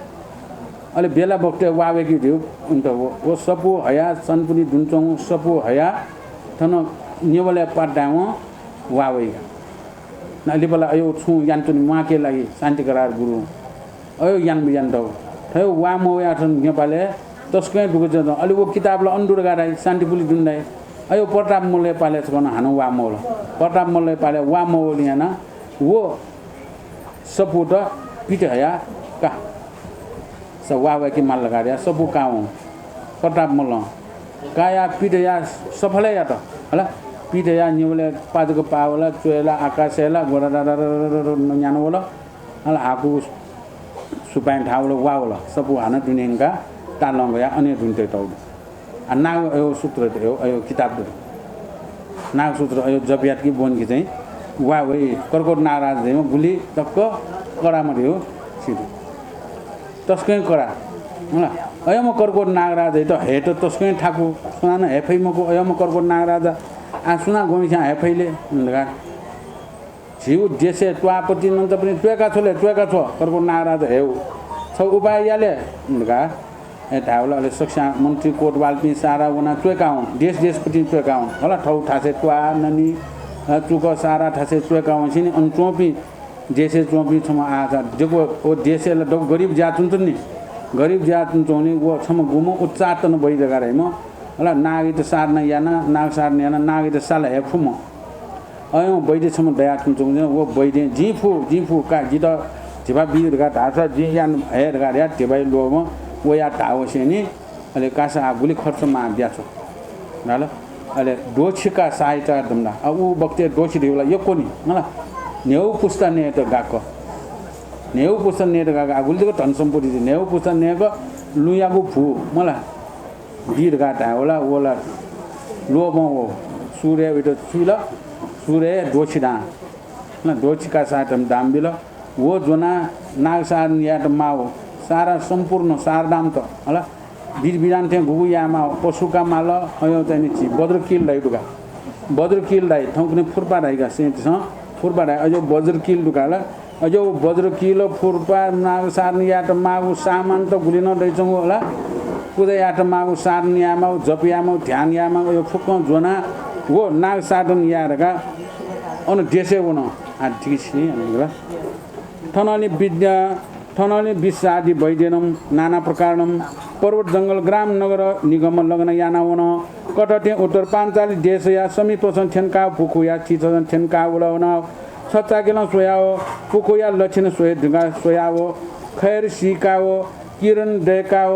अले बेला बखतय् वा वय्केगु धइगु वनेत व, व सफू हयाः शान्तिपुरी दुने च्वंगु सफू हयाः थन नेवालय् पात धायेवं वा वइगु। न लिपा ला अय् छुं यानाच्वने म्वाकेगु लागि शान्तिकरार गुरुं अय् यानाबी यानातःगु। थथे वा मवयाः थन नेपालय् तसकं दुःख जुयाच्वन। अले व किताब ला अन दु धकाः धाइ, शान्तिपुरी दुने धाइ। अय् प्रताप मल्लया पालय् छकः नं हानं वा मवल। प्रताप मल्लया पालय् वा मवःगुलिं यानाः व सफूत पित हयाः का। स वा वय्के माल धकाः धयाः सफू काः वं। प्रताप मल्लं कायाः पित हयाः सफल हे यात। हला, पित हयाः नेवालय् पाजक पाः वल, च्वय् ला आकाशय् ला ग्वदादादादादादादा न्याना वल। हला, हाकु सुपाँय् थाः वल, वा वल। सफू हानं दुने यंकाः तालं गयाः अन हे दुने तयातःगु दु। आ, नाग अय् सूत्र दु, अय् किताब दु। नागसूत्र अय् जप यात कि ब्वन कि चाहिँ वा वइ। कर्कोट नागराज धइम्ह गुलि तक्क कडा मदु हो, सिधु। तसकं कडा। हला, अय्‌म्ह कर्कोट नागराजायात हयेत तसकं थाकु, सुनानं हये फइ मखु, अय्‌म्ह कर्कोट नागराजा, आ, सुनां गुम्हस्यां हये फइ ले धकाः। झीगु देशय् त्वाःपतिनन्त पनि त्वय्‌का छ्व ले, त्वय्‌का छ्व, कर्कोट नागराजा हयेगु। छगू उपाय या ले धकाः ए धायेवल। अले सकस्यां मन्त्री कोतवालपिं सारा वना च्वय्कावन, देश देशपतिं च्वय्कावन। हला, थौ थासय् त्वाः, ननी, अ, चुक सारा थासय् च्वय्कावन सिनि। अन च्वंपिं देशय् च्वंपिं छम्ह आः चा, दक्व व देशय् ला दक्व गरिब ज्याचुन च्वंनि। गरिब ज्याचुन च्वंनि, व छम्ह गुम्ह उच्चाटन वैद्य धकाः धाइम्ह। हला, नागयात साधना याना, नाग साधना याना, नागयात साला हये फुम्ह। अय्‌नं वैद्य छम्ह दयाच्वंच्वंगु, व वैद्यं जिं फु, जिं फु, का जितः धिबा बी धकाः धाःसा जिं याये धकाः धयाः धिबाया लोभं वयाः धाःवसेंनि। अले कासा आः गुलि खर्च माः बियाच्वँ धाल। अले द्वःछिका साहित्य धम्दा, अ, उ बखतय् द्वःछि धइबलय् यक्व नि, हला, न्हय्‌गू पुस्ता नयेत गाक्क। न्हय्‌गू पुस्ता नयेत गाक्क, आः गुलि जक धन सम्पत्ति दु, न्हय्‌गू पुस्ता नयेक लुँयागु भु, मला, बी धकाः धायेवल। व ला लोभं व सूर्य वइत छुइल, सूर्य द्वःछि दां। न द्वःछिका साहित्यं दां बिल। व ज्वनाः नाग साधन यायेत माःगु सारा सम्पूर्ण सारदामत, हला, विधि विधान थें गुगु याये माःगु पशुका माल। अय्‌नं चाहिँ नि झी वज्रकिल धाइ दुका। वज्रकिल धाइ, थौंकन्हय् फुर्पा धाइ का, सेंतिसं फुर्पा धाइ। अज्याःगु वज्रकिल दुका ला। अज्याःगु वज्रकिल, फुर्पा, नाग साधन यायेत माःगु सामानत गुलि नं दइच्वंगु, हला, पुजा यायेत माःगु, साधन याये माःगु, जप याये माःगु, ध्यान याये माःगु, अज्याःगु फुक्कं ज्वनाः व नाग साधन याये धकाः अन देशय् वन। आः थिकि छि, हला। थनंलि विद्या, थनंलि विश्वादि वैद्यनं नाना प्रकारनं पर्वत जंगल ग्राम नगर निगम लगन याना वन। कथं थें उत्तर पाञ्चाली देशया समीपसं थ्यंकाः पुखूया चिचसं थ्यंकाः वल वन। छचाःखेलं स्वयाव पुखूया लक्षण स्वये धुंकाः स्वयाव खय्‌र सीकाव किरण दय्‌काव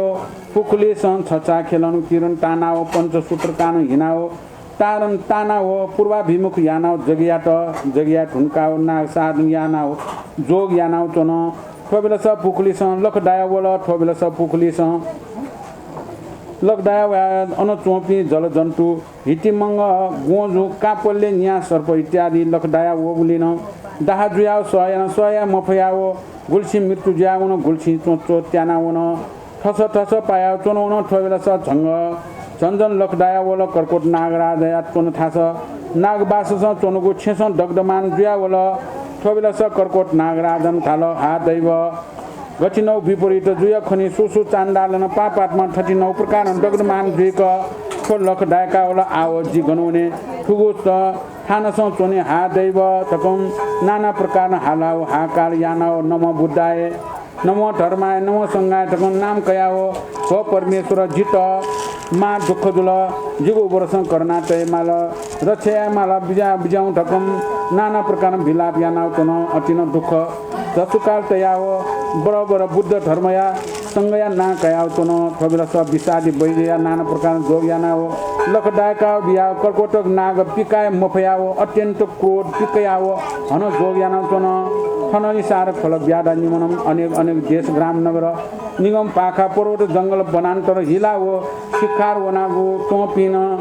पुखुलिसं छचाःखेलं किरण तानाव पञ्चसूत्रकानं हिनाव तारं तानाव पूर्वाभिमुख यानाव जग यात। जग याये धुंकाव नाग साधन यानाव जोग यानाव च्वन। थ्व बेलस पुखुलिसं लख दायावल। थ्व बेलस पुखुलिसं लख दायावया अन च्वंपिं जलजन्तु, हितिमंग, ग्वंजु, काँपल्य, न्याः, सर्प इत्यादि लख दायावःगुलिं दाहा जुयाव सह यानाव सह याये मफयाव गुलिसिं मृत्यु जुयावन, गुलिसिं च्वंच्वं त्यानावन। थस थस पायाव च्वन वन। थ्व बेलस झंग झन झन लख दायावल। कर्कोट नागराजया च्वन थास नागबाससं च्वनगु छेँसं दग्धमान जुयावल। थ्व बेलस कर्कोट नागराजं धाल, हा दैव, गथिनौ विपरीत जुय खनी। सु सु चाण्डालं पापात्मा थथिनौ प्रकारं दग्धमान जुइक थ्व लख दाय्‌कावल। आव जि गन वने? थुगु स-, थानसं च्वने, हा दैव, धकं नाना प्रकारं हालाव हाहाकार यानाव नमो बुद्धाय, नमो धर्माय, नमो संघाय धकं नाम कयाव, भो परमेश्वर, जित मां दुःख जुल, जिगु उपरसं करुणा तये माल, रक्षा याये माल, बिज्या, बिज्याहुँ धकं नाना प्रकारं विलाप यानाव च्वन। अतिनं दुःख झसुकाल तयाव बरबर बुद्ध धर्मया संघया नां कयाव च्वन। थ्व बेलस विश्वादि वैद्यया नाना प्रकारं जोग यानाव लख दाय्‌काव बियाव कर्कोटक नाग पिकाये मफयाव अत्यन्त क्रोध पिकयाव हनं जोग यानाव च्वन। थनंलि सारक फलक ब्याधा निमनं अनेक अनेक देश ग्राम नगर निगम पाखा पर्वत जंगल वनान्तर हिलाव शिकार वनागु च्वंपिं नं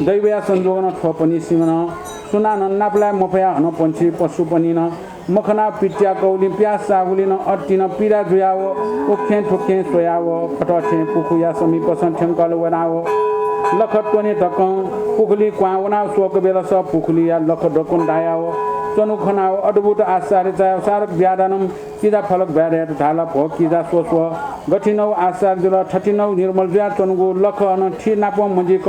दैवया संजोगनं थ्वपनिसिमनं सुनानं नापलाये मफया हनं पंक्षी पशुपनिनं मखनाव पित्याकौलिं प्यास चाःगुलिं नं अतिनं पीडा जुयाव उखें थुखें स्वयाव कथं थें पुखूया समीपसं थ्यंकल वनाव लख त्वने धकं पुखुली क्वहां वनाव स्वःक बेलस पुखुलीया लख दक्वं दायाव च्वनु खनाव अद्भुत आश्चर्य चायाव सारक ब्याधानं किजा फलक ब्याधायात धाल, भो किजा स्व स्व, गथिनौ आश्चर्य जुल, थथिनौ निर्मल जुयाच्वंगु लख अन थी नापं मजिक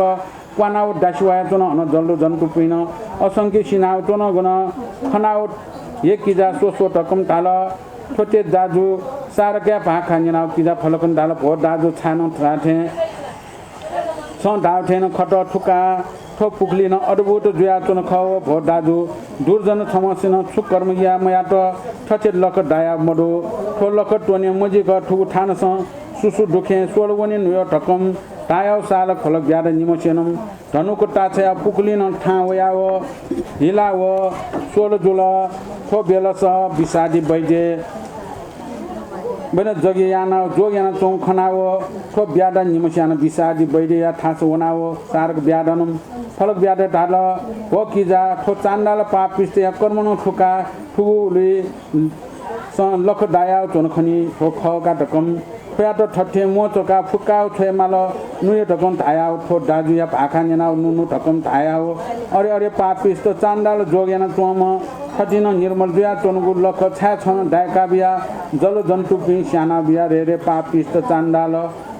क्वानाव दासि वयाच्वन। अन जल्दु जन्तुपिं नं असंख्य सिनाव च्वन। गन खनाव हे किजा स्व स्व धकं धाल। थ्वते दाजु सारकया भाखा न्यनाव किजा फलकं धाल, भो दाजु, छाय् नं थ्रा थें छं धाव थें नं खत थुका थ्व पुखुली नं अद्भुत जुयाच्वन खः। भो दाजु, दुर्जन छम्हसिनं छु कर्म याये मयात थथे लख दाया मदु। थ्व लख त्वने मजिक थुगु थानसं सुसु दुखें स्वल वने नुयः धकं धायाव सारक फलक ब्याधा निम्हसिनं धनुक ताछ्वयाव पुखुली नं थाहां वयाव हिलाव स्वल जुल। थ्व बेलस विषादी वैद्य बन जग यानाव जोग यानाच्वंगु खनाव थ्व ब्याधा निम्हसिनं विषादी वैद्यया थासं वनाव सारक ब्याधानं फलक ब्याधायात धाल, भो किजा, थ्व चाण्डाल पापिष्टया कर्मनं थुका थुगुलि स लख दायाव च्वन खनी। थ्व खः का धकं थ्वयात थथे म्वचकाव फुक्काव छ्वये माल। नुयः धकं धायाव थ्व दाजुया भाखा न्यनाव नु नु धकं धायाव अरे अरे पापिष्ट चाण्डाल, जोग यानाच्वंम्ह, थथिनं निर्मल जुयाच्वंगु लख छाय् छं दाय्का बिया? जलजन्तुपिं स्याना बिया रे रे पापिष्ट चाण्डाल।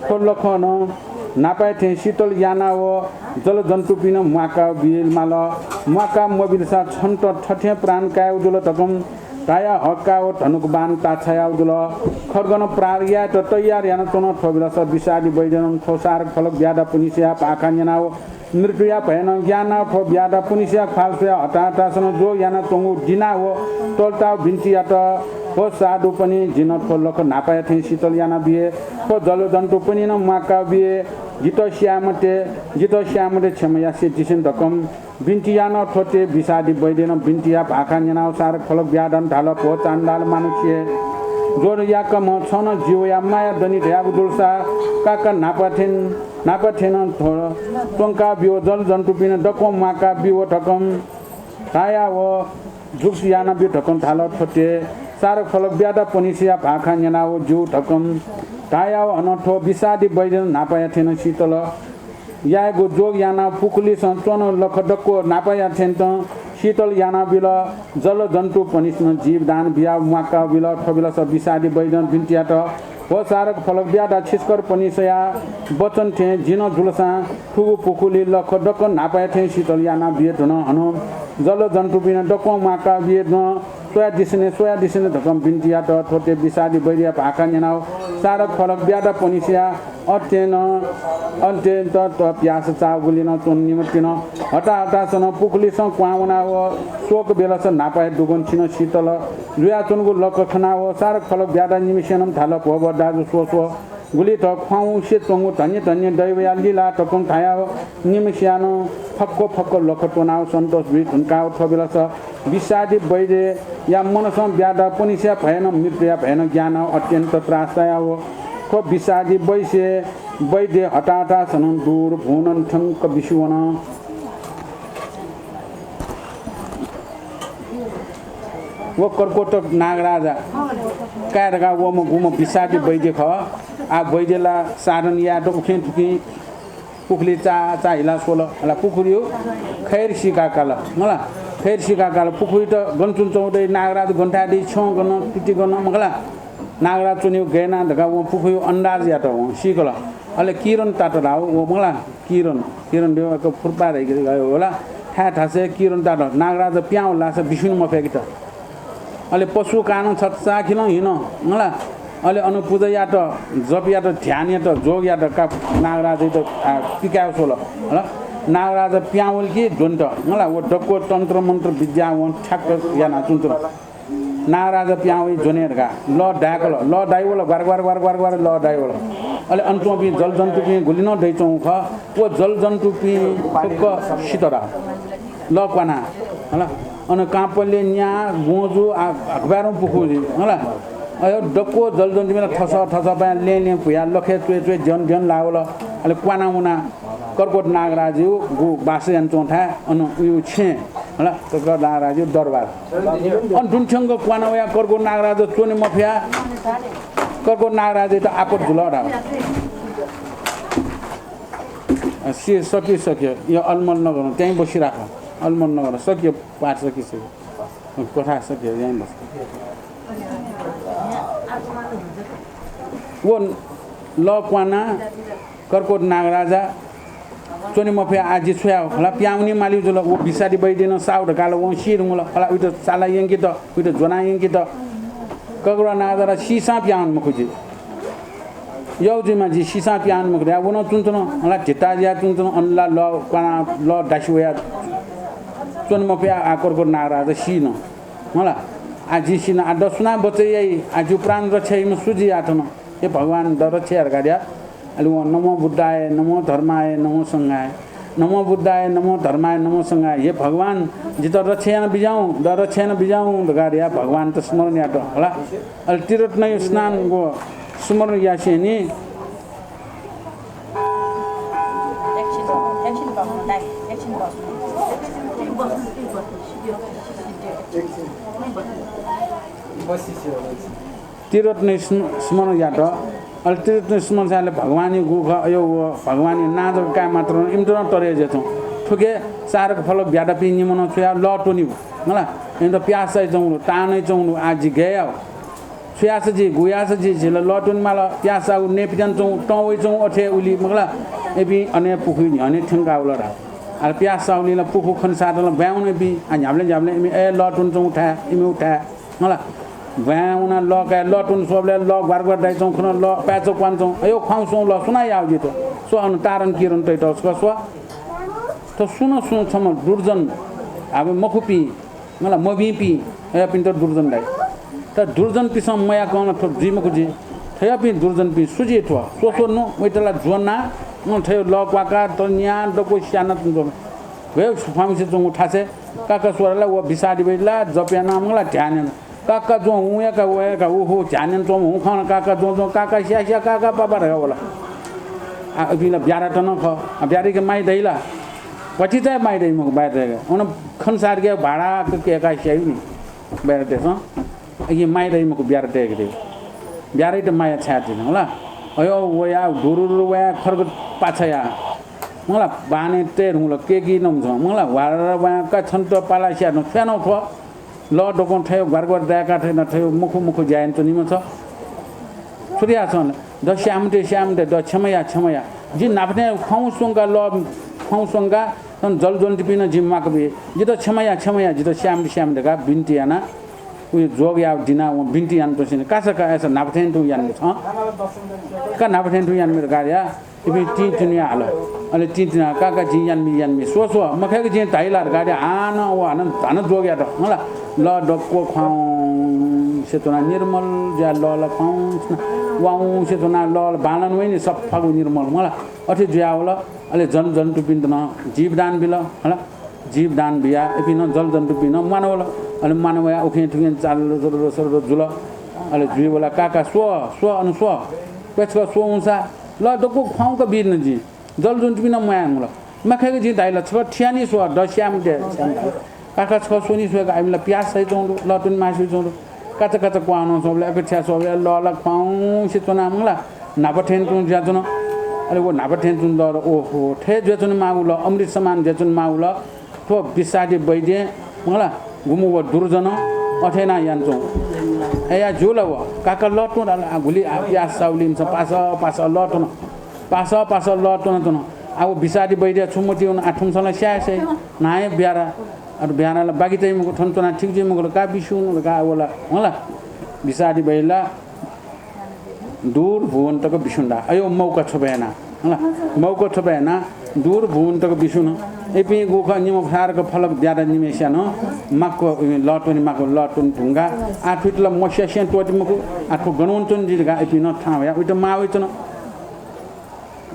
थ्व लखं नं न्हापाया थें शीतल यानाव जलजन्तुपिं नं म्वाका बिये माल। म्वाका मबिलसा छन्त थथें प्राण कायेगु जुल धकं धायाव हक्काव धनुक बाण ताछायाव जुल। खड्गं प्राण यायेत तयार यानाच्वन। थ्व बेलस विषादी वैद्यं थ्व सारक फलक ब्याधा पुनिसया भाखा न्यनाव मृत्युया भयनं ग्यानाव थ्व ब्याधा पुनिसया ख्वाल स्वयाव हताहतासनं जोग यानाच्वंगु दिनाव तलताव बिन्ति यात, हो साधुपनि, जिं थ्व लख न्हापाया थें शीतल यानाबिये। थ्व जलजन्तुपनि नं म्वाका बिये। जित स्याये मते, जित स्याये मते, क्षमा यासें जिसें धकं बिन्ति यानाव थ्वते विषादी वैद्यं बिन्ति याये भाखा न्यनाव सारक फलक ब्याधं धाल, भो चाण्डाल मानुष्य, ज्वर याकम्ह छं नं जीवया माया दनि धयागु दुलसा काका न्हापा थें न्हापा थें नं थ्व च्वंका ब्यु। जलजन्तुपिं नं दक्वं म्वाका ब्यु धकं धायाव जुक्ति यानाब्यु धकं धाल। थ्वते सारक फलक ब्याधा पुनिसया भाखा न्यनाव ज्यू धकं धायाव हनं थ्व विषादी वैद्यं न्हापाया थें नं शीतल यायेगु जोग यानाव पुखुलिसं च्वन लख दक्व न्हापाया थें नं शीतल यानाबिल। जलजन्तुपनिसं नं जीवदान बियाव म्वाका बिल। थ्व बेलस विषादी वैद्यं बिन्ति यात, हो सारक फलक ब्याधा छिस्करपनिसया वचन थें जिं नं जुलसां थुगु पुखुलि लख दक्व न्हापाया थें शीतल यानाबिये धुन। हनं जलजन्तुपिं नं दक्वं म्वाका बिये धुन। स्वयादिसेने, स्वयादिसेने धकं बिन्ति यात। थ्वते विषादी वैद्यया भाखा न्यनाव सारक फलक ब्याधा पुनिसया अत्यन्त, अत्यन्त प्यास चाःगुलिं नं च्वन निम्ह तिन हताहतासनं पुखुलिसं क्वहां वनाव स्वःक बेलस न्हापाया दुगुं छिं नं शीतल जुयाच्वंगु लख खनाव सारक फलक ब्याधा निम्हसिनं धाल, भो भो दाजु, स्व स्व, गुलि थ्व ख्वाउँसे च्वंगु धन्य धन्य दैवया लीला धकं धायाव निम्हसिनं फक्व फक्व लख त्वनाव सन्तोष जुइ धुंकाव थ्व बेलस विषादी वैद्यया मनसं ब्याधा पुनिसया भयनं मृत्युया भयनं ग्यानाव अत्यन्त त्रास चायाव थ्व विषादी वैश्य वैद्य हताहतासनं दूर भुवनं थ्यंक बिस्युं वन। व कर्कोटक नागराजा काय् धकाव वःम्ह गुम्ह विषादी वैद्य खः। आः वैद्य ला साधन यायेत उखें थुखें पुखुलि चाः चाः हिला स्वल। हला पुखुलियो खैर सीका काल। मला खैर सीका काल। पुखुलित गन च्वंच्वं दइ, नागराज गन थाय् दइ, छ्यं गन, तुति गन, मखला। नागराज च्वनेगु गय् याना धकाव वं पुखुलियो अन्दाज यात, वं सीकल। अले किरण तात धाव, व मला किरण, किरण देव एक फुर्पा धइके गयो होला। थाय् थासय् किरण तात, नागराज पिहां वल धाःसा बिस्युं मफय्केत। अले पशु कानं छचाःखिलं हिन, मला। अले अन पुजा यात, जप यात, ध्यान यात, जोग यात, का नागराजयात, आ, पिकाय् स्वल। हला नागराज पिहां वल कि ज्वनेत, मला। व दक्व तन्त्र मन्त्र विद्या वं ठ्याक्क याना च्वंच्वन। नागराज पिहां वइ ज्वने धकाः लः दाय्कल। लः दाइ वल, ग्वार ग्वार ग्वार ग्वार ग्वार लः दाइ वल। अले अन च्वंपिं जलजन्तुपिं गुलि नं दइच्वंगु खः, व जलजन्तुपिं फुक्क सित धाः। लः क्वाना, हला। अन कांपल्य, न्या, ग्वंजु, आ, हकबाय्रं पुखुलि, हला। अयो दक्व जलजन्तुपिं ला थसः थसः पायां लें लें पुयाः लखय् च्वय् च्वय् द्यन द्यन लाः वल। अले क्वाना वना कर्कोट नागराजयागु बास यानाच्वं थाय्, अन उयो छेँ, हला, कर्कोट नागराजयागु दरबार। अन दुने थ्यंक क्वाना वयाः कर्कोट नागराज च्वने मफयाः कर्कोट नागराजयात आपत जुल धाः। अ, सि-, सकियो, सकियो। यो अलमल नगर, त्यहीँ बसिराख। अलमल नगर, सकियो, पाठ सकियो, सकियो। कथा सकियो, यहीँ बस। व लः क्वाना कर्कोट नागराजा च्वने मफयाः आः जि छु याये? हला पिहां वने माली जुल। व विषादी वैद्यं साव धकाः ला वं सी धुंकल। हला उइत साला यंकेत, उइत ज्वना यंकेत। कर्कोट नागराजा सीसां पिहां वने मखु जि। यः जुइमा जि सीसां पिहां वने मखु धयाः व नं च्वंच्वन। हला धित्ता जुयाः च्वंच्वन। अन ला लः क्वाना लः दासि वयाः च्वने मफयाः आः कर्कोट नागराजा सी नं। हला आः जि सी नं। आः द सुनां बचय् याइ? आः जिगु प्राण रक्षा याइम्ह सु जुइ आः थन? हे भगवान, द रक्षा या धकाः धयाः। अले वं नमो बुद्धाय, नमो धर्माय, नमो संघाय, नमो बुद्धाय, नमो धर्माय, नमो संघाय। हे भगवान, जितः रक्षा याना बिज्याहुँ, द रक्षा याना बिज्याहुँ धकाः धयाः भगवानत स्मरण यात। हला अले त्रिरत्नया स्नान व स्मरण यासेंलि त्रिरत्न स्म-, स्मरण यात। अले त्रिरत्न स्मरण याःले भगवानया गु खः, अयो व भगवानया नां जक काये मात्र नं इमित नं तरे जुयाच्वं। थुके सारक फलक ब्याधापिं निम्ह नं छ्वयाः लः त्वनीगु। मला, इमित प्यास चायाच्वंगु, तां नयाच्वंगु, आः जि गय् याये? छु याःसा जि, गु याःसा जि, झी ला लः त्वने माल, प्यासा उ नयेपिं च्वंगु, तं वइच्वंगु अथे उलि मखु ला, इपिं अन हे पुखुइ न्ह्यःने थ्यंकाः वल धाः। आः प्यासा उलि ला पुखु खने सात ला ब्वाँय् वन इपिं, आः न्ह्याबलें न्ह्याबलें इमि अ लः त्वने च्वंगु थाय्, इमिगु थाय्, मखु ला। ब्वाँय् वनाः लः काये, लः त्वने स्वःबलय् लः ग्वार ग्वार दाइ च्वंगु खन, लः पाय्‌चा क्वान च्वं, अय् ख्वाउँ स्वंगु लः सुनां याः जि थ्व। स्व अन तारन किरण तयातःगु छकः स्व। थ्व सुं न सुं छम्ह दुर्जन, आः मखुपिं, मखु ला, मभिंपिं, अय्‌पिन्त दुर्जन धाइ। तर दुर्जनपिन्सं मयाकं ला थ्व जुइ मखु जि। थज्याःपिं दुर्जनपिं सु जि थ्व? स्व स्व नु, वइत ला ज्वनाः, नं थज्याःगु लः क्वाकाः, तन्याः, दक्व स्यानाः तुं च्वं। व हे ख्वाउँसे च्वंगु थासय् काका स्वल ला, व बिसादी वइ ला, जप यानाः मखु ला, ध्यान यानाः। काका ज्वं हुँ याकाः, व याकाः, ओहो, ध्यान यानाच्वंम्ह हुँ खं ला, काका ज्वं ज्वं, काका स्या स्या, काका पापा धकाः वल। आः इपिं ला ब्यारात नं खः। आः ब्याराके माइ दइ ला? भतिचा हे माइ दइ मखु ब्यारातय्‌के। अन खन सारके भाडाक कय्‌काः स्याइ नि ब्यारातय्‌सं। अकिं माइ दइ मखु ब्यारातय्‌के दइ। ब्यारात माया छाय् जुइ मखु ला? अय् वया दुरुरु वया खर्ग पाछाया। मखु ला, बानय् तये धुंकल, केकी नं मछं। मखु ला, ह्वारर वया का छन्त पाला स्या नं, छ्वया नं थ्व। लः दक्वं थज्याःगु ग्वार ग्वार दाय्‌काः थज्याःगु न थज्याःगु मखु मखु ज्या यानाच्वनीम्ह छ। छु धयाः सन, द स्याये मते, स्याये मते, द क्षमा या, क्षमा या। जि न्हापा थें ख्वाउँ स्वंकाः लः, ख्वाउँ स्वंकाः नं जलजन्तुपिं नं जिं म्वाका बी। जितः क्षमा या, क्षमा या, जितः स्याये मते, स्याये मते धकाः बिन्ति यानाः, उइ जोग याः दिनाः वं बिन्ति यानाच्वंसेंलि, कासा का, अय्‌सा न्हापा थें तुं यानामि छं। का न्हापा थें तुं यानामि धकाः धयाः इपिं तिंतिन्हुया हाल। अले तिंतिन्हुया, का का, जिं यानामि, यानामि, स्व स्व, मखय्‌क जिं धाइ ला धकाः धयाः हानं व हानं हानं जोग यात। मखु ला, लः दक्व ख्वाउँसे च्वनाः निर्मल जुयाः लः ला ख्वाउँसे च्वनाः, वाउँसे च्वनाः लः ला बांलाक वइ नि, सफागु निर्मल, मखु ला। अथे जुयावल। अले जलजन्तुपिन्त नं जीवदान बिल, मखु ला। जीवदान बियाः इपिं नं जलजन्तुपिं नं म्वाना वल। अले म्वाना वयाः उखें थुखें चाल सरर सरर जुल। अले जुइ वल, का का, स्व, स्व, अन स्व। क्वय् छकः स्वःसा लः दक्व ख्वाउँक बी न जिं। जलजन्तुपिं नं म्वाये धुंकल। मखय्‌क जिं धाइ ला, छकः थियानि स्व, द स्याये मते, स्याये मते। का का, छकः स्वनि, स्वयेकाः इमि ला प्यासा जुयाच्वंगु दु, लः त्वने मास्ति जुयाच्वंगु दु। काचा काचा क्वाः नं स्वःबलय्, अय्‌क थ्याः स्वःबलय् लः ला ख्वाउँसे च्वनाः, मखु ला, न्हापा थें तुं जुयाच्वन। अले व न्हापा थें तुं लः ला, ओहो, थथे जुयाच्वने माःगु लः, अमृत समान जुयाच्वने माःगु लः, थ्व बिसादी वैद्यं, मखु ला, गुम्ह व दुर्जनं अथे यानाः यानाच्वं। अय्‌या ज्यू ला व, का का लः त्वँ धाल, आः गुलि आः प्यासा उलि इमिसं पासा पासा लः त्वन। पासा पासा लः त्वनाच्वन। आः व बिसादी वैद्यया छु मतिइ वन, आः थुमिसं ला स्याये सइ। न्हाय् ब्यारा, अथे ब्यारा ला बाकि तइ मखु, थन च्वनाः ठीक जुइ मखु ला, का बिस्युं नु धकाः व ला, मखु ला, बिसादी वैद्य ला दूर भुवन तक बिस्युं दा। अय् मौका छ्वपय् याना, मखु ला, मौका छ्वपय् याना दूर भुवन तक बिस्युं न। इपिं गुखः निम्ह फसारक फलक ब्यारा निम्हय्‌सिया नं माक्व लः त्वने माक्व लः त्वने धुंकाः आः थुइत ला मस्यासें त्वःते मखु, आः थ्व गन वनाच्वन जुइ धकाः इपिं नं थाहां वयाः उइत माः वइच्वन।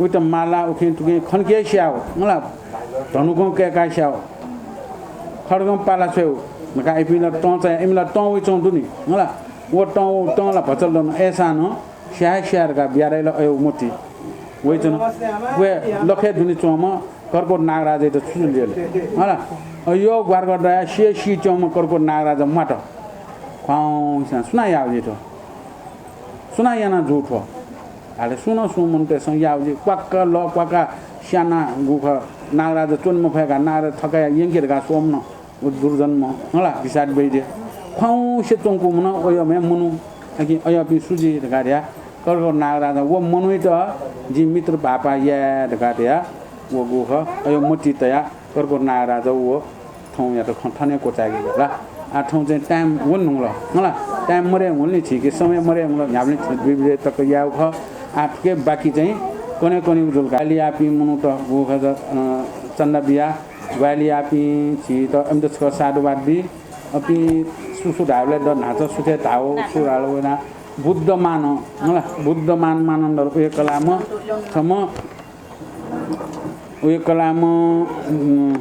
उइत माला उखें थुखें खनके स्याव, मखु ला, धनुकं कय्‌काः स्याव, खड्गं पाला छ्वयेव धकाः इपिं ला तं चाया, इमि ला तं वइच्वंगु दु नि, मखु ला। व तं, व तं ला भचा लन, अय्‌सां नं स्याये स्याये धकाः ब्याराइ ला अय् मतिइ वइच्वन। व लखय् दुने च्वंम्ह कर्कोट नागराजायात छु जुल ले, मखु ला। अय् ग्वार ग्वार दयाः सिया सी च्वंम्ह कर्कोट नागराजा म्वात। ख्वाउँसे च्वनाः सुनां याव जि थ्व? सुनां याना जू थ्व? अले सुं न सुं मनूतय्‌सं याव जि, क्वाक्क लः क्वाकाः स्यानाः गुखः नागराजा च्वने मफय्‌काः नागराजा थकाया यंके धकाः स्वःम्ह व दुर्जन, मखु ला, बिसादी वैद्य। ख्वाउँसे च्वंकूम्ह नं अय्‌म्ह मनू, अकिं अय्‌पिं सु जि धकाः धयाः कर्कोट नागराजा व मनूइत जिं मित्र भाःपा याये धकाः धयाः व गुखः अय् मतिइ तयाः कर्कोट नागराजा व थौंयात खँ थन हे क्वचाय्‌के धाल। आः थौं चाहिँ time वन धुंकल, मखु ला, time मदये धुंकल नि, झीके समय मदये धुंकल, न्ह्याबलें झी दुई बजे तक यायेगु खः। आः थुके बाकी चाहिँ कन्हय् कन्हय् जुल का। ग्वाहालि याःपिं मनूत गुखः, अ, चन्दा बियाः ग्वाहालि याःपिं झीत इमित छकः साधुवाद बी। अपिं सु सु धायेबलय् द न्हाचः सुथय् धाव सु धाल वना बुद्धमान, मखु ला, बुद्धमान मानन्धर उहे कलाःम्ह छम्ह उहे कलाःम्ह, उम्,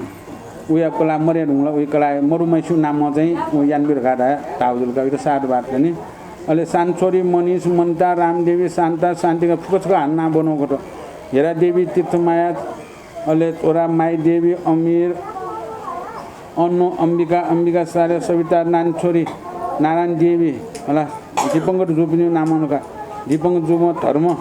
उहे कलाः मदये धुंकल, उहे कलाः मदुम्हय्‌सिगु नामं चाहिँ व यानाबी धकाः धाये धाव जुल का, उइत साधुवाद कनी। अले सानछोरी, मनिष, मन्ता, रामदेवी, शान्ता, शान्तिका फुक्क छकः हानं नां ब्वनागु खः। हेरादेवी, तीर्थमाया, अले छोरा माइदेवी, अमिर, अनु, अम्बिका, अम्बिका सार्य, सविता, नानीछोरी, नारायण देवी, हला, दिपंकर जूपिनिगु नामं का। दिपंकर जूम्ह धर्म,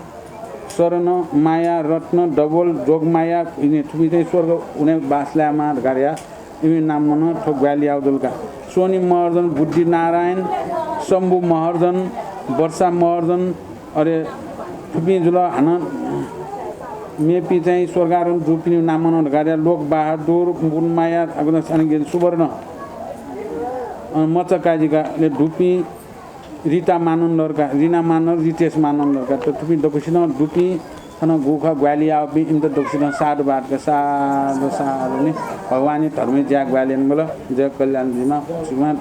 शरण, माया, रत्न, डबल, जोगमाया, इमि थुपिं चाहिँ स्वर्ग हुने बास लायेमा धकाः धयाः इमि नामं नं थ्व ग्वाहालि याव जुल का। सोनी महर्जन, बुद्धि नारायण, शम्भु महर्जन, वर्षा महर्जन, अले थुपिं जुल। हानं मेपिं चाहिँ स्वर्गारोहण जूपिनि नामं नं धकाः धाःसा लोक बहादुर, मुकुन्द माया, अग्रसेन गिरी, सुवर्ण, अ, मचा काजिका, अले दुपिं रिता मानन्धरका, रिना मानन्धर, रितेश मानन्धरका। त थुपिं दक्वसिनं दुपिं थन गुखः ग्वाहालि याःपिं इमित दक्वसिनं साधुवाद का, साधु, साधु नि। भगवानया धर्मया ज्या ग्वाहालि यानाबल। जय कल्याण जुइमा, सुखमा।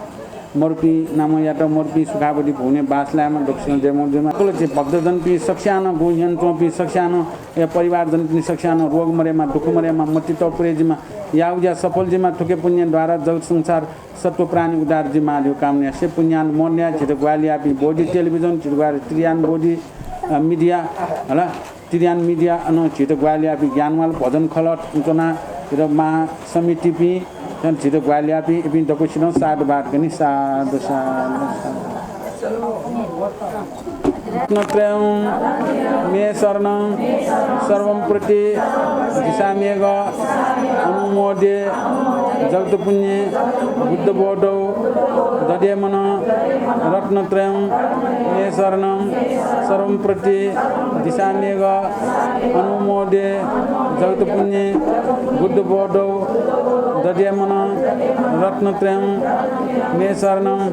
मरुपिं नामं यात, मरुपिं सुखावती भुवने बास लायेमा, दक्वसिनं जय मङ्गल जुइमा। सकल झी भक्तजनपिं सकसियां नं, गुँहय् च्वंपिं सकसियां नं, या परिवारजनपिं सकसियां नं रोग मरेमा, दुःख मरेमा, मतित पुरे जुइमा, याःगु ज्या सफल जुइमा, थुकी पुण्य द्वारा जगत संसार सत्व प्राणी उद्धार जुइमा धइगु कामना यासें पुण्यानुमोदन याये। झीत ग्वाहालि याःपिं बोधि टेलिभिजन, झीत ग्वाहालि त्रियान बोधि, अ, मिडिया, हला, त्रियान मिडिया, अनं झीत ग्वाहालि याःपिं ज्ञानमाला भजन खलः च्वना, झीत महासमितिपिं, झीत ग्वाहालि याःपिं, इपिं दक्वसिनं साधुवाद का नि, साधु, साधु, साधु। रत्नत्रयं मे शरणं सर्वं प्रतिदिशाम्यघम्। अनुमोदे जगत्पुण्ये बुद्धबोधौ दधे मनः। रत्नत्रयं मे शरणं सर्वं प्रतिदिशाम्यघम्। अनुमोदे जगत्पुण्ये बुद्धबोधौ दधे मनः। रत्नत्रयं मे शरणं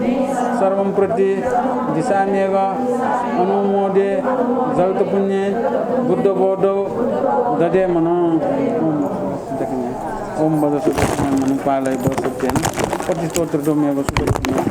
सर्वं प्रतिदिशाम्यघम्। अनुमोदे जगत्पुण्ये बुद्धबोधौ दधे मनः। ओम वज्रसूत्र मणिपालय वज्रसूत्रेण पतिस्तोत्रतो मेघ सुपतिमेघ।